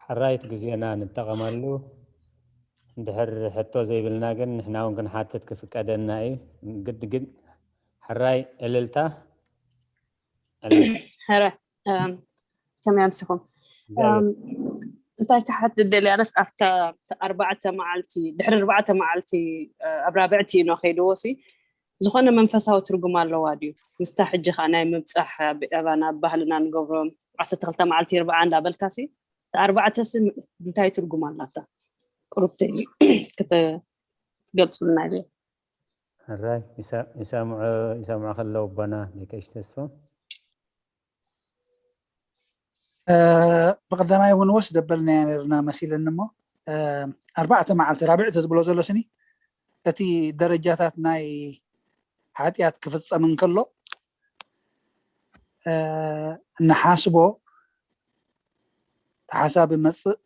ሕራይት ግዜና ንጠቐመሉ። እንድሕር ሕቶ ዘይብልና ግን ንሕና እውን ክንሓትት ክፍቀደና እዩ። ግድ ግን ሕራይ እልልታ። ሕረ ከመይ ኣምሲኹም? እንታይ ክሓትት ደልያለስ ኣብታ ኣርባዕተ መዓልቲ ድሕሪ ኣርባዕተ መዓልቲ ኣብ ራብዕቲ ኢኖ ከይድዎ ሲ ዝኾነ መንፈሳዊ ትርጉም ኣለዋ ድዩ? ምስታ ሕጂ ከዓ ናይ ምብፃሕ ኣባና ባህልና ንገብሮም ዓሰርተ ክልተ መዓልቲ ኣርብዓ እንዳበልካ ሲ ኣርባዕተ ሲ እንታይ ትርጉም ኣላታ? ቁርብቲ ክትገልፁልና ለ ሕራይ ይሰምዑ ከለዉ ኣቦና ደቀሽ ተስፎ ብቀዳማይ እውን ወስ ደበልናያ ነርና መሲለኒ እሞ ኣርባዕተ መዓልቲ ራብዕቲ ዝብሎ ዘሎ ስኒ እቲ ደረጃታት ናይ ሓጢኣት ክፍፀም እንከሎ ንሓስቦ ሓሳብ መፅእ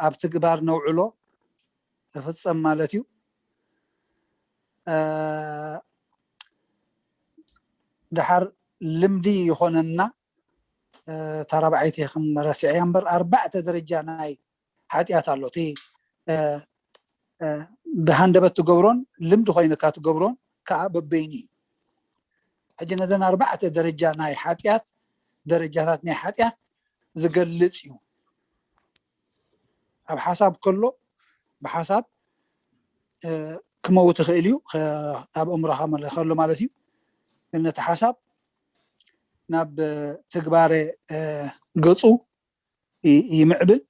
ኣብ ትግባር ነውዕሎ ክፍፀም ማለት እዩ። ድሓር ልምዲ ይኾነና። እታ ራብዓይቲ ከም ረሲዐያ እምበር ኣርባዕተ ደረጃ ናይ ሓጢኣት ኣሎ። እቲ ብሃንደበት ትገብሮን ልምዲ ኮይንካ ትገብሮን ከዓ በበይኑ እዩ። ሕጂ ነዘን ኣርባዕተ ደረጃ ናይ ሓጢኣት ደረጃታት ናይ ሓጢኣት ዝገልፅ እዩ። ኣብ ሓሳብ ከሎ ብሓሳብ ክመውት ይኽእል እዩ። ኣብ እምሮኻ ከሎ ማለት እዩ። ግን ነቲ ሓሳብ ናብ ትግባረ ገፁ ይምዕብል።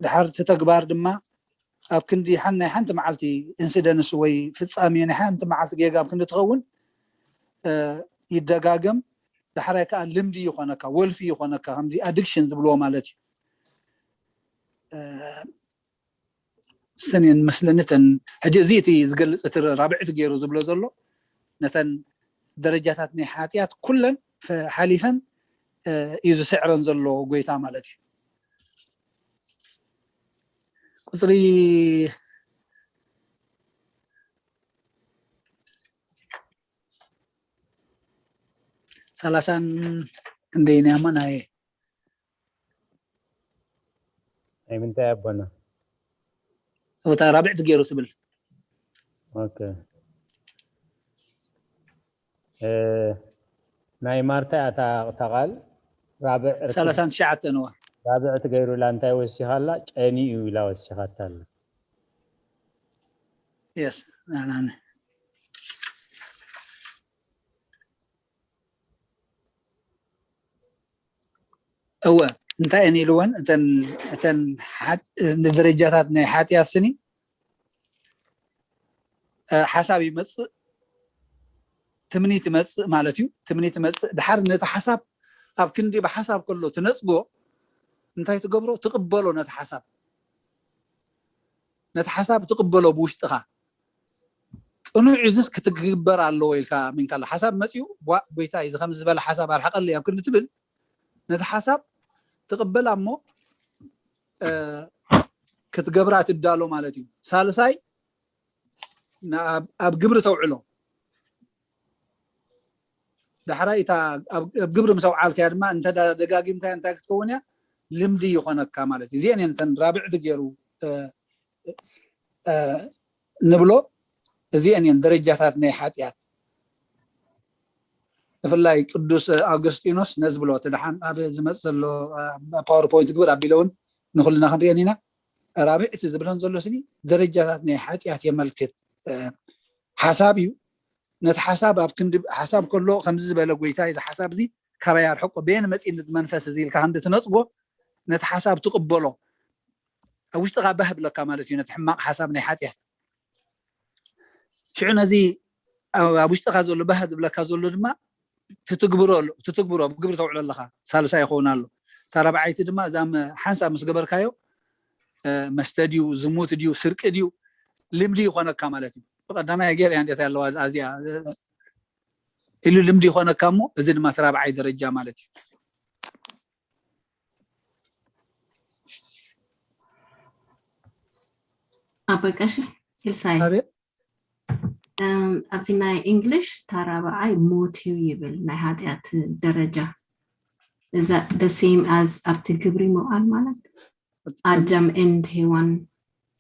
ድሓር እቲ ተግባር ድማ ኣብ ክንዲ ናይ ሓንቲ መዓልቲ ኢንሲደንስ ወይ ፍፃሜ ናይ ሓንቲ መዓልቲ ጌጋ ኣብ ክንዲ ትኸውን ይደጋገም። ዳሕራይ ከዓ ልምዲ ይኾነካ፣ ወልፊ ይኾነካ፣ ከምዚ ኣዲክሽን ዝብልዎ ማለት እዩ። ስንን መስለኒ እተን ሕጂ እዚ እቲ ዝገልፅ እቲ ራብዕቲ ገይሩ ዝብሎ ዘሎ ነተን ደረጃታት ናይ ሓጢኣት ኩለን ሓሊፈን እዩ ዝስዕረን ዘሎ ጎይታ ማለት እዩ። ቁፅሪ ሰላሳን ክንደይን እያ እሞ ናይ ናይ ምንታይ ኣቦና እታ ራብዕቲ ገይሩ ትብል ኦኬ ናይ ማርታ እያ እታ ቃል ራብዕ ሰላሳን ትሽዓተን እዋ ራብዕቲ ገይሩላ እንታይ ወሲኻላ ጨኒኡ ኢላ ወሲኻታ ኣላ የስ ናናነ እወ እንታይ እየን ኢልወን እተን እተን ንደረጃታት ናይ ሓጢኣት ስኒ ሓሳብ ይመፅእ ትምኒት ይመፅእ ማለት እዩ። ትምኒት ይመፅእ ድሓር ነቲ ሓሳብ ኣብ ክንዲ ብሓሳብ ከሎ ትነፅጎ እንታይ ትገብሮ ትቕበሎ ነቲ ሓሳብ ነቲ ሓሳብ ትቕበሎ ብውሽጥኻ ጥኑዕ እዝስ ክትግበር ኣለዎ ኢልካ ሚንካሎ ሓሳብ መፅኡ ዋ ጎይታ እዚ ከም ዝበለ ሓሳብ ኣርሓቀለይ ኣብ ክንዲ ትብል ነቲ ሓሳብ ትቕበላ እሞ ክትገብራ ትዳሎ ማለት እዩ። ሳልሳይ ኣብ ግብሪ ተውዕሎ ዳሕራይ እታ ኣብ ግብሪ ምስ ኣውዓልካያ ድማ እንተ ደጋጊምካያ እንታይ ክትከውን እያ ልምዲ ይኾነካ ማለት እዩ። እዚአን እየን እተን ራብዕቲ ገይሩ ንብሎ እዚአን እየን ደረጃታት ናይ ሓጢኣት። ብፍላይ ቅዱስ ኣውገስጢኖስ ነዚ ብሎ እቲ ደሓን ኣብ ዝመፅ ዘሎ ፓወርፖይንት ግብር ኣቢለ እውን ንኩልና ክንሪአን ኢና። ራብዕቲ ዝብለን ዘሎ ስኒ ደረጃታት ናይ ሓጢኣት የመልክት። ሓሳብ እዩ። ነቲ ሓሳብ ኣብ ክንዲ ሓሳብ ከሎ ከምዚ ዝበለ ጎይታ እዚ ሓሳብ እዚ ካባይ ኣርሕቆ በየን መፂ ነዚ መንፈስ እዚ ኢልካ ክንዲ ትነፅጎ ነቲ ሓሳብ ትቕበሎ ኣብ ውሽጥኻ ባህ ብለካ ማለት እዩ ነቲ ሕማቕ ሓሳብ ናይ ሓጢኣት ሽዑ ነዚ ኣብ ውሽጥኻ ዘሎ ባህ ዝብለካ ዘሎ ድማ ትትግብሮ ኣሎ ትትግብሮ ብግብሪ ተውዕሎ ኣለኻ። ሳልሳይ ይኸውን ኣሎ። እታ ራብዓይቲ ድማ እዛ ሓንሳብ ምስ ገበርካዮ መስተ ድዩ ዝሙት ድዩ ስርቂ ድዩ ልምዲ ይኾነካ ማለት እዩ። ብቀዳማይ ገይር እያ እንዴት ያለዋ ኣዚያ ኢሉ ልምዲ ይኾነካ እሞ እዚ ድማ እቲ ራብዓይ ደረጃ ማለት እዩ። ኣቦይ ቀሺ ኤልሳይ ኣብዚ ናይ እንግሊሽ ታራባዓይ ሞት እዩ ይብል ናይ ሓጢኣት ደረጃ እዛ the same as ኣብቲ ግብሪ ምውዓል ማለት ኣዳም and ሄዋን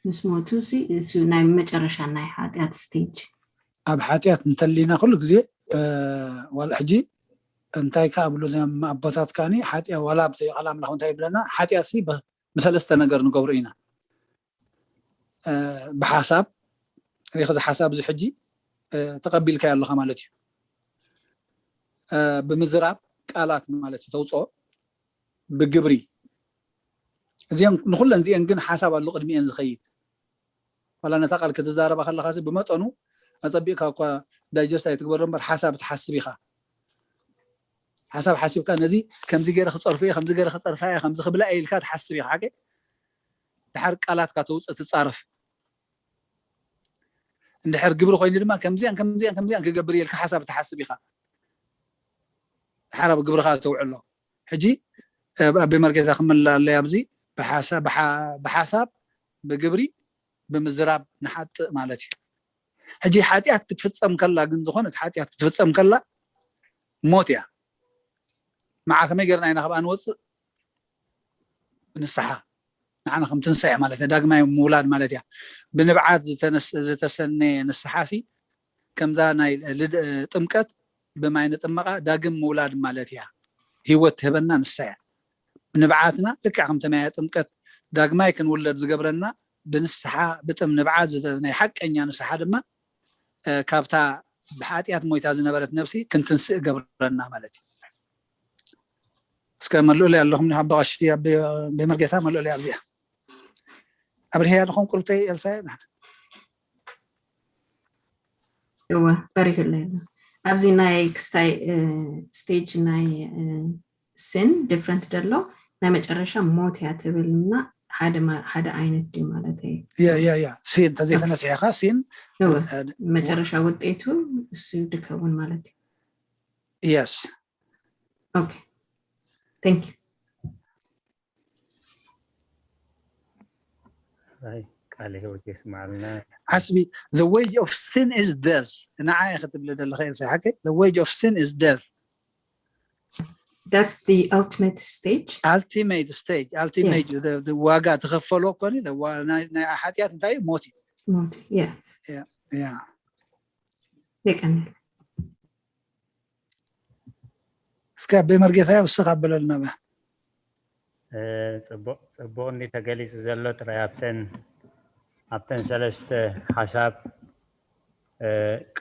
ምስ ሞቱ ሲ እሱ ናይ መጨረሻ ናይ ሓጢኣት stage ኣብ ሓጢኣት እንተሊና ኩሉ ግዜ ዋላ ሕጂ እንታይ ከ ኣብሉ ኣቦታት ከኒ ሓጢኣ ዋላ ኣብዘይ ቃል ኣምላኽ እንታይ ይብለና ሓጢኣት ሲ ብሰለስተ ነገር ንገብሩ ኢና ብሓሳብ ሪኽ እዚ ሓሳብ እዚ ሕጂ ተቐቢልካዮ ኣለኻ ማለት እዩ። ብምዝራብ ቃላት ማለት እዩ ተውፅኦ ብግብሪ እዚአን ንኩለን እዚአን ግን ሓሳብ ኣሎ ቅድሚአን ዝኸይድ ዋላ ነታ ቃል ክትዛረባ ከለኻ ብመጠኑ ኣፀቢቕካ እኳ ዳይጀስት ኣይትግበሮ እምበር ሓሳብ ትሓስብ ኢኻ። ሓሳብ ሓሲብካ ነዚ ከምዚ ገይረ ክፀርፎ እየ ከምዚ ገይረ ክፀርፋ እየ ከምዚ ክብላ እየ ኢልካ ትሓስብ ኢኻ ሓቂ ድሓር ቃላትካ ተውፅእ ትፃረፍ እንድሕር ግብሪ ኮይኑ ድማ ከምዚኣን ከምዚኣን ከምዚኣን ክገብር እየ ኢልካ ሓሳብ ትሓስብ ኢኻ ድሓር ኣብ ግብርኻ ተውዕሎ ሕጂ ኣቤ መርጌታ ክምላለይ ኣብዚ ብሓሳብ ብግብሪ ብምዝራብ ንሓጥእ ማለት እዩ ሕጂ ሓጢኣት ክትፍፀም ከላ ግን ዝኾነት ሓጢኣት ክትፍፀም ከላ ሞት እያ መዓ ከመይ ገርና ኢና ካብኣ ንወፅእ ብንስሓ ንዓና ከም ትንሳኤ ማለት ዳግማይ ምውላድ ማለት እያ ብንብዓት ዝተሰነየ ንስሓ ሲ ከምዛ ናይ ጥምቀት ብማይ ንጥመቓ ዳግም ምውላድ ማለት እያ ህይወት ትህበና ንሳ እያ ንብዓትና ልክዕ ከምቲ ናይ ጥምቀት ዳግማይ ክንውለድ ዝገብረና ብንስሓ ብጥም ንብዓት ናይ ሓቀኛ ንስሓ ድማ ካብታ ብሓጢኣት ሞይታ ዝነበረት ነብሲ ክንትንስእ ገብረና ማለት እዩ እስከ መልኡለይ ኣለኹም ኣባ ቀሺ ቤመርጌታ መልኡለይ ኣብዚኣ ኣብርሄያ ኣለኹም ቁርብተይ ኤልሳየ እወ በሪሁለይ ኣሎ ኣብዚ ናይ ክስታይ stage ናይ sin different ደሎ ናይ መጨረሻ ሞት እያ ትብል እና ሓደ ዓይነት ድዩ ማለት እዩ ያ ያ ያ sin ተዘይተነሲሕኻ sin መጨረሻ ውጤቱ እሱ ድከውን ማለት እዩ yes okay thank you ቃል ህይወት የስማዕልና ሓስቢ the wage of sin is death ንዓ ክትብል ዘለኸ ኤልሳ ሓቂ the wage of sin is death that's the ultimate stage ultimate stage ultimate ዋጋ ተኸፈሎ ኮኒ ናይ ሓጢኣት እንታይ እዩ ሞት እዩ ሞት yes yeah የቀንል እስከ ኣበይ መርጌታ ውስኽ ኣበለልና በ ፅቡቅ እንዲ ተገሊፁ ዘሎ ጥራይ ኣብተን ኣብተን ሰለስተ ሓሳብ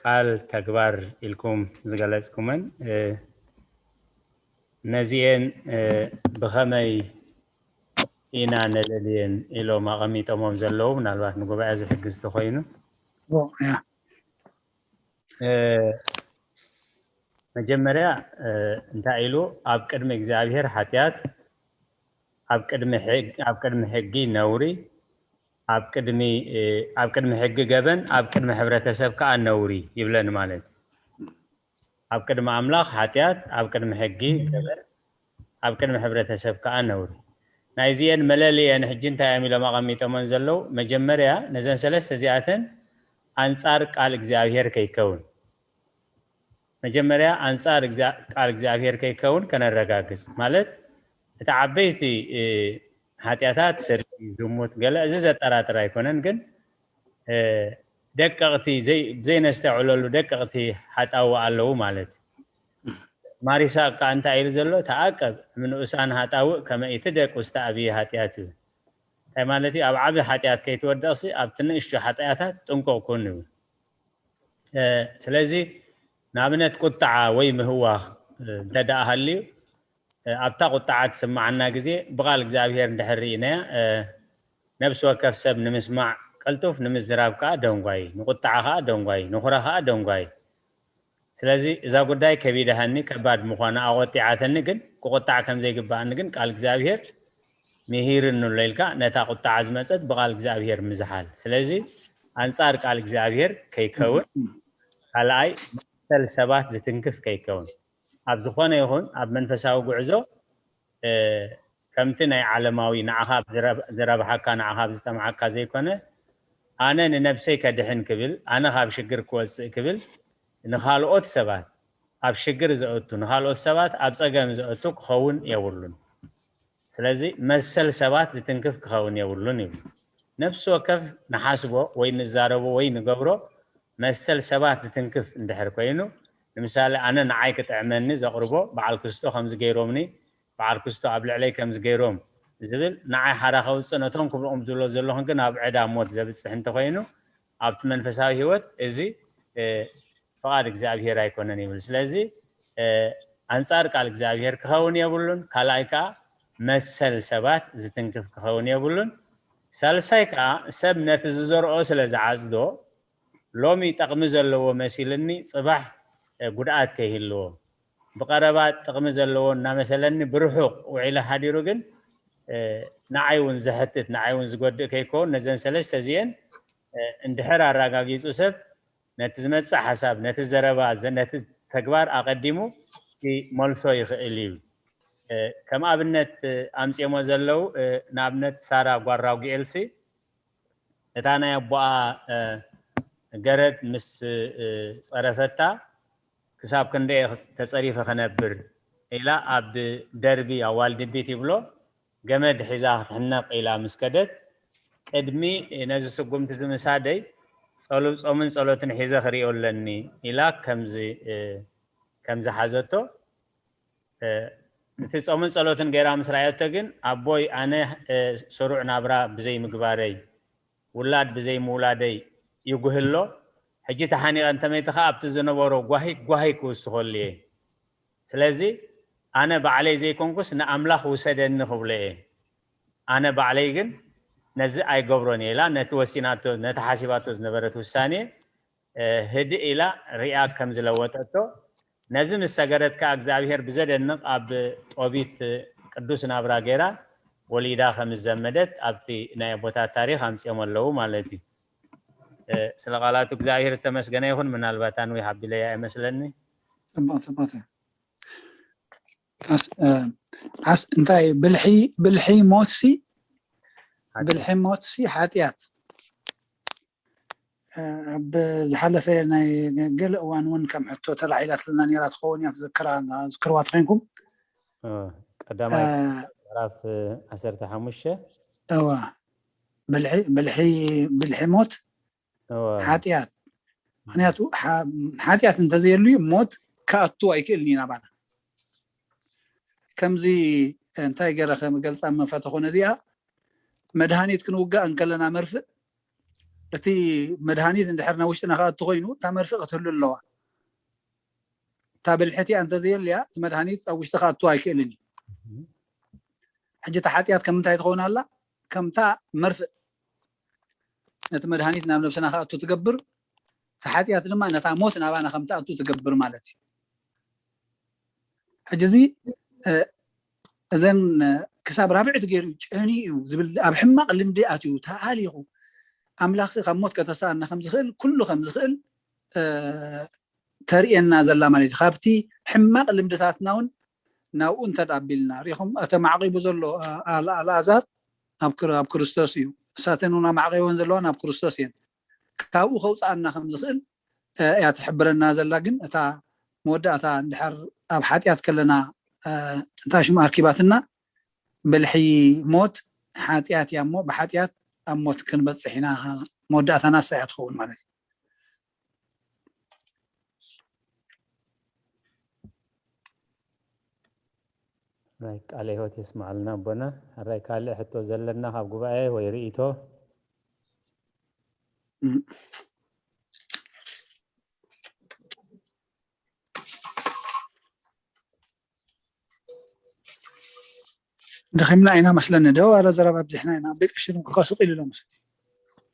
ቃል ተግባር ኢልኩም ዝገለፅኩመን ነዚኤን ብኸመይ ኢና ነለልየን ኢሎም ኣቐሚጦሞም ዘለዉ ምናልባት ንጉባኤ ዝሕግዝ ተኮይኑ መጀመርያ እንታይ ኢሉ ኣብ ቅድሚ እግዚኣብሔር ሓጢኣት ኣብ ቅድሚ ሕጊ ነውሪ ኣብ ቅድሚ ሕጊ ገበን ኣብ ቅድሚ ሕብረተሰብ ከዓ ነውሪ ይብለኒ ማለት ኣብ ቅድሚ ኣምላኽ ሓጢኣት ኣብ ቅድሚ ሕጊ ገበን ኣብ ቅድሚ ሕብረተሰብ ከዓ ነውሪ ናይዚአን መለልየን ሕጂ እንታይ እዮም ኢሎም ኣቐሚጦመን ዘለዉ መጀመርያ ነዘን ሰለስተ እዚኣተን ኣንጻር ቃል እግዚኣብሔር ከይከውን መጀመርያ ኣንጻር ቃል እግዚኣብሔር ከይከውን ከነረጋግጽ ማለት እቲ ዓበይቲ ሓጢኣታት ስርቂ ዝሙት ገለ እዚ ዘጠራጥር ኣይኮነን ግን ደቀቕቲ ዘይነስተዕለሉ ደቀቕቲ ሓጣዊ ኣለዉ ማለት ማሪሳ ከዓ እንታይ ኢሉ ዘሎ ተኣቀብ ምንኡሳን ሃጣውእ ከመ ኢትደቅ ውስተ ኣብይ ሓጢኣት እዩ እንታይ ማለት እዩ ኣብ ዓቢ ሓጢኣት ከይትወደቕሲ ኣብቲ ንእሽቶ ሓጢኣታት ጥንቁቕ ኩን ይብል ስለዚ ንኣብነት ቁጣዓ ወይ ምህዋኽ እንተ ደኣ ሃልዩ ኣብታ ቁጣዓ ትስምዓና ግዜ ብቓል እግዚኣብሔር እንድሕር ርኢናያ ነብሲ ወከፍ ሰብ ንምስማዕ ቅልጡፍ ንምዝራብ ከዓ ደንጓይ ንቁጣዓ ከዓ ደንጓይ ንኹራ ከዓ ደንጓይ ስለዚ እዛ ጉዳይ ከቢደሃኒ፣ ከባድ ምዃና ኣቆጢዓተኒ፣ ግን ክቁጣዕ ከም ዘይግባኣኒ ግን ቃል እግዚኣብሔር ምሂርኒ ኣሎ ኢልካ ነታ ቁጣዓ ዝመጸት ብቃል እግዚኣብሔር ምዝሓል። ስለዚ ኣንጻር ቃል እግዚኣብሔር ከይከውን፣ ካልኣይ መሰል ሰባት ዝትንክፍ ከይከውን፣ ኣብ ዝኾነ ይኹን ኣብ መንፈሳዊ ጉዕዞ ከምቲ ናይ ዓለማዊ ንዓኻ ዝረብሓካ ንዓኻ ዝጠምዓካ ዘይኮነ፣ ኣነ ንነብሰይ ከድሕን ክብል፣ ኣነ ካብ ሽግር ክወፅእ ክብል ንኻልኦት ሰባት ኣብ ሽግር ዘእቱ፣ ንኻልኦት ሰባት ኣብ ፀገም ዘእቱ ክኸውን የብሉን። ስለዚ መሰል ሰባት ዝትንክፍ ክኸውን የብሉን ይብሉ። ነፍሲ ወከፍ ንሓስቦ ወይ ንዛረቦ ወይ ንገብሮ መሰል ሰባት ዝትንክፍ እንድሕር ኮይኑ፣ ንምሳሌ ኣነ ንዓይ ክጥዕመኒ ዘቕርቦ በዓል ክስቶ ከምዚ ገይሮምኒ፣ በዓል ክስቶ ኣብ ልዕለይ ከምዚ ገይሮም ዝብል ንዓይ ሓራ ከውፅእ፣ ነቶም ክብልኦም ዝብሎ ዘለኹን ግን ኣብ ዕዳ ሞት ዘብፅሕ እንተኮይኑ ኣብቲ መንፈሳዊ ህይወት እዚ ፍቓድ እግዚኣብሔር ኣይኮነን ይብል። ስለዚ ኣንጻር ቃል እግዚኣብሔር ክኸውን የብሉን። ካልኣይ ከዓ መሰል ሰባት ዝትንክፍ ክኸውን የብሉን። ሳልሳይ ከዓ ሰብ ነቲ ዝዘርኦ ስለ ዝዓጽዶ ሎሚ ጠቕሚ ዘለዎ መሲልኒ ጽባሕ ጉድኣት ከይህልዎ፣ ብቐረባ ጥቕሚ ዘለዎ እናመሰለኒ ብርሑቕ ውዒለ ሓዲሩ ግን ንዓይ እውን ዘሕትት ንዓይ እውን ዝጎድእ ከይከውን ነዘን ሰለስተ እዚአን እንድሕር ኣረጋጊጹ ሰብ ነቲ ዝመጽእ ሓሳብ፣ ነቲ ዘረባ፣ ነቲ ተግባር ኣቐዲሙ ክመልሶ ይኽእል እዩ። ከም ኣብነት ኣምጺኦሞ ዘለዉ ንኣብነት ሳራ ጓል ራጉኤልሲ እታ ናይ ኣቦኣ ገረድ ምስ ጸረፈታ ክሳብ ክንደይ ተጸሪፈ ክነብር ኢላ ኣብ ደርቢ ኣዋልድቢት ይብሎ ገመድ ሒዛ ክትሕነቕ ኢላ ምስ ከደት ቅድሚ ነዚ ስጉምቲ እዚ ምሳደይ ጸሉ ጾምን ጸሎትን ሒዘ ክሪኦ ኣለኒ ኢላ ከምዚ ከምዚ ሓዘቶ እቲ ጾምን ጸሎትን ገይራ ምስ ረኣየቶ ግን ኣቦይ ኣነ ስሩዕ ናብራ ብዘይ ምግባረይ ውላድ ብዘይ ምውላደይ ይጉህሎ ሕጂ ተሓኒቐ እንተመይተ ከዓ ኣብቲ ዝነበሮ ጓሂ ጓሂ ክውስኸሉ እየ ስለዚ ኣነ ባዕለይ ዘይኮንኩስ ንኣምላኽ ውሰደኒ ክብሎ እየ ኣነ ባዕለይ ግን ነዚ ኣይገብሮን እየ ኢላ ነቲ ወሲናቶ ነቲ ሓሲባቶ ዝነበረት ውሳኔ ህድእ ኢላ ሪኣ ከም ዝለወጠቶ ነዚ ምስ ሰገረት ከዓ እግዚኣብሔር ብዘደንቕ ኣብ ጦቢት ቅዱስ ናብራ ገይራ ወሊዳ ከም ዝዘመደት ኣብቲ ናይ ኣቦታት ታሪክ ኣምፅኦም ኣለዉ ማለት እዩ። ስለ ቃላቱ እግዚኣብሔር ዝተመስገነ ይኹን። ምናልባት ኣንዊሕ ኣቢለያ ይመስለኒ። ፅቡቅ ፅቡቅ ዓስ እንታይ ብልሒ ብልሒ ሞትሲ ብልሒ ሞትሲ ሓጢኣት ኣብ ዝሓለፈ ናይ ገለ እዋን እውን ከም ሕቶ ተላዒላትልና ነራ ትኸውን እያ ትዝክርዋ ተኮይንኩም ቀዳማይ ምዕራፍ ዓሰርተ ሓሙሽተ እዋ ብልሒ ብልሒ ብልሒ ሞት ሓጢኣት ምክንያቱ ሓጢኣት እንተዘየሉ ሞት ክኣቱ ኣይክእልን እዩ ናባና ከምዚ እንታይ ገረ ከም ገልፃ መፈተኮነ እዚኣ መድሃኒት ክንውጋእ እንከለና መርፍእ እቲ መድሃኒት እንድሕር ናብ ውሽጥና ክኣቱ ኮይኑ እታ መርፍእ ክትህሉ ኣለዋ እታ ብልሕቲኣ እንተዘየልያ እቲ መድሃኒት ኣብ ውሽጢ ክኣቱ ኣይክእልን እዩ ሕጂ እቲ ሓጢኣት ከም እንታይ ትኸውን ኣላ ከምታ መርፍእ ነቲ መድሃኒት ናብ ነብስና ክኣቱ ትገብር እቲ ሓጢኣት ድማ ነታ ሞት ናባና ከም ትኣቱ ትገብር ማለት እዩ ሕጂ እዚ እዘን ክሳብ ራብዕቲ ገይሩ ጨኒ እዩ ዝብል ኣብ ሕማቕ ልምዲ ኣትዩ ተኣሊኹ ኣምላኽ ካብ ሞት ከተሳኣና ከም ዝኽእል ኩሉ ከም ዝኽእል ተርእየና ዘላ ማለት እዩ ካብቲ ሕማቕ ልምድታትና እውን ናብኡ እንተ ኣቢልና ሪኹም እተ ማዕቂቡ ዘሎ ኣልኣዛር ኣብ ክርስቶስ እዩ እሳተን እውን ኣማዕቂወን ዘለዋ ናብ ክርስቶስ እየን ካብኡ ከውፅኣና ከም ዝኽእል እያ ትሕብረና ዘላ ግን እታ መወዳእታ እንድሕር ኣብ ሓጢኣት ከለና እታ ሽም ኣርኪባትና ብልሒ ሞት ሓጢኣት እያ እሞ ብሓጢኣት ኣብ ሞት ክንበፅሕ ኢና መወዳእታና እሳ እያ ትኸውን ማለት እዩ ናይ ቃለ ህይወት የስማዓልና ኣቦና። ሕራይ ካልእ ሕቶ ዘለና ካብ ጉባኤ ወይ ርእይቶ? ደኺምና ኢና መስለኒ ዶ ዋላ ዘረባ ኣብዚሕና ኢና ቤት ቅሽን ክካሱ ቂሉ ኢሎም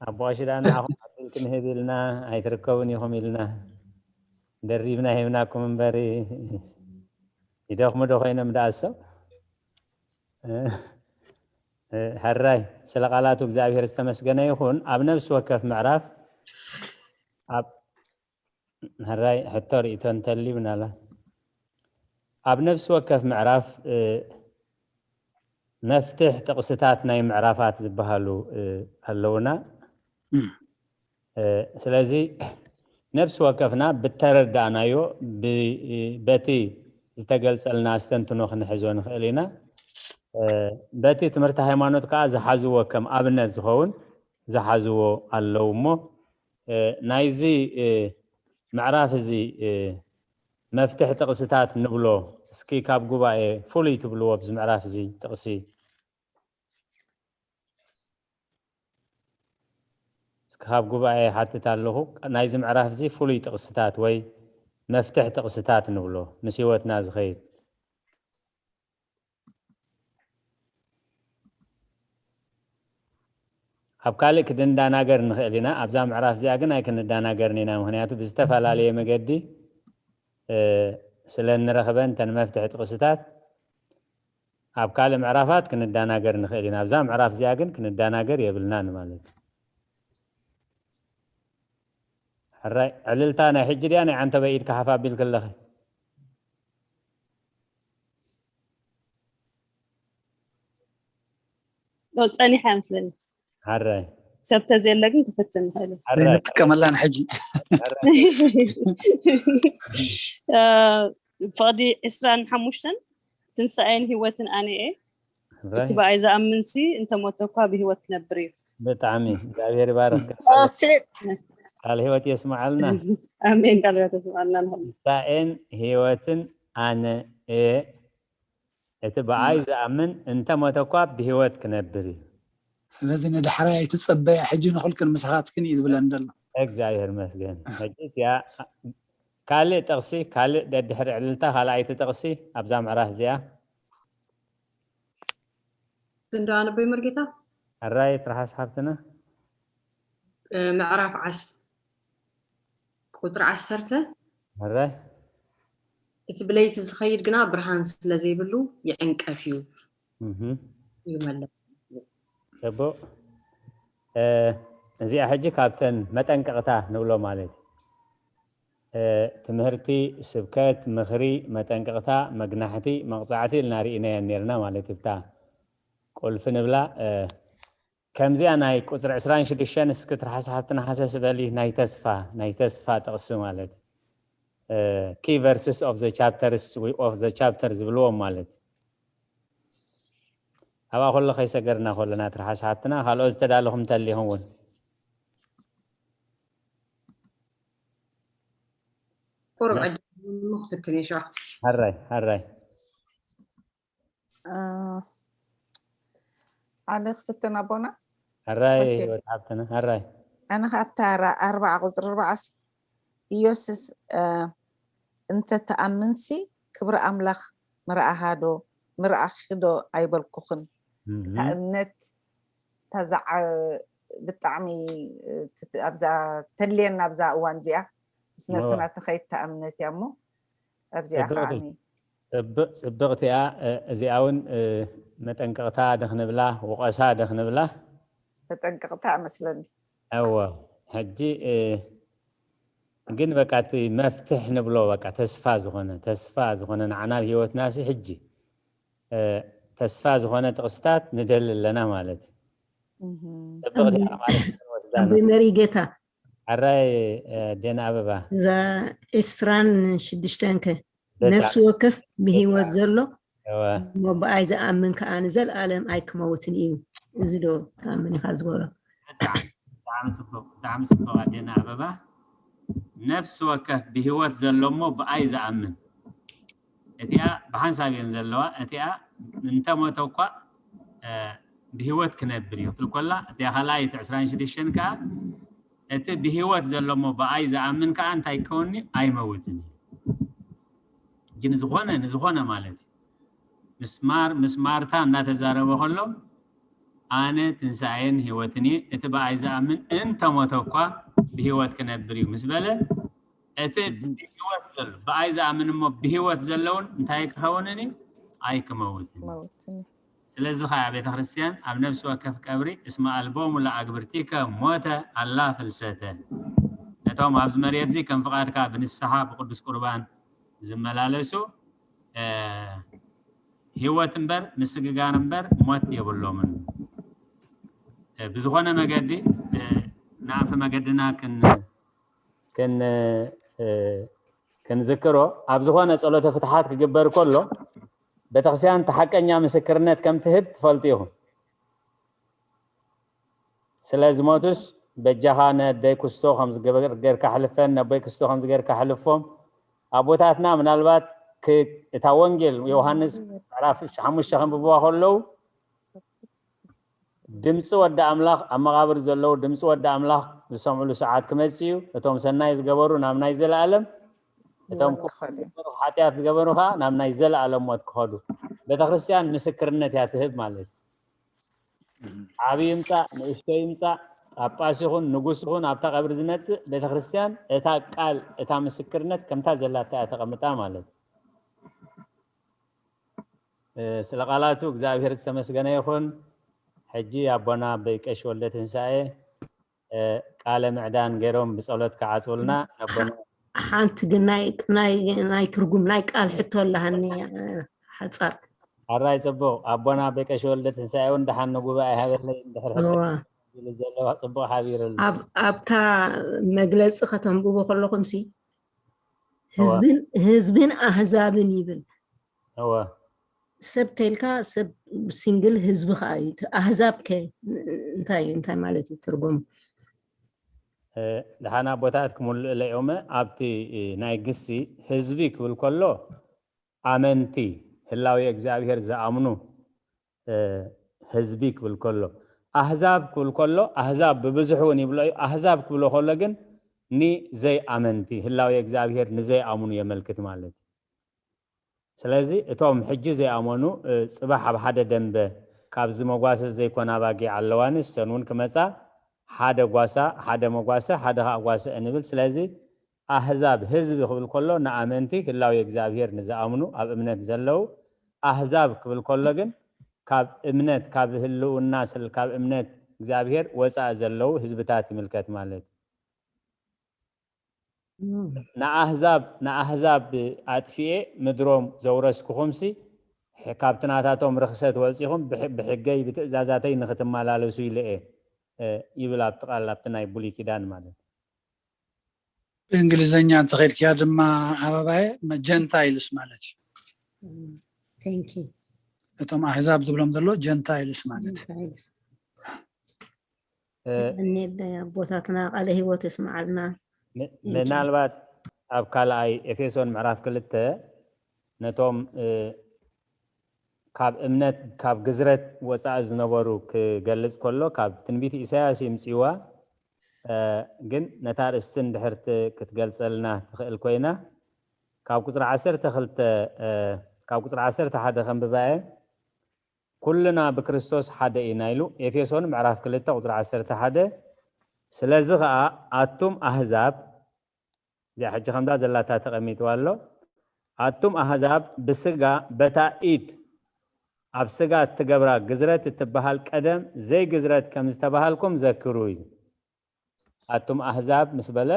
ኣቦ ቀሺ ደኣ ንዓኹም ዕድል ክንህብ ኢልና ኣይትርከቡን ኢኹም ኢልና ደሪብና ሂብናኩም እምበሪ፣ ይደኽሙ ዶ ኮይኖም ደኣ ሰብ? ሕራይ፣ ስለ ቃላቱ እግዚኣብሔር ዝተመስገነ ይኹን። ኣብ ነፍሲ ወከፍ ምዕራፍ ኣብ ሕራይ ሕቶ ርእይቶ እንተልዩ ምናልባት ኣብ ነፍሲ ወከፍ ምዕራፍ መፍትሕ ጥቕስታት ናይ ምዕራፋት ዝበሃሉ ኣለውና። ስለዚ ነፍሲ ወከፍና ብተረዳእናዮ በቲ ዝተገልጸልና ኣስተንትኖ ክንሕዞ ንኽእል ኢና። በቲ ትምህርቲ ሃይማኖት ከዓ ዝሓዝዎ ከም ኣብነት ዝኸውን ዝሓዝዎ ኣለዉ እሞ ናይዚ ምዕራፍ እዚ መፍትሕ ጥቕስታት ንብሎ እስኪ ካብ ጉባኤ ፍሉይ ትብልዎ ብዚ ምዕራፍ እዚ ጥቕሲ እስኪ ካብ ጉባኤ ሓትት ኣለኹ። ናይዚ ምዕራፍ እዚ ፍሉይ ጥቕስታት ወይ መፍትሕ ጥቕስታት ንብሎ ምስ ህይወትና ዝኸይድ ኣብ ካልእ ክንዳናገር ንኽእል ኢና። ኣብዛ ምዕራፍ እዚኣ ግን ኣይክንዳናገርን ኢና። ምኽንያቱ ብዝተፈላለየ መገዲ ስለ እንረኽበን እተን መፍትሒ ጥቕስታት ኣብ ካልእ ምዕራፋት ክንዳናገር ንኽእል ኢና። ኣብዛ ምዕራፍ እዚኣ ግን ክንዳናገር የብልናን ማለት እዩ። ሕራይ ዕልልታ ናይ ሕጂ ድያ ናይ ዓንተበ ኢድካ ሓፍ ኣቢልክ ኣለኺ? ጸኒሓ መስለኒ። ሕራይ ሰብ ተዘየለ ግን ክፍትን ንኽእል። ዘይንጥቀመላን ሕጂ ፍቕዲ ዕስራን ሓሙሽተን ትንሳኤን ህይወትን ኣነ እየ። እቲ ብኣይ ዝኣምን ሲ እንተሞተ እኳ ብህይወት ክነብር እዩ። ብጣዕሚ እግዚኣብሔር ይባርክ። ቃል ህይወት የስምዓልና። ኣሜን። ቃል ህይወት የስምዓልና። ንኹሉ ትንሳኤን ህይወትን ኣነ እየ። እቲ ብኣይ ዝኣምን እንተሞተ እኳ ብህይወት ክነብር እዩ። ስለዚ ንዳሕራይ ኣይትጸበያ፣ ሕጂ ንኹልክን ምሳኻትክን እዩ ዝብለን ዘሎ። እግዚኣብሔር ይመስገን። ሕጂ እቲኣ ካልእ ጥቕሲ፣ ካልእ ደድሕሪ ዕልልታ ካልኣይቲ ጥቕሲ ኣብዛ ምዕራፍ እዚኣ እንዶ ኣነበይ መርጌታ ሕራይ ትርሓስ ሓፍትና። ምዕራፍ ዓስ ቁፅሪ ዓሰርተ ሕራይ እቲ ብለይቲ ዝኸይድ ግና ብርሃን ስለ ዘይብሉ ይዕንቀፍ እዩ እህ ይመለስ። ጽቡቕ። እዚኣ ሕጂ ካብተን መጠንቀቕታ ንብሎ ማለት እዩ። ትምህርቲ፣ ስብከት፣ ምኽሪ፣ መጠንቀቕታ፣ መግናሕቲ፣ መቕጻዕቲ ኢልና ርኢናየን ነርና ማለት እዩ። እታ ቁልፊ ንብላ ከምዚኣ ናይ ቁፅሪ ዕስራን ሽዱሽተን እስኪ ትርሓስ ሓፍትና ሓሰስ በሊ ናይ ተስፋ ናይ ተስፋ ጥቕሲ ማለት key verses of the chapters of the chapter ዝብልዎም ማለት ኣብኣ ከሎ ከይሰገርና ከለና ትርሓስ ሓፍትና ካልኦት ዝተዳለኹም እንተሊኹም እውን ቁሩብ ዕድል ምኽፍትን ይሻ ሕራይ ሕራይ ዓለ ክፍትን ኣቦና ሕራይ ወድ ሓብትና ሕራይ ኣነ ካብታ ኣርባዓ ቁፅሪ ኣርባዓስ ኢየሱስ እንተ ተኣምንሲ ክብሪ ኣምላኽ ምርኣኻ ዶ ምርኣኺ ዶ ኣይበልኩኽን እታ እምነት እታ ብጣዕሚ ኣብዛ ተልየና ኣብዛ እዋን እዚኣ ምስ ነብስና ተኸይድ እታ እምነት እያ እሞ ኣብዚኣ ከዓ ፅብቕቲ እያ እዚኣ እውን መጠንቀቕታ ደኽንብላ ውቐሳ ደኽንብላ መጠንቀቕታ እመስለኒ እወ ሕጂ ግን በቃ እቲ መፍትሕ ንብሎ በቃ ተስፋ ዝኾነ ተስፋ ዝኾነ ንዓና ኣብ ህይወትና ሲ ሕጂ ተስፋ ዝኾነ ጥቕስታት ንደሊ ኣለና ማለት ኣቦይ መሪ ጌታ ኣራይ ደን ኣበባ እዛ ዕስራን ሽዱሽተን ከ ነፍሲ ወከፍ ብህይወት ዘሎ እሞ ብኣይ ዝኣምን ከዓ ንዘለኣለም ኣይክመውትን እዩ። እዚ ዶ ተኣምን ኢኻ ዝበሎ? ብጣዕሚ ፅቡቅ ኣዴና ኣበባ። ነፍሲ ወከፍ ብህይወት ዘሎ እሞ ብኣይ ዝኣምን እቲኣ ብሓንሳብ እየን ዘለዋ። እቲኣ እንተሞተ እኳ ብህይወት ክነብር እዩ ክትብል ኮላ እቲኣ ካልኣይቲ ዕስራን ሽዱሽተን ከዓ እቲ ብህይወት ዘሎ እሞ ብኣይ ዝኣምን ከዓ እንታይ ክከውኒ ኣይመውትን እዩ። ሕጂ ንዝኾነ ንዝኾነ ማለት እዩ ምስማር ምስ ማርታ እናተዛረበ ከሎ ኣነ ትንሳኤን ህይወትን እየ፣ እቲ ብኣይ ዝኣምን እንተሞተ እኳ ብህይወት ክነብር እዩ ምስ በለ እቲ ብህይወት ብኣይ ዝኣምን እሞ ብህይወት ዘለውን እንታይ ክኸውንን እዩ? ኣይክመውትን። መውትን ስለዚ ኸዓ ቤተ ክርስቲያን ኣብ ነፍሲ ወከፍ ቀብሪ እስመ ኣልቦሙ ለኣግብርቲከ ሞተ ኣላ ፍልሰተ፣ ነቶም ኣብዚ መሬት እዚ ከም ፍቓድካ ብንስሓ ብቅዱስ ቁርባን ዝመላለሱ፣ እ፣ ህይወት እምበር ምስግጋር እምበር ሞት የብሎምን። እ፣ ብዝኾነ መገዲ፣ እ፣ ንኣፈ መገድና ክን ክን እ፣ ክንዝክሮ፣ ኣብ ዝኾነ ጸሎተ ፍትሓት ክግበር ከሎ ቤተክርስትያን እቲ ሓቀኛ ምስክርነት ከም ትህብ ትፈልጡ ኢኹም። ስለ ዝሞቱስ በጃኻ ነደይ ክስቶ ከም ዝገበር ጌርካ ሕልፈን፣ ነቦይ ክስቶ ከም ዝገርካ ሕልፎም። ኣቦታትና ምናልባት ክ-፣ እታ ወንጌል ዮሃንስ ምዕራፍ ሓሙሽተ ከንብብዋ ከለዉ ድምፂ ወዲ ኣምላኽ ኣብ መቓብር ዘለዉ ድምፂ ወዲ ኣምላኽ ዝሰምዕሉ ሰዓት ክመፅእ እዩ። እቶም ሰናይ ዝገበሩ ናብ ናይ ዘለኣለም፣ እቶም ክኸዱ እዮም። ሓጢኣት ዝገበሩ ከዓ ናብ ናይ ዘለኣለም ሞት ክኸዱ። ቤተክርስትያን ምስክርነት እያ ትህብ ማለት እዩ። ዓብዪ ይምፃእ ንእሽቶ ይምፃእ፣ ጳጳስ ይኹን ንጉስ ይኹን ኣብታ ቀብሪ ዝመፅእ ቤተክርስትያን እታ ቃል እታ ምስክርነት ከምታ ዘላታ እያ ተቐምጣ ማለት እዩ። እ፣ ስለ ቃላቱ እግዚኣብሔር ዝተመስገነ ይኹን። ሕጂ ኣቦና ኣቦይ ቀሺ ወልደ ትንሳኤ፣ እ፣ ቃለ ምዕዳን ገይሮም ብጸሎት ክዓጽውልና ኣቦና። ሓንቲ ግን ናይ ናይ ናይ ትርጉም ናይ ቃል ሕቶ ኣለሃኒ፣ እ፣ ሓጻር። ኣራይ ጽቡቕ። ኣቦና ኣቦይ ቀሺ ወልደ ትንሳኤ እውን ደሓን ንጉባኤ ሃበለይ እንድሕር ሕቶ እዋ። ዝብል ዘለዋ ጽቡቕ ሓቢሩልና። ኣብ ኣብታ መግለጺ ከተንብቦ ከለኹምሲ እዋ። ህዝብን ህዝብን ኣህዛብን ይብል። እወ። ሰብ ተልካ ሰብ ሲንግል ህዝቢ ከዓ እዩ። እቲ ኣህዛብ ከ እንታይ እዩ? እንታይ ማለት እዩ ትርጉሙ? እ፣ ደሓን ኣቦታት ክምልእለ እዮም። ኣብቲ፣ እ፣ ናይ ግሲ ህዝቢ ክብል ከሎ ኣመንቲ ህላዌ እግዚኣብሔር ዝኣምኑ፣ እ፣ ህዝቢ ክብል ከሎ፣ ኣህዛብ ክብል ከሎ ኣህዛብ ብብዝሑ እውን ይብሎ እዩ። ኣህዛብ ክብሎ ከሎ ግን ንዘይኣመንቲ ህላዌ እግዚኣብሔር ንዘይኣምኑ የመልክት ማለት እዩ። ስለዚ እቶም ሕጂ ዘይኣመኑ፣ እ፣ ጽባሕ ኣብ ሓደ ደንበ ካብዚ መጓሰ ዘይኮና ኣባጊዕ ኣለዋኒ፣ እሰን እውን ክመጻ ሓደ ጓሳ፣ ሓደ መጓሰ፣ ሓደ ኸኣ ጓሰ እንብል። ስለዚ ኣህዛብ ህዝቢ ክብል ከሎ ንኣመንቲ ህላዊ እግዚኣብሔር ንዝኣምኑ ኣብ እምነት ዘለዉ፣ ኣህዛብ ክብል ከሎ ግን ካብ እምነት፣ ካብ ህልውና ስል-፣ ካብ እምነት እግዚኣብሔር ወጻኢ ዘለዉ ህዝብታት ይምልከት ማለት እዩ። ንኣህዛብ፣ ንኣህዛብ ኣጥፊኤ ምድሮም ዘውረስኩኹምሲ፣ ሕ-፣ ካብቲ ናታቶም ርኽሰት ወጺኹም ብሕ-፣ ብሕገይ ብትእዛዛተይ ንኽትመላለሱ ኢለ እየ፣ እ፣ ይብል ኣብቲ ቃል፣ ኣብቲ ናይ ብሉይ ኪዳን ማለት እዩ። ብእንግሊዝኛ እንተኸይድክያ ድማ ኣበባየ ጀንታይልስ ማለት እዩ። Thank you። እቶም ኣህዛብ ዝብሎም ዘሎ ጀንታይልስ ማለት እዩ። Gentiles። እ፣ እኔ ኣቦታትና ቃለ ህይወት የስምዓልና። ም-፣ ምናልባት ኣብ ካልኣይ ኤፌሶን ምዕራፍ ክልተ ነቶም፣ እ፣ ካብ እምነት፣ ካብ ግዝረት ወጻኢ ዝነበሩ ክገልጽ ከሎ፣ ካብ ትንቢት ኢሳያስ ይምጽዋ፣ እ፣ ግን ነታ ኣርእስቲ እንድሕር ት-፣ ክትገልጸልና ትኽእል ኮይና፣ ካብ ቁጽሪ ዓሰርተ ክልተ፣ እ፣ ካብ ቁጽሪ ዓሰርተ ሓደ ከንብባ እየ። "ኩልና ብክርስቶስ ሓደ ኢና" ኢሉ፣ ኤፌሶን ምዕራፍ ክልተ ቁጽሪ ዓሰርተ ሓደ። "ስለዚ ኸኣ ኣቱም ኣህዛብ"፣ እዚኣ ሕጂ ከምዛ ዘላታ ተቐሚጥዋ ኣሎ፣ "ኣቱም ኣህዛብ ብስጋ በታ ኢድ ኣብ ስጋ እትገብራ ግዝረት እትበሃል ቀደም ዘይግዝረት ከም ዝተባሃልኩም ዘክሩ" እዩ። ኣቱም ኣህዛብ ምስ በለ፣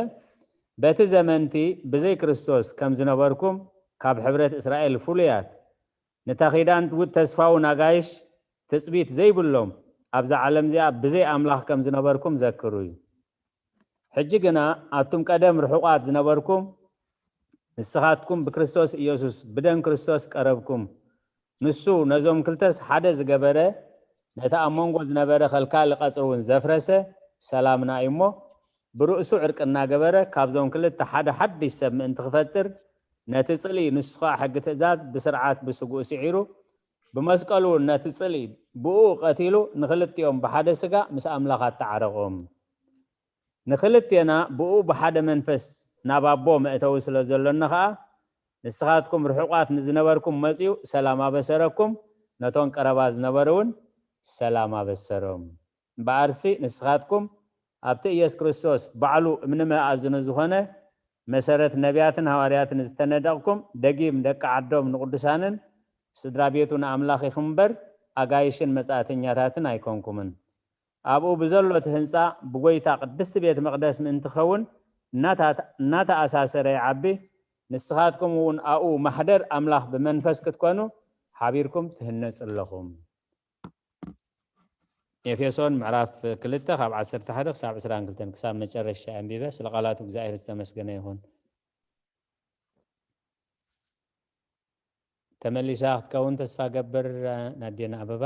በቲ ዘመንቲ ብዘይ ክርስቶስ ከም ዝነበርኩም፣ ካብ ሕብረት እስራኤል ፍሉያት፣ ነታ ኪዳን ውድ ተስፋውን ኣጋይሽ ትጽቢት ዘይብሎም፣ ኣብዛ ዓለም እዚኣ ብዘይ ኣምላኽ ከም ዝነበርኩም ዘክሩ እዩ። ሕጂ ግና ኣቱም ቀደም ርሑቓት ዝነበርኩም፣ ንስኻትኩም ብክርስቶስ ኢየሱስ ብደም ክርስቶስ ቀረብኩም። ንሱ ነዞም ክልተስ ሓደ ዝገበረ፣ ነቲ ኣብ መንጎ ዝነበረ ከልካሊ ቀጽሪ እውን ዘፍረሰ ሰላምና እዩ እሞ፣ ብርእሱ ዕርቂ እናገበረ ካብዞም ክልተ ሓደ ሓድሽ ሰብ ምእንቲ ክፈጥር፣ ነቲ ጽልኢ ንሱ ኸኣ ሕጊ ትእዛዝ ብስርዓት ብስግኡ ስዒሩ፣ ብመስቀሉ እውን ነቲ ጽልኢ ብእኡ ቀቲሉ፣ ንኽልቲኦም ብሓደ ስጋ ምስ ኣምላኽ ኣተዓረቖም። ንኽልቴና ብእኡ ብሓደ መንፈስ ናብ ኣቦ መእተዊ ስለ ዘሎና ኸኣ፣ ንስኻትኩም ርሑቓት ንዝነበርኩም መጺኡ ሰላም ኣበሰረኩም፣ ነቶም ቀረባ ዝነበሩ እውን ሰላም ኣበሰሮም። እምበኣርሲ ንስኻትኩም ኣብቲ ኢየሱስ ክርስቶስ ባዕሉ እምኒ መኣዝኑ ዝኾነ መሰረት ነቢያትን ሃዋርያትን ዝተነደቕኩም፣ ደጊም ደቂ ዓዶም ንቕዱሳንን ስድራ ቤቱ ንኣምላኽ ኢኹም እምበር፣ ኣጋይሽን መጻእተኛታትን ኣይኮንኩምን። ኣብኡ ብዘሎ እቲ ህንጻ ብጎይታ ቅድስቲ ቤት መቕደስ ምእንቲ ክኸውን እናታ-፣ እናተኣሳሰረ ይዓቢ። ንስኻትኩም እውን ኣብኡ ማሕደር ኣምላኽ ብመንፈስ ክትኮኑ ሓቢርኩም ትህነጹ ኣለኹም። ኤፌሶን ምዕራፍ ክልተ ካብ ዓሰርተ ሓደ ክሳብ ዕስራን ክልተን ክሳብ መጨረሻ ኣንቢበ፣ ስለ ቃላቱ እግዚኣብሔር ዝተመስገነ ይኹን። ተመሊሳ ክትከውን ተስፋ ገብር። ናዴና ኣበባ።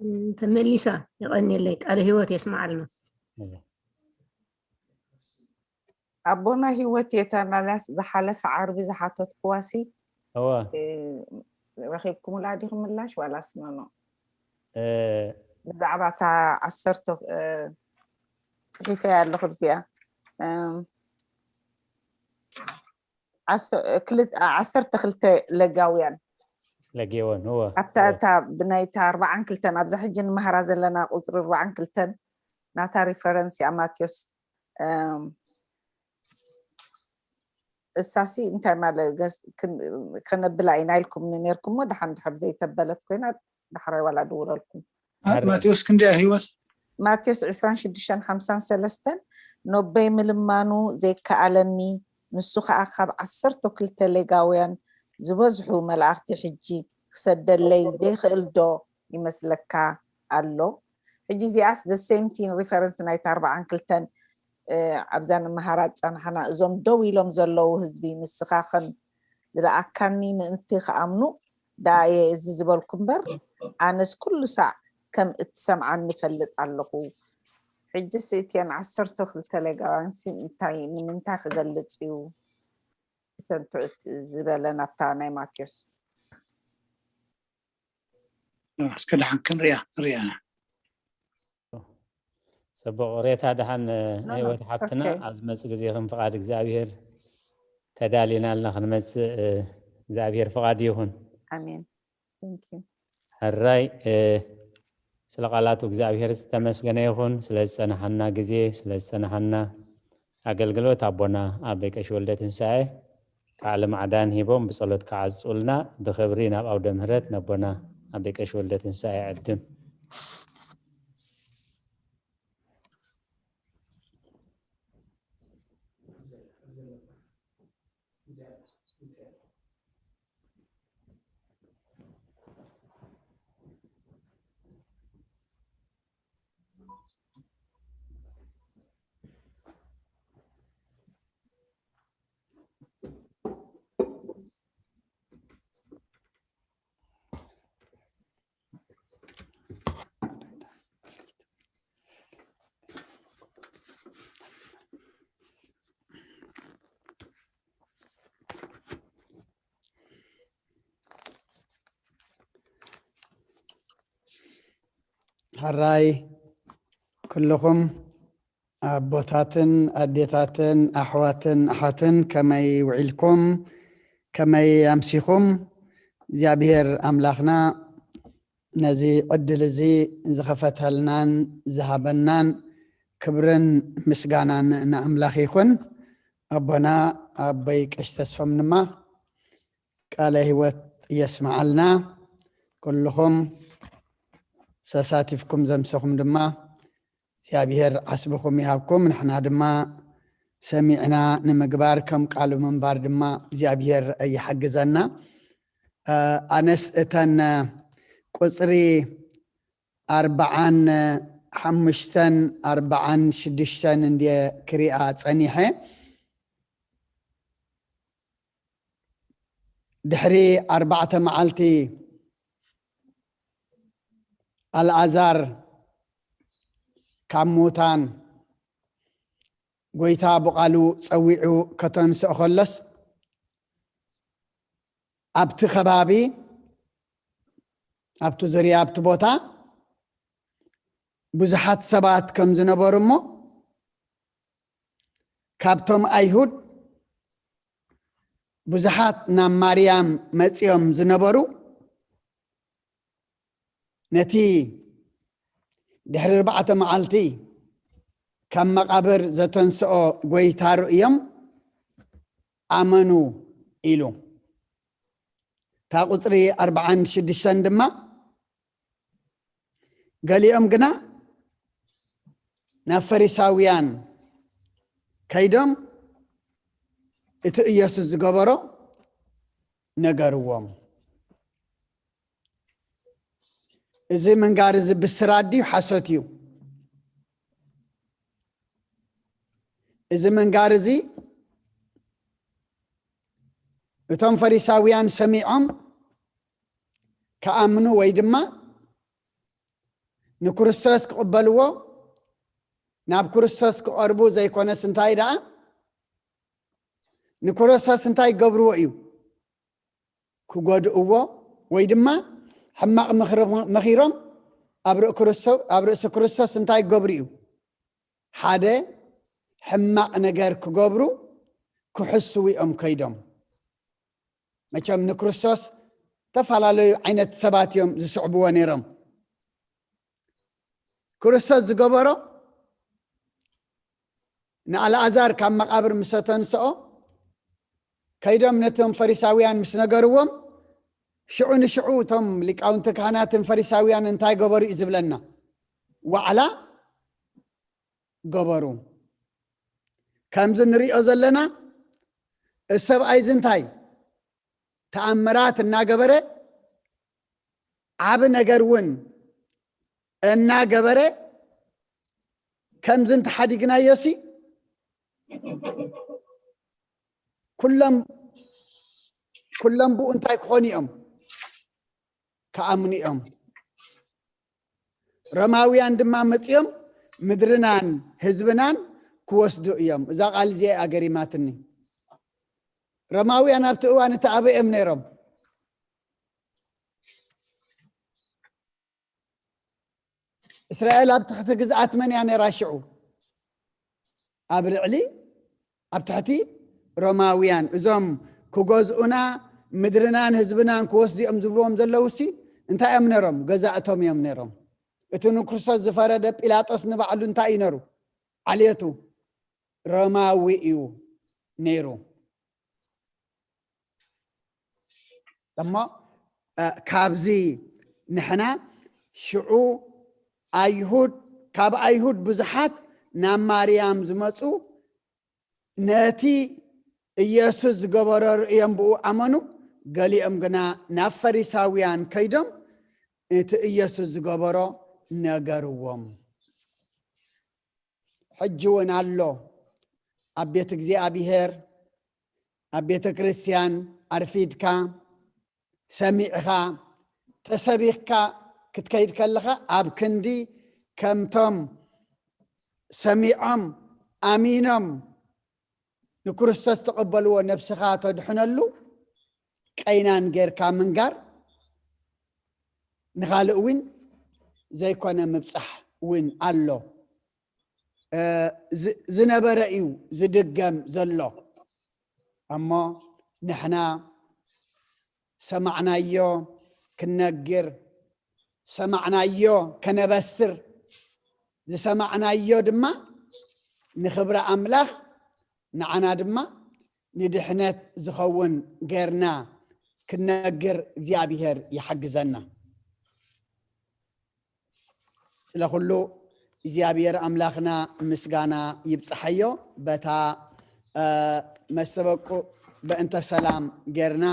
እም፣ ተመሊሳ። የቐንየለይ። ቃለ ህይወት የስምዓልና። እዛ። ኣቦና ህይወት የተናልያስ ዝሓለፈ ዓርቢ ዝሓተትኩዋሲ፣ እወ። እ፣ ረኺብኩምላ ዲኹም ምላሽ ዋላስ ኖኖ? እ፣ ብዛዕባ እታ ዓሰርተ፣ እ፣ ጽሒፈያ ኣለኹ ብዚኣ። እም፣ ዓስ-፣ ክልተ፣ ዓሰርተ ክልተ ለጋውያን። ለጌወን፣ እወ፣ ኣብታ፣ እወ። እታ ብናይታ ኣርባዓን ክልተን፣ ኣብዛ ሕጂ ንመሃራ ዘለና ቁጽሪ ኣርባዓን ክልተን ናታ ሪፈረንስ እያ ማቴዎስ። እም፣ እሳሲ እንታይ ማለት ገስ-፣ ክን-፣ ከነብላ ኢና ኢልኩምኒ ነይርኩም እሞ፣ ደሓን ድሕር ዘይተበለት ኮይና፣ ዳሕራይ ዋላ ድውረልኩም። ማ-፣ ማቴዎስ ክንደይ እያ ህይወት? ማቴዎስ ዕስራን ሽዱሽተን ሓምሳን ሰለስተን፣ ኖበይ ምልማኑ ዘይከኣለኒ፣ ንሱ ኸኣ ካብ ዓሰርተ ክልተ ሌጋውያን ዝበዝሑ መላእኽቲ ሕጂ ክሰደለይ ዘይክእል ዶ ይመስለካ ኣሎ? ሕጂ እዚኣስ the same thing reference ናይታ ኣርባዓን ክልተን፣ እ፣ ኣብዛ ንመሃራ ዝጸናሕና፣ እዞም ደው ኢሎም ዘለዉ ህዝቢ ንስኻ ከም ዝለኣካኒ ምእንቲ ክኣምኑ ደኣ እየ እዚ ዝበልኩ እምበር፣ ኣነስ ኩሉ ሳዕ ከም እትሰምዓኒ እፈልጥ ኣለኹ። ሕጅስ እተን ዓሰርተ ክልተ ሌጋውያንሲ እንታይ፣ ንምንታይ ክገልጽ እዩ? እተን ትሑት ዝበለ ናብታ ናይ ማቴዎስ። እስከ ደሓን ክንሪኣ፣ ንሪኣ። ጽቡቕ። ሬታ፣ ደሓን፣ እ፣ No, no, ህይወት it's ሓፍትና፣ okay። ኣብ ዝመጽእ ግዜ ከም ፍቓድ እግዚኣብሔር ተዳሊና ኣለና ክንመጽእ፣ እ፣ እግዚኣብሔር ፍቓድ ይኹን። ኣሜን። Thank you። ሕራይ፣ እ፣ ስለ ቃላቱ እግዚኣብሔር ዝተመስገነ ይኹን፣ ስለ ዝጸናሓና ግዜ፣ ስለ ዝጸናሓና ኣገልግሎት ኣቦና ኣቦይ ቀሺ ወልደ ትንሳኤ ቃለ ማዕዳን ሂቦም ብጸሎት ክዓጹልና ብኽብሪ ናብ ኣውደ ምህረት ነቦና ኣቦይ ቀሺ ወልደ ትንሳኤ ዕድም። ሕራይ ኩልኹም ኣቦታትን ኣዴታትን ኣሕዋትን ኣሓትን ከመይ ውዒልኩም? ከመይ ኣምሲኹም? እግዚኣብሔር ኣምላኽና ነዚ ዕድል እዚ ዝኸፈተልናን ዝሃበናን ክብርን ምስጋናን ንኣምላኽ ይኹን። ኣቦና ኣቦይ ቀሺ ተስፎም ድማ ቃለ ህይወት የስምዓልና። ኩልኹም ተሳቲፍኩም ዘምሰኹም ድማ እግዚኣብሔር ዓስብኹም ይሃብኩም። ንሕና ድማ ሰሚዕና ንምግባር ከም ቃሉ ምንባር ድማ እግዚኣብሔር ይሓግዘና። እ፣ ኣነስ እተን ቁጽሪ ኣርባዓን ሓሙሽተን ኣርባዓን ሽዱሽተን እንድየ ክሪኣ ጸኒሐ። ድሕሪ ኣርባዕተ መዓልቲ ኣልኣዛር ካብ ሙታን ጎይታ ብቓሉ ጸዊዑ ከተንስኦ ከሎስ፣ ኣብቲ ከባቢ፣ ኣብቲ ዙርያ፣ ኣብቲ ቦታ ብዙሓት ሰባት ከም ዝነበሩ እሞ፣ ካብቶም ኣይሁድ ብዙሓት ናብ ማርያም መጺኦም ዝነበሩ፣ ነቲ ድሕሪ ኣርባዕተ መዓልቲ ካብ መቓብር ዘተንስኦ ጎይታ ርእዮም፣ ኣመኑ ኢሉ። እታ ቁፅሪ ኣርባዓን ሽዱሽተን ድማ፣ ገሊኦም ግና ናብ ፈሪሳውያን ከይዶም እቲ ኢየሱስ ዝገበሮ ነገርዎም። እዚ ምንጋር እዚ ብስራት ድዩ ሓሶት እዩ? እዚ ምንጋር እዚ እቶም ፈሪሳውያን ሰሚዖም ክኣምኑ ወይ ድማ ንክርስቶስ ክቕበልዎ፣ ናብ ክርስቶስ ክቐርቡ ዘይኮነስ እንታይ ደኣ ንክርስቶስ እንታይ ይገብርዎ እዩ? ክጎድእዎ ወይ ድማ ሕማቕ ምኽሪ መኺሮም ኣብ ርእሲ ክርስቶ-፣ ኣብ ርእሲ ክርስቶስ እንታይ ይገብሩ እዩ? ሓደ ሕማቕ ነገር ክገብሩ ክሕስዉ እዮም ከይዶም። መቸም ንክርስቶስ ዝተፈላለዩ ዓይነት ሰባት እዮም ዝስዕብዎ ነይሮም። ክርስቶስ ዝገበሮ ንኣልኣዛር ካብ መቓብር ምስ ኣተንስኦ ከይዶም ነቶም ፈሪሳውያን ምስ ነገርዎም፣ ሽዑ ንሽዑ እቶም ሊቃውንቲ ካህናትን ፈሪሳውያን እንታይ ገበሩ እዩ ዝብለና? ዋዕላ ገበሩ። ከምዚ ንሪኦ ዘለና እዚ ሰብኣይ እዚ እንታይ ተኣምራት እናገበረ ዓቢ ነገር እውን እናገበረ ከምዚ እንተሓዲግናዮሲ ኩሎም ኩሎም ብኡ እንታይ ክኾኑ እዮም? ክኣምኑ እዮም። ሮማውያን ድማ መጺኦም ምድርናን ህዝብናን ክወስዱ እዮም። እዛ ቃል እዚኣ እያ ገሪማትኒ። ሮማውያን ኣብቲ እዋን እቲ ኣበይ እዮም ነይሮም? እስራኤል ኣብ ትሕቲ ግዝኣት መን እያ ነይራ ሽዑ? ኣብ ልዕሊ ኣብ ትሕቲ ሮማውያን። እዞም ክገዝኡና ምድርናን ህዝብናን ክወስዱ እዮም ዝብልዎም ዘለውሲ እንታይ እዮም ነይሮም? ገዛእቶም እዮም ነይሮም። እቲ ንክርስቶስ ዝፈረደ ጲላጦስ ንባዕሉ እንታይ እዩ ነይሩ? ዓሌቱ ሮማዊ እዩ ነይሩ። እሞ ካብዚ ንሕና ሽዑ ኣይሁድ፣ ካብ ኣይሁድ ብዙሓት ናብ ማርያም ዝመፁ ነቲ ኢየሱስ ዝገበሮ ርእዮም ብኡ ኣመኑ። ገሊኦም ግና ናብ ፈሪሳውያን ከይዶም እቲ ኢየሱስ ዝገበሮ ነገርዎም። ሕጂ እውን ኣሎ ኣብ ቤት እግዚኣብሔር፣ ኣብ ቤተ ክርስቲያን ኣርፊድካ ሰሚዕኻ ተሰቢኽካ ክትከይድ ከለኻ ኣብ ክንዲ ከምቶም ሰሚዖም ኣሚኖም ንክርስቶስ ተቐበልዎ ነብስኻ ተድሕነሉ ቀይናን ጌርካ ምንጋር ንኻልእ እውን ዘይኮነ ምብጻሕ እውን ኣሎ። ዝነበረ እዩ ዝድገም ዘሎ። እሞ ንሕና ሰማዕናዮ ክንነግር፣ ሰማዕናዮ ከነበስር፣ ዝሰማዕናዮ ድማ ንኽብሪ ኣምላኽ ንዓና ድማ ንድሕነት ዝኸውን ጌርና ክንነግር እግዚኣብሔር ይሓግዘና። ስለ ኩሉ እግዚኣብሔር ኣምላኽና ምስጋና ይብጽሓዮ። በታ መስተበቁ በእንተ ሰላም ጌርና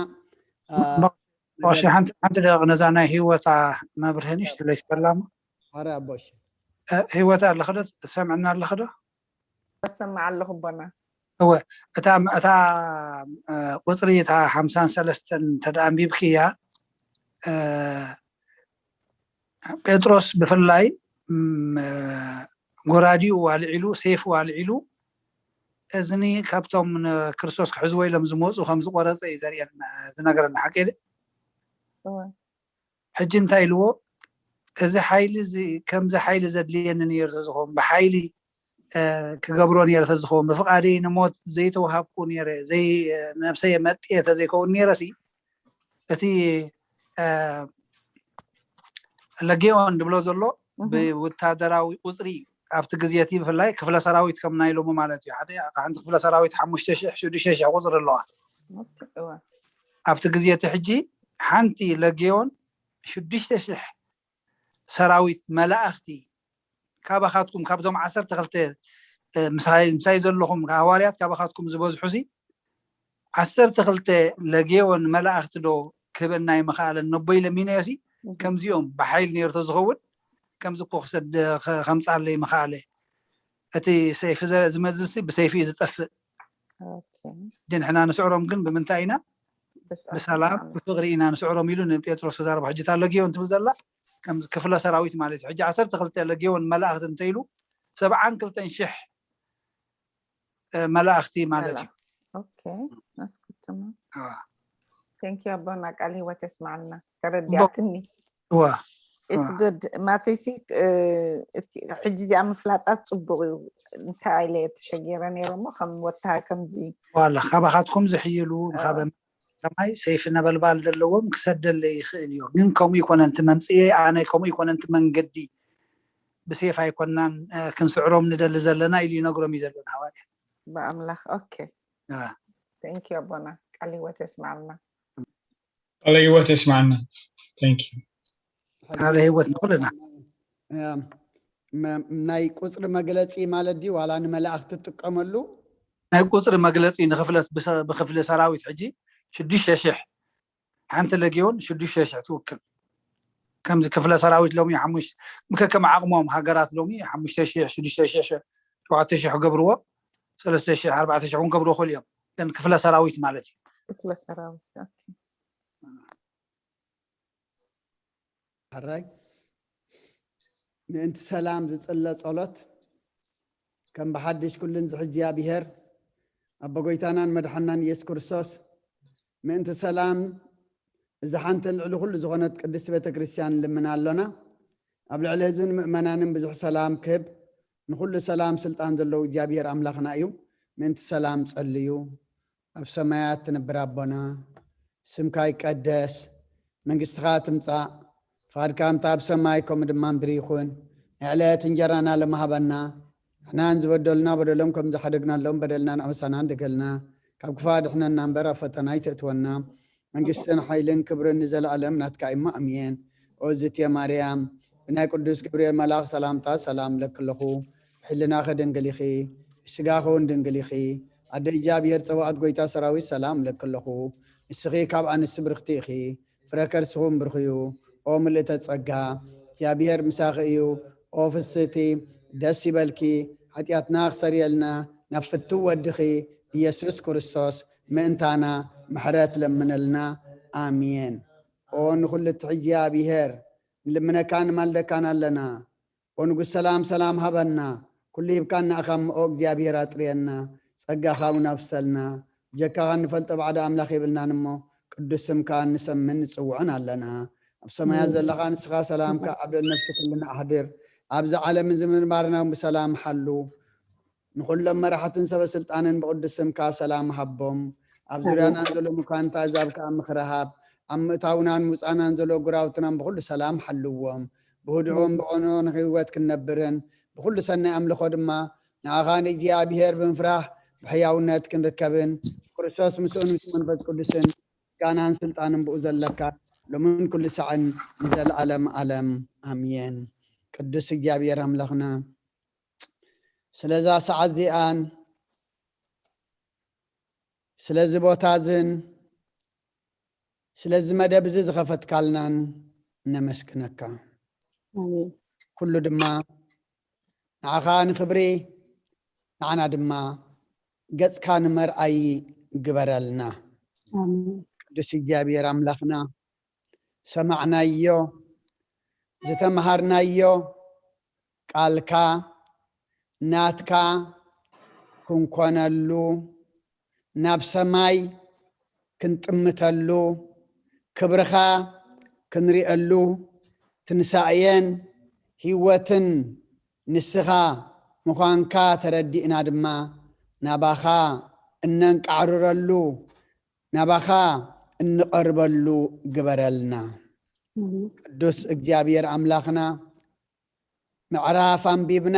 ሽ ሓንቲ ሓንቲ ደቂ ነዛ ናይ ህይወታ መብርህን ሽትለይ ትፈላሞ ረ ኣቦሽ ህይወት ኣለኽዶ? ትሰምዕና ኣለኽዶ? ሰምዕ ኣለኹ ኣቦና። እወ እታ እታ ቁፅሪ እታ ሓምሳን ሰለስተን እንተደኣ ኣንቢብክያ ጴጥሮስ ብፍላይ ጎራዲኡ ዋልዒሉ ሴፍ ዋልዒሉ እዝኒ ካብቶም ንክርስቶስ ክሕዝዎ ኢሎም ዝመፁ ከም ዝቆረፀ እዩ ዘርእየና ዝነገረና ሓቂ ሕጂ እንታይ ኢልዎ እዚ ሓይሊ እዚ ከምዚ ሓይሊ ዘድልየኒ ነይሩ ተዝኸውን ብሓይሊ ክገብሮ ነይረ ተዝኸውን ብፍቃደይ ንሞት ዘይተዋሃብኩ ነይረ ነብሰይ መጥየ ተዘይከውን ነይረ ሲ እቲ ለጌዮን ድብሎ ዘሎ ብወታደራዊ ቁፅሪ እዩ ኣብቲ ግዜ እቲ ብፍላይ ክፍለ ሰራዊት ከም ናይ ሎሚ ማለት እዩ። ሓደ ሓንቲ ክፍለ ሰራዊት ሓሙሽተ ሽሕ ሽዱሽተ ሽሕ ቁፅሪ ኣለዋ። ኣብቲ ግዜ እቲ ሕጂ ሓንቲ ለጌዮን ሽዱሽተ ሽሕ ሰራዊት መላእኽቲ ካባኻትኩም ካብዞም ዓሰርተ ክልተ ምሳይ ዘለኹም ሃዋርያት ካባኻትኩም ዝበዝሑ ሲ ዓሰርተ ክልተ ለጌዮን መላእኽቲ ዶ ክህበና ይምኽኣለን ነቦይ ለሚነዮ ሲ ከምዚኦም ብሓይል ነይሩ ተዝኸውን ከምዚ እኮ ክሰድ ከምፃለይ ምኽኣለ። እቲ ሰይፊ ዝመዝሲ ብሰይፊ እዩ ዝጠፍእ። ንሕና ንስዕሮም ግን ብምንታይ ኢና ብሰላም ብፍቅሪ ኢና ንስዕሮም ኢሉ ንጴጥሮስ ተዛረቡ። ሕጂ እታ ለጊዮን ትብል ዘላ ከም ክፍለ ሰራዊት ማለት እዩ። ሕጂ ዓሰርተ ክልተ ለጊዮን መላእክቲ እንተኢሉ ሰብዓን ክልተን ሽሕ መላእክቲ ማለት እዩ። ኦኬ ኣስክትማ ቴንክ ዩ ኣቦና ቃል ህይወት የስማዕልና። ተረዲኣትኒ። ዋ it's good ማተይሲ። ሕጂ እዚኣ ምፍላጣት ፅቡቅ እዩ። እንታይ ኢለ ተሸጊረ ነይረ እሞ ከም ወታ ከምዚ ዋላ ካባኻትኩም ዝሕይሉ ካበ ሰማይ ሰይፊ ነበልባል ዘለዎም ክሰደለይ ይኽእል እዩ፣ ግን ከምኡ ይኮነን እቲ መምፅኤ ኣነ ከምኡ ይኮነን እቲ መንገዲ ብሴፍ ኣይኮናን ክንስዕሮም ንደሊ ዘለና ኢሉ ይነግሮም እዩ ዘሎ ንሃዋርያ። ብኣምላኽ ኦኬ ቴንክ ዩ ኣቦና ቃል ህይወት የስማዕልና። ቃለ ህይወት የስማዕና። ቃለ ህይወት ንኩልና። ናይ ቁፅሪ መግለፂ ማለት ድዩ ዋላ ንመላእክቲ ትጥቀመሉ? ናይ ቁፅሪ መግለፂ ንክፍለ ብክፍሊ ሰራዊት ሕጂ ሽዱሽተ ሽሕ ሓንቲ ለጊዮን ሽዱሽተ ሽሕ ትውክል። ከምዚ ክፍለ ሰራዊት ሎሚ ሓሙሽ ብከከም ዓቕሞም ሃገራት ሎሚ ሓሙሽተ ሽሕ ሽዱሽተ ሽሕ ሸውዓተ ሽሕ ገብርዎ ሰለስተ ሽሕ ኣርባዕተ ሽሕ እውን ገብርዎ ክእሉ እዮም። ግን ክፍለ ሰራዊት ማለት እዩ። ክፍለ ሰራዊት ኦኬ። ሕራይ ምእንቲ ሰላም ዝጽለ ጸሎት ከም ብሓድሽ ኩሉን ዝሕዝያ ብሄር ኣቦ ጎይታናን መድሓናን ኢየሱስ ክርስቶስ ምእንቲ ሰላም እዛ ሓንትን ልዕሊ ኩሉ ዝኾነት ቅድስቲ ቤተ ክርስቲያን ንልምና ኣሎና። ኣብ ልዕሊ ህዝብን ምእመናንን ብዙሕ ሰላም ክህብ ንኩሉ ሰላም ስልጣን ዘለዎ እግዚኣብሔር ኣምላኽና እዩ። ምእንቲ ሰላም ጸልዩ። ኣብ ሰማያት ትነብር ኣቦና፣ ስምካ ይቀደስ፣ መንግስትኻ ትምጻእ፣ ፍቓድካ ከምቲ ኣብ ሰማይ ከምኡ ድማ ምድሪ ይኹን። ናይ ዕለት እንጀራና ሎሚ ሃበና፣ ንሕናን ዝበደሉና በደሎም ከም ዝሓደግናሎም በደልናን ኣበሳናን ደገልና፣ ካብ ክፋ ድሕነና እምበር ኣብ ፈተና ኣይተእትወና፣ መንግስትን ሓይልን ክብርን ንዘለኣለም ናትካ እሞ ኣሜን። ኦ ዝትየ ማርያም፣ ብናይ ቅዱስ ገብርኤል መልኣኽ ሰላምታ ሰላም እለኪ ኣለኹ። ብሕልናኺ ድንግል ኢኺ፣ ብስጋኺ እውን ድንግል ኢኺ። ኣደ እግዚኣብሔር ጸባኦት ጐይታ ሰራዊት ሰላም እለኪ ኣለኹ። ንስኺ ካብ ኣንስቲ ብርኽቲ ኢኺ፣ ፍረ ከርስኺ እውን ብሩኽ እዩ። ኦ ምልእተ ጸጋ፣ እግዚኣብሔር ምሳኺ እዩ። ኦ ፍስህቲ፣ ደስ ይበልኪ፣ ሓጢኣትና ክሰርየልና ናብ ፍትው ወድኺ ኢየሱስ ክርስቶስ ምእንታና ምሕረት ለምነልና። ኣሜን። ኦ ንኹሉ እትሕዚ እግዚኣብሔር፣ ንልምነካን ንማልደካን ኣለና። ኦ ንጉስ ሰላም ሰላም ሃበና፣ ኩሉ ሂብካና ኢኻ እሞ ኦ እግዚኣብሔር ኣጥርየና፣ ጸጋኻ እውን ኣብሰልና። ብጀካኻ እንፈልጦ ባዕዲ ኣምላኽ የብልናን እሞ ቅዱስ ስምካ ንሰምን ንጽውዕን ኣለና። ኣብ ሰማያት ዘለኻ ንስኻ ሰላምካ ኣብ ልዕሊ ነፍሲ ኩልና ኣሕድር። ኣብዚ ዓለም እዚ ምንባርና እውን ብሰላም ሓሉ። ንኹሎም መራሕትን ሰበ ስልጣንን ብቕዱስ ስምካ ሰላም ሃቦም። ኣብ ዙርያና ዘሎ ሙካንታ ኣዛብ ከዓ ምኽሪ ሃብ። ኣብ ምእታውናን ምውፃእናን ዘሎ ጉራውትናን ብኹሉ ሰላም ሓልዎም። ብህድኦም ብቐኖ ንህይወት ክንነብርን ብኹሉ ሰናይ ኣምልኾ ድማ ንኣኻ ንእግዚኣብሔር ብምፍራሕ ብሕያውነት ክንርከብን ክርስቶስ ምስኡን ምስ መንፈስ ቅዱስን ምስጋናን ስልጣንን ብኡ ዘለካ ሎምን ኩሉ ሳዕን ንዘለኣለም ኣለም ኣምየን። ቅዱስ እግዚኣብሔር ኣምላኽና ስለዛ ሰዓት እዚኣን ስለዚ ቦታ እዝን ስለዚ መደብ እዚ ዝኸፈትካልናን ነመስግነካ። ኩሉ ድማ ንዓኻ ንክብሪ ንዓና ድማ ገጽካ ንመርኣይ ግበረልና። ቅዱስ እግዚኣብሔር ኣምላኽና ሰማዕናዮ ዝተምሃርናዮ ቃልካ ናትካ ክንኮነሉ ናብ ሰማይ ክንጥምተሉ ክብርኻ ክንሪአሉ ትንሳኤን ህይወትን ንስኻ ምዃንካ ተረዲእና ድማ ናባኻ እነንቃዕርረሉ ናባኻ እንቐርበሉ ግበረልና። ቅዱስ እግዚኣብሔር ኣምላኽና ምዕራፍ ኣንቢብና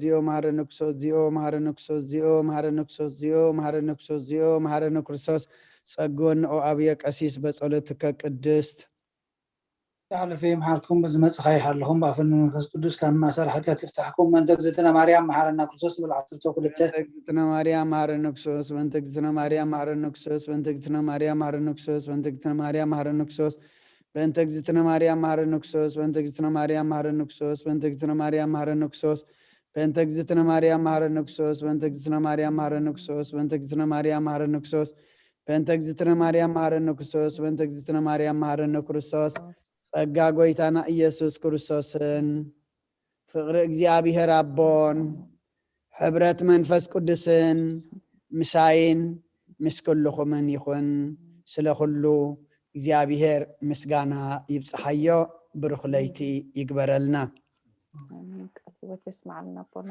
ዚኦ መሃረነ ክርስቶስ ዚኦ መሃረነ ክርስቶስ ዚኦ መሃረነ ክርስቶስ ዚኦ መሃረነ ክርስቶስ ዚኦ መሃረነ ክርስቶስ ጸግወነ ኦ ኣብየ ቀሲስ በጸሎትከ ቅድስት። ዝሓለፈ ይምሓርኩም፣ ብዝመጽእ ይሓልኹም፣ ብኣፈን መንፈስ ቅዱስ ካብ ማእሰር ሓጢኣት ይፍታሕኩም። በእንተ እግዝእትነ ማርያም መሓረና ክርስቶስ ዝብል ዓሰርተ ክልተ። በእንተ እግዝእትነ ማርያም መሓረነ ክርስቶስ በእንተ እግዝእትነ ማርያም መሓረነ ክርስቶስ በእንተ እግዝእትነ ማርያም መሓረነ ክርስቶስ በእንተ እግዝእትነ ማርያም መሓረነ ክርስቶስ በእንተ እግዝእትነ ማርያም መሓረነ ክርስቶስ በእንተ እግዝእትነ ማርያም መሓረነ ክርስቶስ በእንተ እግዝእትነ ማርያም መሓረነ ክርስቶስ በእንተ እግዝእትነ ማርያም መሐረነ ክርስቶስ፣ በእንተ እግዝእትነ ማርያም መሐረነ ክርስቶስ፣ በእንተ እግዝእትነ ማርያም መሐረነ ክርስቶስ፣ በእንተ እግዝእትነ ማርያም መሐረነ ክርስቶስ፣ በእንተ እግዝእትነ ማርያም መሐረነ ክርስቶስ፣ ጸጋ ጎይታና ኢየሱስ ክርስቶስን ፍቕሪ እግዚኣብሔር ኣቦን ሕብረት መንፈስ ቅዱስን ምሳይን ምስ ኩልኹምን ይኹን። ስለ ኩሉ እግዚኣብሔር ምስጋና ይብጽሓዮ። ብሩኽ ለይቲ ይግበረልና። ኣሜን። ቃል ህይወት የስማዕልና ኣቦና።